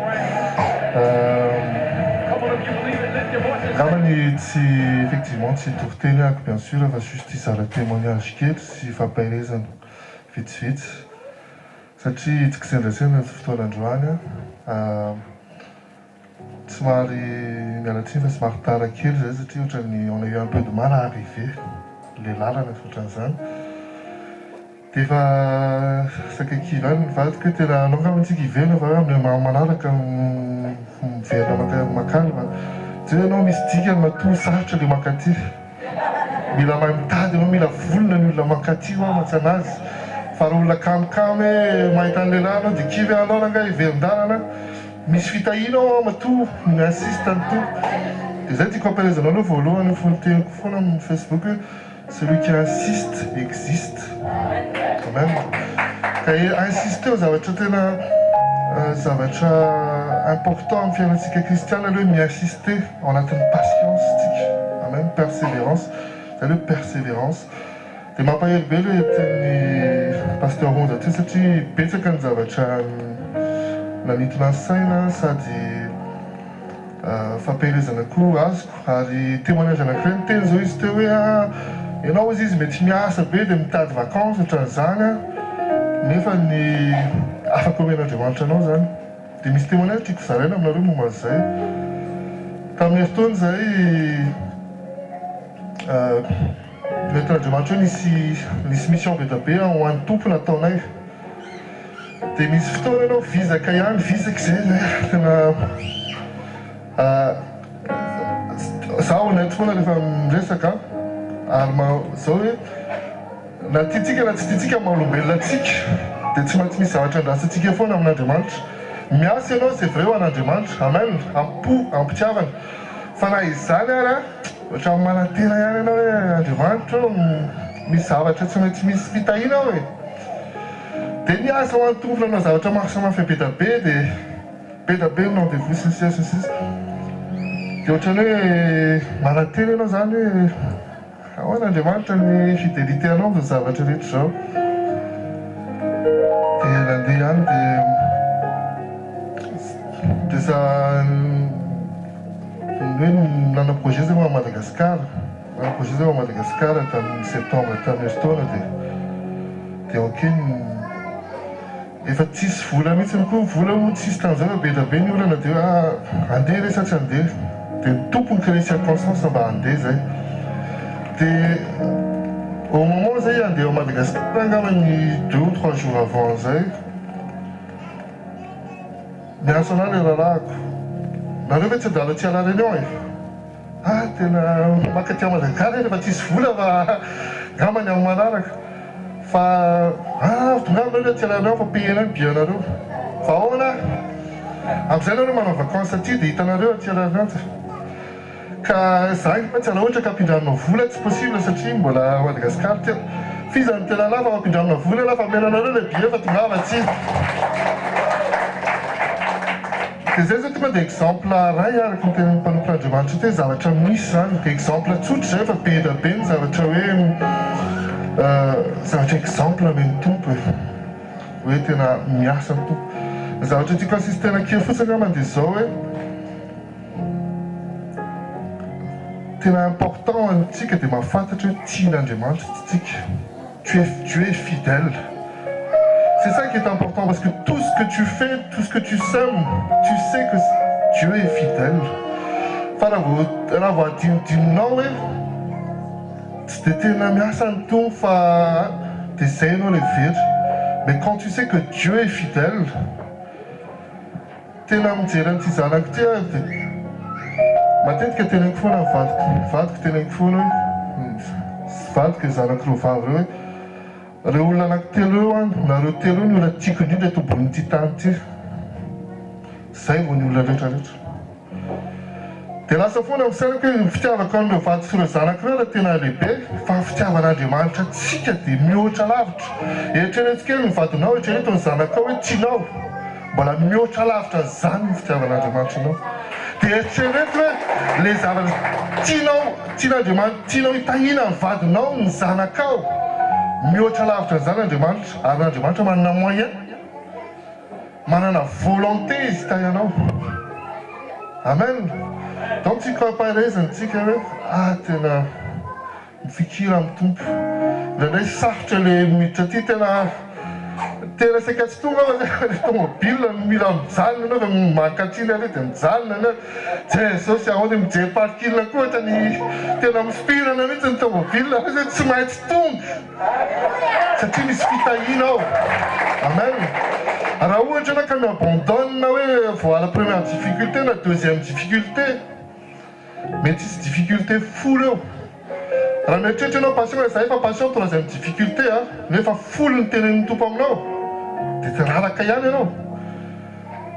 Angamba ny tsy effectivement tsy hitory teny ahako bien sûr fa juste hizara témoignage kely sy fampaherezana vitsivitsy satria tsy kisendrasendra ny fotoana androany a. Somary miala tsiny fa somary tara kely zay satria ohatran'ny on a eu un peu de mal à arriver le lalana sy ohatran'izany. Dia efa saika kivy ihany ny vadiko hoe tena aleo angamba tsika hiverina fa amin'ny manaraka miverina makany fa jereo ianao misy dikany matoa sarotra le mankaty. Mila mahay mitady ianao, mila vonona ny olona mankaty hoa mantsy anazy. Fa raha olona kamokamo hoe mahita ny lehilahy anao dia kivy hoe aleo rangahy hiverin-dalana. Misy fitahiana ao aho matoa mi-insiste ny Tompo. Dia izay tiako hampaherezana anao voalohany io fony teniko foana amin'ny Facebook hoe celui qui insiste existe. Amen. Ka insisteo zavatra tena zavatra important amin'ny fiainantsika kristiana aloha hoe mi-insister ao anatin'ny patience tsika. Amen. Persévérance. Izay aloha hoe persévérance. Dia mampahery be ilay tenin'i Pasteur Onja teo satria betsaka ny zavatra nanintona ny saina sady fampaherezana koa azoko ary témoignage anankiray niteny izao izy teo hoe ianao hozy izy mety miasa be dia mitady vacances ohatran'izany nefa ny afaka omen'Andriamanitra anao izany. Dia misy témoignage tiako zaraina aminareo momba an'izay. Tamin'ny herintaona izahay Nentin'Andriamanitra hoe nisy nisy mission be dia be ho an'ny Tompo nataonay. Dia misy fotoana ianao vizaka ihany, vizaka izay tena za honnête foana rehefa miresaka ary ma zao hoe na tiantsika na tsy tiantsika maha olombelona antsika dia tsy maintsy misy zavatra andrasantsika foana amin'Andriamanitra. Miasa ianao c'est vrai ho an'Andriamanitra, amen, am-po, am-pitiavana. Fa na izany ara ohatran'ny manantena ihany ianao hoe Andriamanitra ô, misy zavatra tsy maintsy misy fitahiana ao e! Dia niasa ho an'ny Tompo nanao zavatra maro samihafa be da be dia be da be ny rendez-vous sy ny sisa sy ny sisa. Dia ohatran'ny hoe manantena ianao izany hoe ahoana Andriamanitra ny fidélité anao amin'izao zavatra rehetra izao. Dia nandeha ihany dia dia za ny hoe nanao projet zay ho an'i Madagasikara. Nanao projet zay ho an'i Madagasikara tamin'ny septembre tamin'ny herintaona dia dia ok efa tsisy vola mihitsy koa, vola moa tsisy tamin'izay fa be dia be ny olana dia hoe ah andeha ve sa tsy andeha dia ny Tompo ni-créer circonstance mba handeha zay dia au moment zay handeha ao Madagasikara angamba ny deux ou trois jours avant an'izay niantso anah ilay rahalahiko, nareo ve tsy adala tsy à la réunion e? Ah tena maka aty Madagascar rehefa tsisy vola fa ngamba ny amin'ny manaraka fa ah tongava nareo aty La Réunion fa payer-nay ny billet nareo fa ahoana amin'izay nareo manao vacances aty dia hitanareo aty La Réunion ka za angamba tsy raha ohatra ka ampindramina vola tsy possible satria mbola Madagascar ty f'iza no tena lava ampindramina vola ianao fa omena anareo ilay billet fa tongava aty. Dia izay izao tonga dia exemple iray araka ny tenin'ny mpanompon'Andriamanitra ity hoe zavatra misy izany, exemple tsotra izay fa be dia be ny zavatra hoe zavatra exemple omen'ny Tompo e, hoe tena miasa ny Tompo. Ny zavatra tiako insistena kely fotsiny angambany dia izao hoe tena important antsika dia mahafantatra hoe tian'Andriamanitra tsika. Tu es Dieu est fidèle c'est ça qui est important parce que tout ce que tu fais tout ce que tu sèmes tu sais que Dieu est fidèle fa raha vao raha vao adinodinonao hoe tsy dia tena miasa ny Tompo fa dia zay ianao ilay very mais quand tu sais que Dieu est fidèle Tena mijery an'ity zanako ity aho dia matetika teneniko foana ny vadiko, ny vadiko teneniko foana hoe, vadiko ireo zanako roa vavy ireo hoe, ireo olona anankitelo ireo an, nareo telo ireo ny olona tiako indrindra eto ambonin'ity tany ity, zay vao ny olona rehetra rehetra. Dia lasa foana ny fisainako hoe ny fitiavako an'ireo vady sy ireo zanako ireo raha tena lehibe fa ny fitiavan'Andriamanitra antsika dia mihoatra lavitra. Eritrereto kely ny vadinao, eritrereto ny zanakao hoe tianao. Mbola mihoatra lavitra an'izany ny fitiavan'Andriamanitra anao. Dia eritrereto hoe ilay zavatra tianao, tian'Andriamanitra, tianao hitahiana ny vadinao, ny zanakao. Mihoatra lavitra an'izany Andriamanitra, ary Andriamanitra manana moyen, manana volonté izy hitahy anao. Amen. Donc tsy comparer-zana tsika hoe ah tena. Mifikira amin'ny Tompo. Indraindray sarotra le miditra aty tena tena saika tsy tonga aho fa le tomobile no mila mijanona anao fa mankaty aloha dia mijanona anao Jesosy ahoana mijery parking koa ohatrany tena mispirana mihitsy ny tomobile fa zay tsy maintsy tonga satria misy fitahiana ao. Amen. Raha ohatra ianao ka mi-abandonne hoe vao à la première difficulté na deuxième difficulté Mety hisy difficulté folo eo. Raha mieritreritra ianao patient hoe za efa patient troisième difficulté a, nefa folo ny tenenin'ny Tompo aminao dia tsy raraka ihany ianao.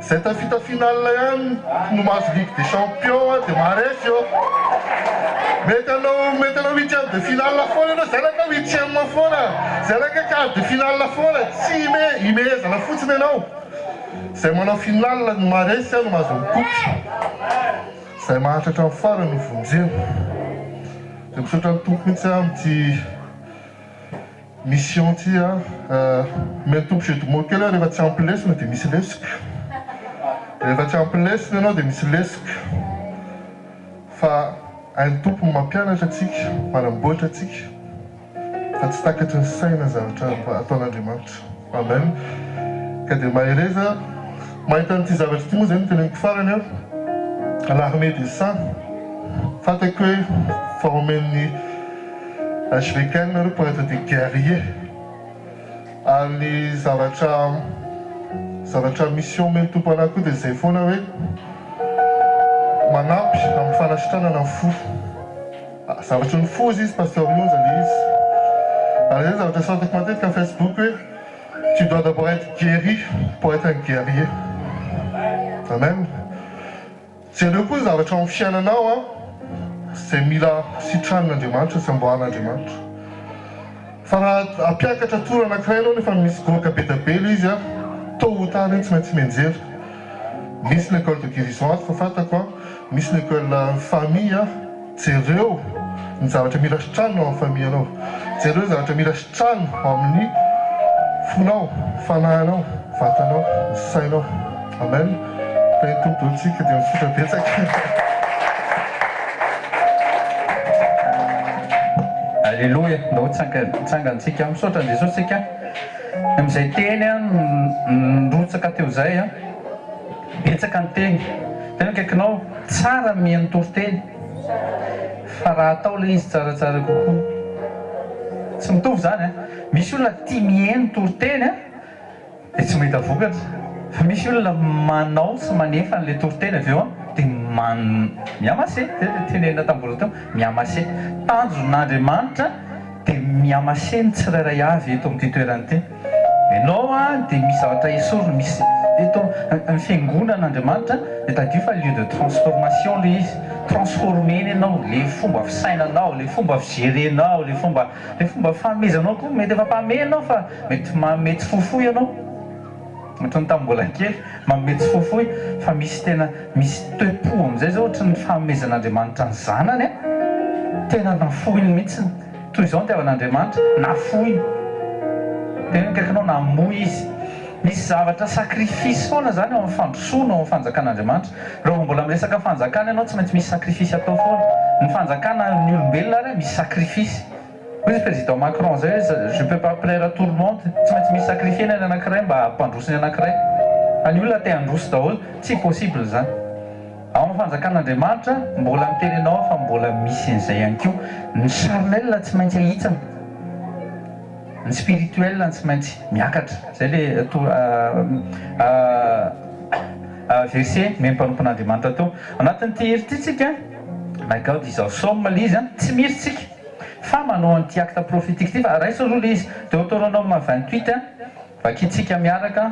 Zay tafita finale ihany no mahazo ligue des champions a dia maharesy eo. Mety hanao mety hanao huitième de finale foana ianao, zay laka huitième foana, zay laka quart de finale foana, tsy ime imehezana fotsiny ianao. Zay manao finale no maharesy no mahazo ny coupe. Izay mahantra hatramin'ny farany no vonjena. Dia misaotra ny Tompo mihitsy aho amin'ity mission ity a. Omen'ny Tompo jeu de mots kely aho rehefa tsy ampy lesona dia misy lesoka. Rehefa tsy ampy lesona ianao dia misy lesoka. Fa hain'ny Tompo ny mampianatra antsika, manamboatra antsika. Fa tsy takatry ny saina ny zavatra ataon'Andriamanitra. Amen. Ka dia mahereza mahita an'ity zavatra ity moa izay no teneniko farany an. L'armée des saints. Fantako hoe former-n'ny HVKM nareo pour être des guerriers. Ary ny zavatra zavatra mission omen'ny Tompo anah koa dia izay foana hoe manampy amin'ny fanasitranana ny fo. Zavatry ny foza izy Pasteur Monja le izy. Ary zay zavatra soratako matetika am Facebook hoe tu dois d'abord être guéri pour être un guerrier. Amen. Jereo koa ny zavatra ao am fiainanao an, zay mila sitranin'Andriamanitra sy amboarin'Andriamanitra. Fa raha hampiakatra tour anakiray ianao nefa misy goaka be dia be ilay izy an, tôt ou tard iny tsy maintsy mianjera. Misy ny école de guérison ato fa fantako an, misy ny école famille an, jereo ny zavatra mila sitranina ao amin'ny famille anao, jereo ny zavatra mila sitranina ao amin'ny fonao, fanahinao, vatanao, ny sainao. Amen. Tahin'ny Tompo daholo tsika dia misaotra betsaka. Aleloia, ndao hitsangana tsika. Misaotra an'i Jesosy tsika amin'izay teny nirotsaka teo izay. Betsaka ny teny. Tena akaikinao, tsara ny mihaino toriteny fa raha atao ilay izy tsaratsara kokoa. Tsy mitovy izany an. Misy olona tia mihaino toriteny an. Dia tsy mahita vokatra. Fa misy olona manao sy manefa an'ilay toriteny avy eo an, dia man, mihamase, izay ilay tenenina tamin'ny voalohany teo, mihamase. Tanjon'Andriamanitra dia mihamase ny tsirairay avy eto amin'ity toerana ity. Ianao an, dia misy zavatra esorina, misy eto ny fiangonan'Andriamanitra dia tadidio fa lieu de transformation ilay izy. Transformer-na ianao, ilay fomba fisainanao, ilay fomba figerenao, ilay fomba, ilay fomba fanomezanao koa, mety efa mpanome ianao fa Mety manome tsy fohifohy ianao, ohatran'ny tamin'ny mbola kely, manome tsy fohifohy, fa misy tena misy toe-po amin'izay izao ohatran'ny fanomezan'Andriamanitra ny zanany an, tena nafoiny mihitsy, toy izao ny nitiavan'Andriamanitra, nafoiny, tena akaikinao namoy Izy, misy zavatra sacrifice foana izany ao amin'ny fandrosoana ao amin'ny fanjakan'Andriamanitra, raha vao mbola miresaka fanjakana ianao tsy maintsy misy sacrifice atao foana, ny fanjakana ny olombelona ary misy sacrifice. Hoy izy président Macron zay hoe je peux pas plaire à tout le monde, tsy maintsy misy sacrifier-na ny anakiray mba hampandroso ny anakiray. Fa ny olona te handroso daholo, tsy possible izany. Ao amin'ny fanjakan'Andriamanitra, mbola miteny anao aho fa mbola misy an'izay ihany koa. Ny charnel tsy maintsy ahitsina, ny spirituel tsy maintsy miakatra. Zay le to verset nomen'ny mpanompon'Andriamanitra teo. Anatin'ity hira ity tsika, My God is awesome le izy an, tsy miry tsika. Fa manao an'ity acte prophétique ity fa raiso aloha le izy. Deuteronome 28 a, vakintsika miaraka.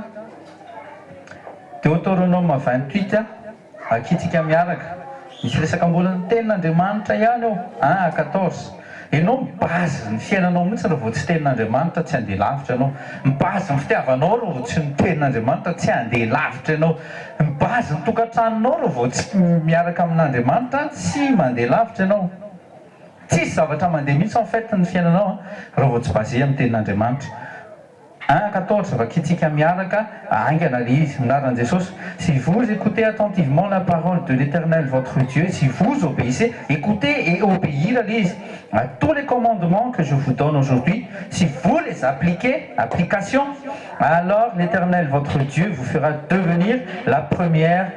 Deuteronome 28 a, vakintsika miaraka. Misy resaka mbola ny tenin'Andriamanitra ihany eo, un à 14. Ianao mi-base ny fiainanao mihitsy raha vao tsy tenin'Andriamanitra tsy handeha lavitra ianao. Mi-base ny fitiavanao raha vao tsy ny tenin'Andriamanitra tsy handeha lavitra ianao. Mi-base ny tokantranonao raha vao tsy miaraka amin'Andriamanitra tsy mandeha lavitra ianao. Tsisy zavatra mandeha mihitsy en fait ny fiainanao an, raha vao tsy basé amin'ny tenin'Andriamanitra. Un à 14, vakintsika miaraka haingana le izy, minaran'i Jesosy, Si vous écoutez attentivement la parole de l'Eternel votre Dieu, si vous obéissez, écoutez et obéir le izy, à tous les commandements que je vous donne aujourd'hui, si vous les appliquez, application, alors l'Eternel votre Dieu vous fera devenir la première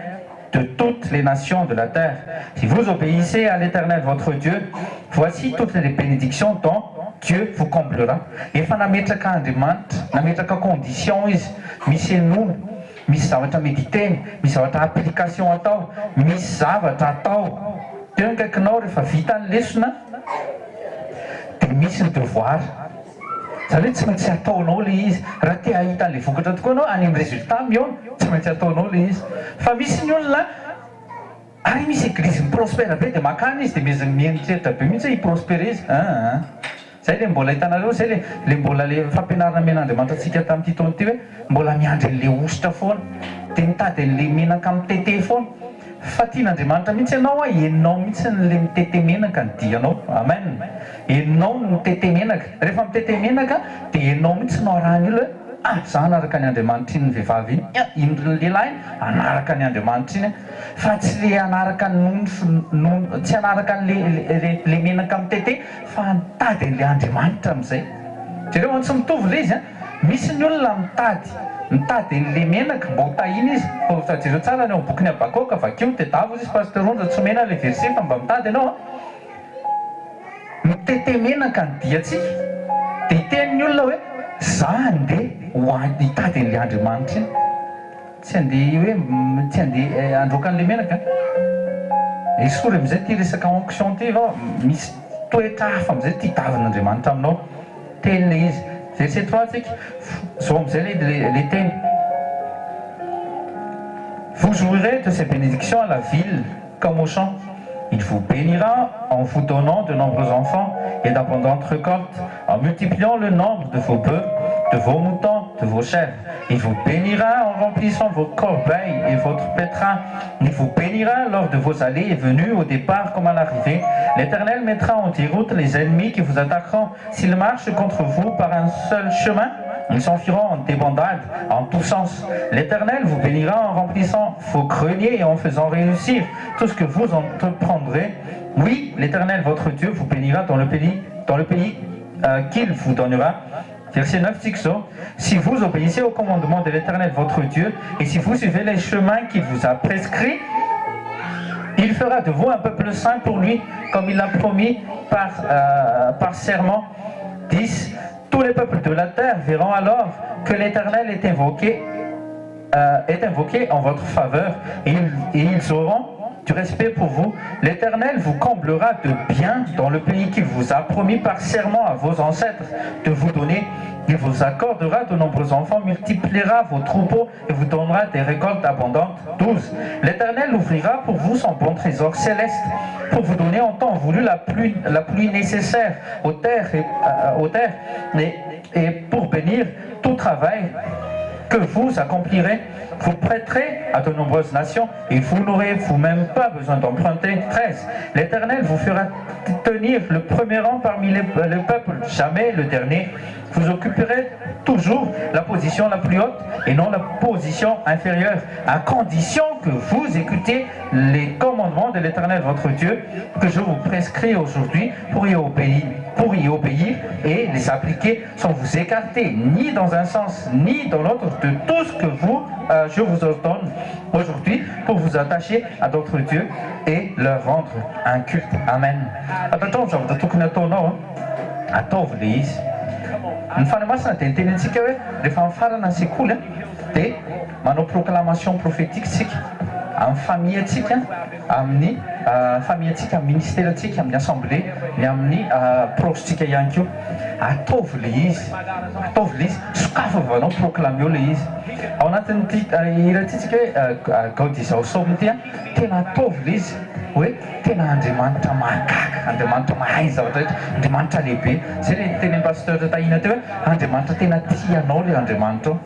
de toutes les nations de la terre. Si vous obéissez à l'Éternel votre Dieu, voici toutes les bénédictions dont Dieu vous comblera. Efa nametraka Andriamanitra, nametraka condition Izy, misy henoina, misy zavatra meditena, misy zavatra application atao, misy zavatra atao. Teo ny akaikinao rehefa vita ny lesona dia misy ny devoir. Izany hoe tsy maintsy ataonao ilay izy. Raha te hahita an'ilay vokatra tokoa ianao, any amin'ny résultat mihaona, tsy maintsy ataonao ilay izy. Fa misy ny olona, ary misy église mi-prospère be dia mankany izy dia miezaka mieritreritra be mihitsy hoe hi-prospérer izy. Aa. Izay ilay mbola hitanareo, izay ilay ilay mbola ilay fampianarana nomen'Andriamanitra antsika tamin'ity taona ity hoe mbola miandry an'ilay hosotra foana, dia mitady an'ilay menaka mitete foana. Fa tian'Andriamanitra mihitsy ianao an, henonao mihitsy ilay mitete menaka ny dianao. Amen. Enao no mitete menaka. Rehefa mitete menaka dia enao mihitsy no arahan'ny olona hoe ah za hanaraka ny Andriamanitra iny vehivavy iny, ah iny lehilahy iny hanaraka ny Andriamanitra iny fa tsy le hanaraka ny nono tsy hanaraka an'le le le menaka mitete fa mitady an'le Andriamanitra amin'izay. Jereo an, tsy mitovy le izy an. Misy ny olona mitady mitady an'le menaka mba ho tahiana izy fa jereo tsara ny ao amin'ny bokin'i Habakoka, vakio, tedavo ozy izy Pasteur Onja, tsy omena le verset fa mba mitady ianao an. Mitete menaka ny diantsika dia hiteny ny olona hoe za handeha ho any hitady an'ilay Andriamanitra iny. Tsy handeha hoe tsy handeha handroaka an'ilay menaka. Esory amin'izay ity resaka onction ity fa misy toetra hafa amin'izay ity davin'Andriamanitra aminao. Teny ilay izy. Verset trois tsika. Zao amin'izay ilay teny. Vous jouirez de ces bénédictions à la ville comme au champ. Il vous bénira en vous donnant de nombreux enfants et d'abondantes récoltes, en multipliant le nombre de vos bœufs, de vos moutons, de vos chèvres. Il vous bénira en remplissant vos corbeilles et votre pétrin. Il vous bénira lors de vos allées et venues, au départ comme à l'arrivée. L'Éternel mettra en déroute les ennemis qui vous attaqueront. S'ils marchent contre vous par un seul chemin, ils s'enfuiront en débandade, en tous sens. L'Éternel vous bénira en remplissant vos greniers et en faisant réussir tout ce que vous entreprendrez. Oui, l'Éternel, votre Dieu, vous bénira dans le pays qu'il vous donnera. Verset 9, Tixo. Si vous obéissez au commandement de l'Éternel, votre Dieu, et si vous suivez les chemins qu'il vous a prescrits, il fera de vous un peuple saint pour lui, comme il l'a promis par serment. 10. Tous les peuples de la terre verront alors que l'Éternel est invoqué en votre faveur et ils auront du respect pour vous. L'Éternel vous comblera de bien dans le pays qu'il vous a promis par serment à vos ancêtres de vous donner. Il vous accordera de nombreux enfants, multipliera vos troupeaux et vous donnera des récoltes abondantes. 12. L'Éternel ouvrira pour vous son bon trésor céleste pour vous donner en temps voulu la pluie nécessaire aux terres et pour bénir tout travail que vous accomplirez. Vous prêterez à de nombreuses nations et vous n'aurez vous-même pas besoin d'emprunter. 13. L'Éternel vous fera tenir le premier rang parmi les peuples, jamais le dernier. Vous occuperez toujours la position la plus haute et non la position inférieure, à condition que vous écoutiez les commandements de l'Éternel votre Dieu, que je vous prescris aujourd'hui pour y obéir et les appliquer sans vous écarter ni dans un sens ni dans l'autre de tout ce que je vous ordonne aujourd'hui pour vous attacher à d'autres dieux et leur rendre un culte. Amen. Atao zavatra tokony ataonao a, ataovy le izy. Ny Fanahy Masina dia niteny antsika hoe rehefa mifarana ny sekoly a, dia manao proclamation prophétique tsika amin'ny famille atsika, amin'ny famille atsika, amin'ny ministère atsika, amin'ny assemblée, ny amin'ny proche tsika ihany koa. Ataovy le izy, ataovy le izy, sokafo vavanao, proclameo le izy. Ao anatin'ity hira ty tsika hoe "God is awesome" ty a, tena ataovy le izy hoe tena Andriamanitra mahagaga, Andriamanitra mahay zavatra rehetra, Andriamanitra lehibe. Zay le teny pasteur Tahina teo hoe Andriamanitra tena tianao le Andriamanitra ao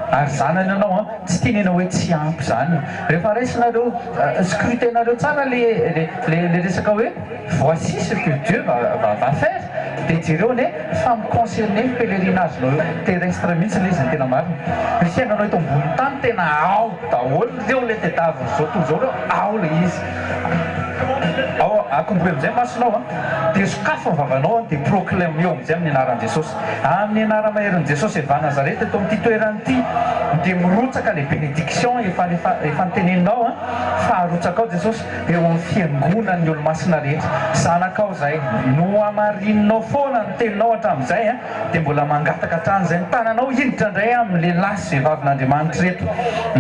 ary zanany anao a, tsy tianena hoe tsy ampy zany. Rehefa raisinareo, scrutenareo tsara le resaka hoe "voici ce que Dieu va faire", dia jereo ane fa miconcerné pèlerinage nao terrestre mihitsy le izy. Ny tena marina, ny fiainanao eto ambony tany, tena ao daholo reo le tedaviny zao tontolo zao reo ao le izy ao. Akomboy amizay masonao a, dia sokafo ny vavanao a, dia proclameo amizay amin'ny anaran' Jesosy, amin'ny anara maherin'i Jesosy eva Nazareta. Eto amin'ity toerany ity dia mirotsaka le bénédiction efa niteneninao a, fa arotsaka ao Jesosy eo amin'ny fiangonan'ny olo-masina rehetra. Zanakao zay no amarininao foana ny teninao hatramin'izay a, dia mbola mangataka hatrany zay ny tananao hiditra indray amin'ny lehilahy sy vehivavin'Andriamanitra reto,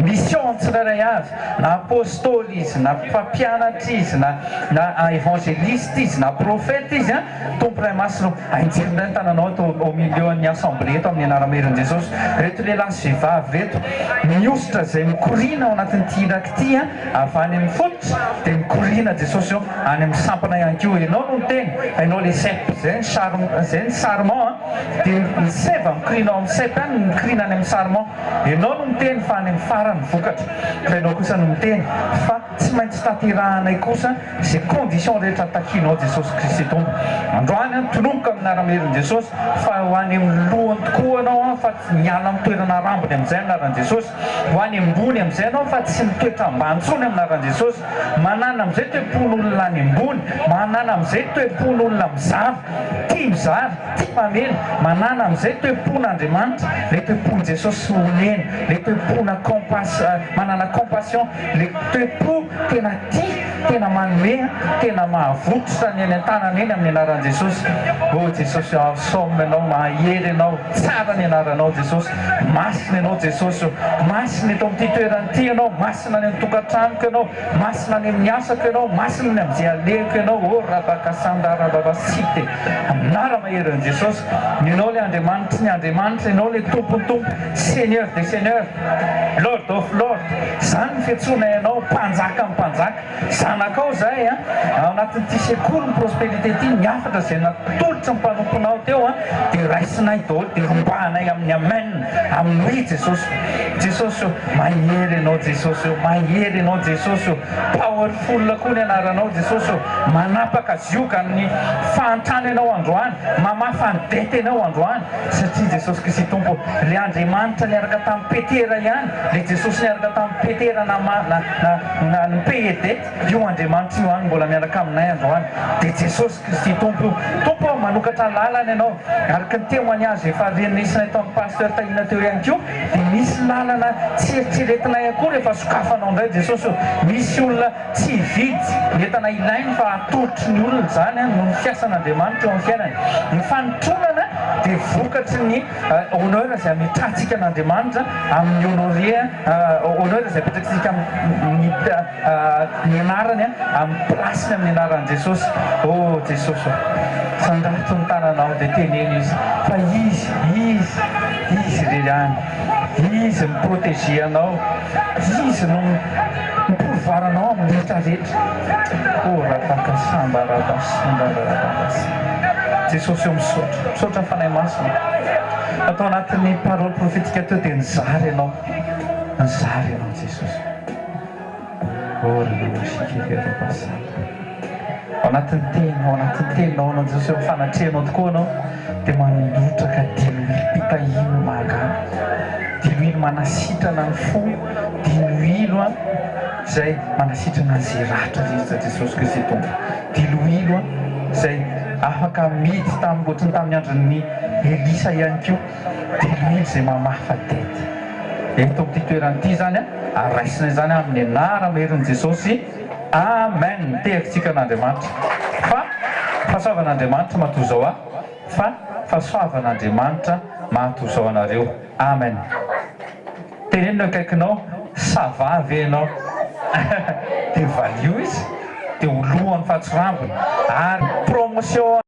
mission tsirairay avy, na apôstôly izy, na mpampianatra izy, na évangéliste izy, na prophète izy a. Tompo Ray Masina, ainjery indray ny tananao ato au milieu ny assemblée eto amin'ny anara-maherin'i Jesosy. Reto lehilahy sy vehivavy reto miositra zay mikorina ao anatin'ity iraky ity a, avy any amin'ny fototra dia mikorina Jesosy eo any amin'ny sampana ihany koa. Ianao no miteny, hainao le cep zay, ny charme zay, ny sarment a, dia ny seva mikorina ao amin'ny cep any, mikorina any amin'ny sarment. Ianao no miteny fa any amin'ny farany vokatra, fa ianao kosa no miteny fa tsy maintsy tanterahanay kosa zay condition rehetra takinao Jesosy Kristy Tompo. Androany a, tonomboka amin'ny anaramerin'i Jesosy fa ho any amin'ny lohany tokoa anao a, fa tsy miala amin'ny toerana rambony amin'izay anaran'i Jesosy. Ho any ambony amin'izay anao fa tsy mitoetra ambantsony amin'ny anaran'i Jesosy. Manana amin'izay toe-pon'olona any ambony, manana amin'izay toe-pon'olona mizara, tia mizara, tia mamela, manana amin'izay toe-pon'Andriamanitra, le toe-pony Jesosy onena, le toe-pona compas manana compassion, le toe-po tena tia, tena manome, tena mahavototra ny any an-tanana eny amin'ny anaran'i Jesosy. O Jesosy, awesome ianao, mahery ianao, tsara ny anaranao Jesosy, masina ianao Jesosy, masina eto amin'ity toerany ity ianao, masina any amin'ny tokantranoko ianao, masina any amin'ny asako ianao, masina ny amin'izay alehako ianao. O rabakasanda rababasite, anara maherin'i Jesosy. Ianao ilay Andriamanitry ny andriamanitra, Ianao ilay Tompon'ny tompo, Seigneur des seigneurs, Lord of lords. Izany ny fiantsoanay Anao, Mpanjakan'ny mpanjaka. Zanakao izahay an, ao anatin'ity sekolin'ny Prospérité ity, ny hafatra izay natolotry ny mpanomponao teo an, dia raisinay daholo, dia rombahanay amin'ny Amen, amin'ny Oui Jesosy. Jesosy ô, mahery Ianao Jesosy ô, mahery Ianao Jesosy ô, powerful koa ny anaranao Jesosy ô, manapaka ziogan'ny fahantrana Ianao androany, mamafa ny dette Ianao androany, satria Jesosy Kristy Tompo, ilay Andriamanitra niaraka tamin'i Petera ihany, ilay Jesosy niaraka tamin'i Petera nama, na, na, na, ni-payer dette, io Andriamanitra io ihany mbola miaraka aminay androany, dia Jesosy Kristy Tompo io. Tompo ô, manokatra lalana Ianao, araka ny témoignage efa renesinay tamin'i Pasteur Tahina teo ihany koa, dia misy lalana tsy eritreretinay akory efa sokafanao indray Jesosy ô, misy olona tsy hividy ny entana ilainy fa atolotry ny olona izany noho ny fiasan'Andriamanitra eo amin'ny fiainany. Ny fanotronana dia vokatry ny honneur izay ametrahantsika an'Andriamanitra amin'ny honorer, honneur izay apetratsika amin'ny ny anarany amin'ny place-ny amin'ny anaran'i Jesosy. Oh Jesosy ô, sandrato ny tananao dia teneno Izy fa Izy, Izy, Izy irery ihany. Izy mi-protéger anao, Izy no mi-pourvoir anao amin'ny rehetra rehetra. Oh rataka samba raba simba rarababas. Jesosy ô misaotra, misaotra Fanahy Masina. Fa tao anatin'ny parole prophétique teo dia nizara ianao, nizara ianao Jesosy. Oh ry Shikeverobasanda. Ao anatin'ny teny, ao anatin'ny teninao anao Jesosy, eo amin'ny fanatrehanao tokoa anao dia mandrotraka diloilom-pitahiana mahagaga, diloilo manasitrana ny fo, diloilo an izay manasitrana an'izay ratra rehetra Jesosy Kristy Tompo, diloilo an izay afaka amidy tamin'ny ohatran'ny tamin'ny andron'ny Elisa ihany koa, diloilo izay mamafa dette. Eto amin'ity toerana ity izany an, ary raisina izany amin'ny anara-maherin'i Jesosy. Amen! Tehaka-tsika an'Andriamanitra fa fahasoavan'Andriamanitra maha toy izao ahy fa fahasoavan'Andriamanitra maha toy izao anareo. Amen! Teneno ny akaikinao, ça va ve ianao? Dia valio izy, dia ho lohany fatsirambina ary promotion.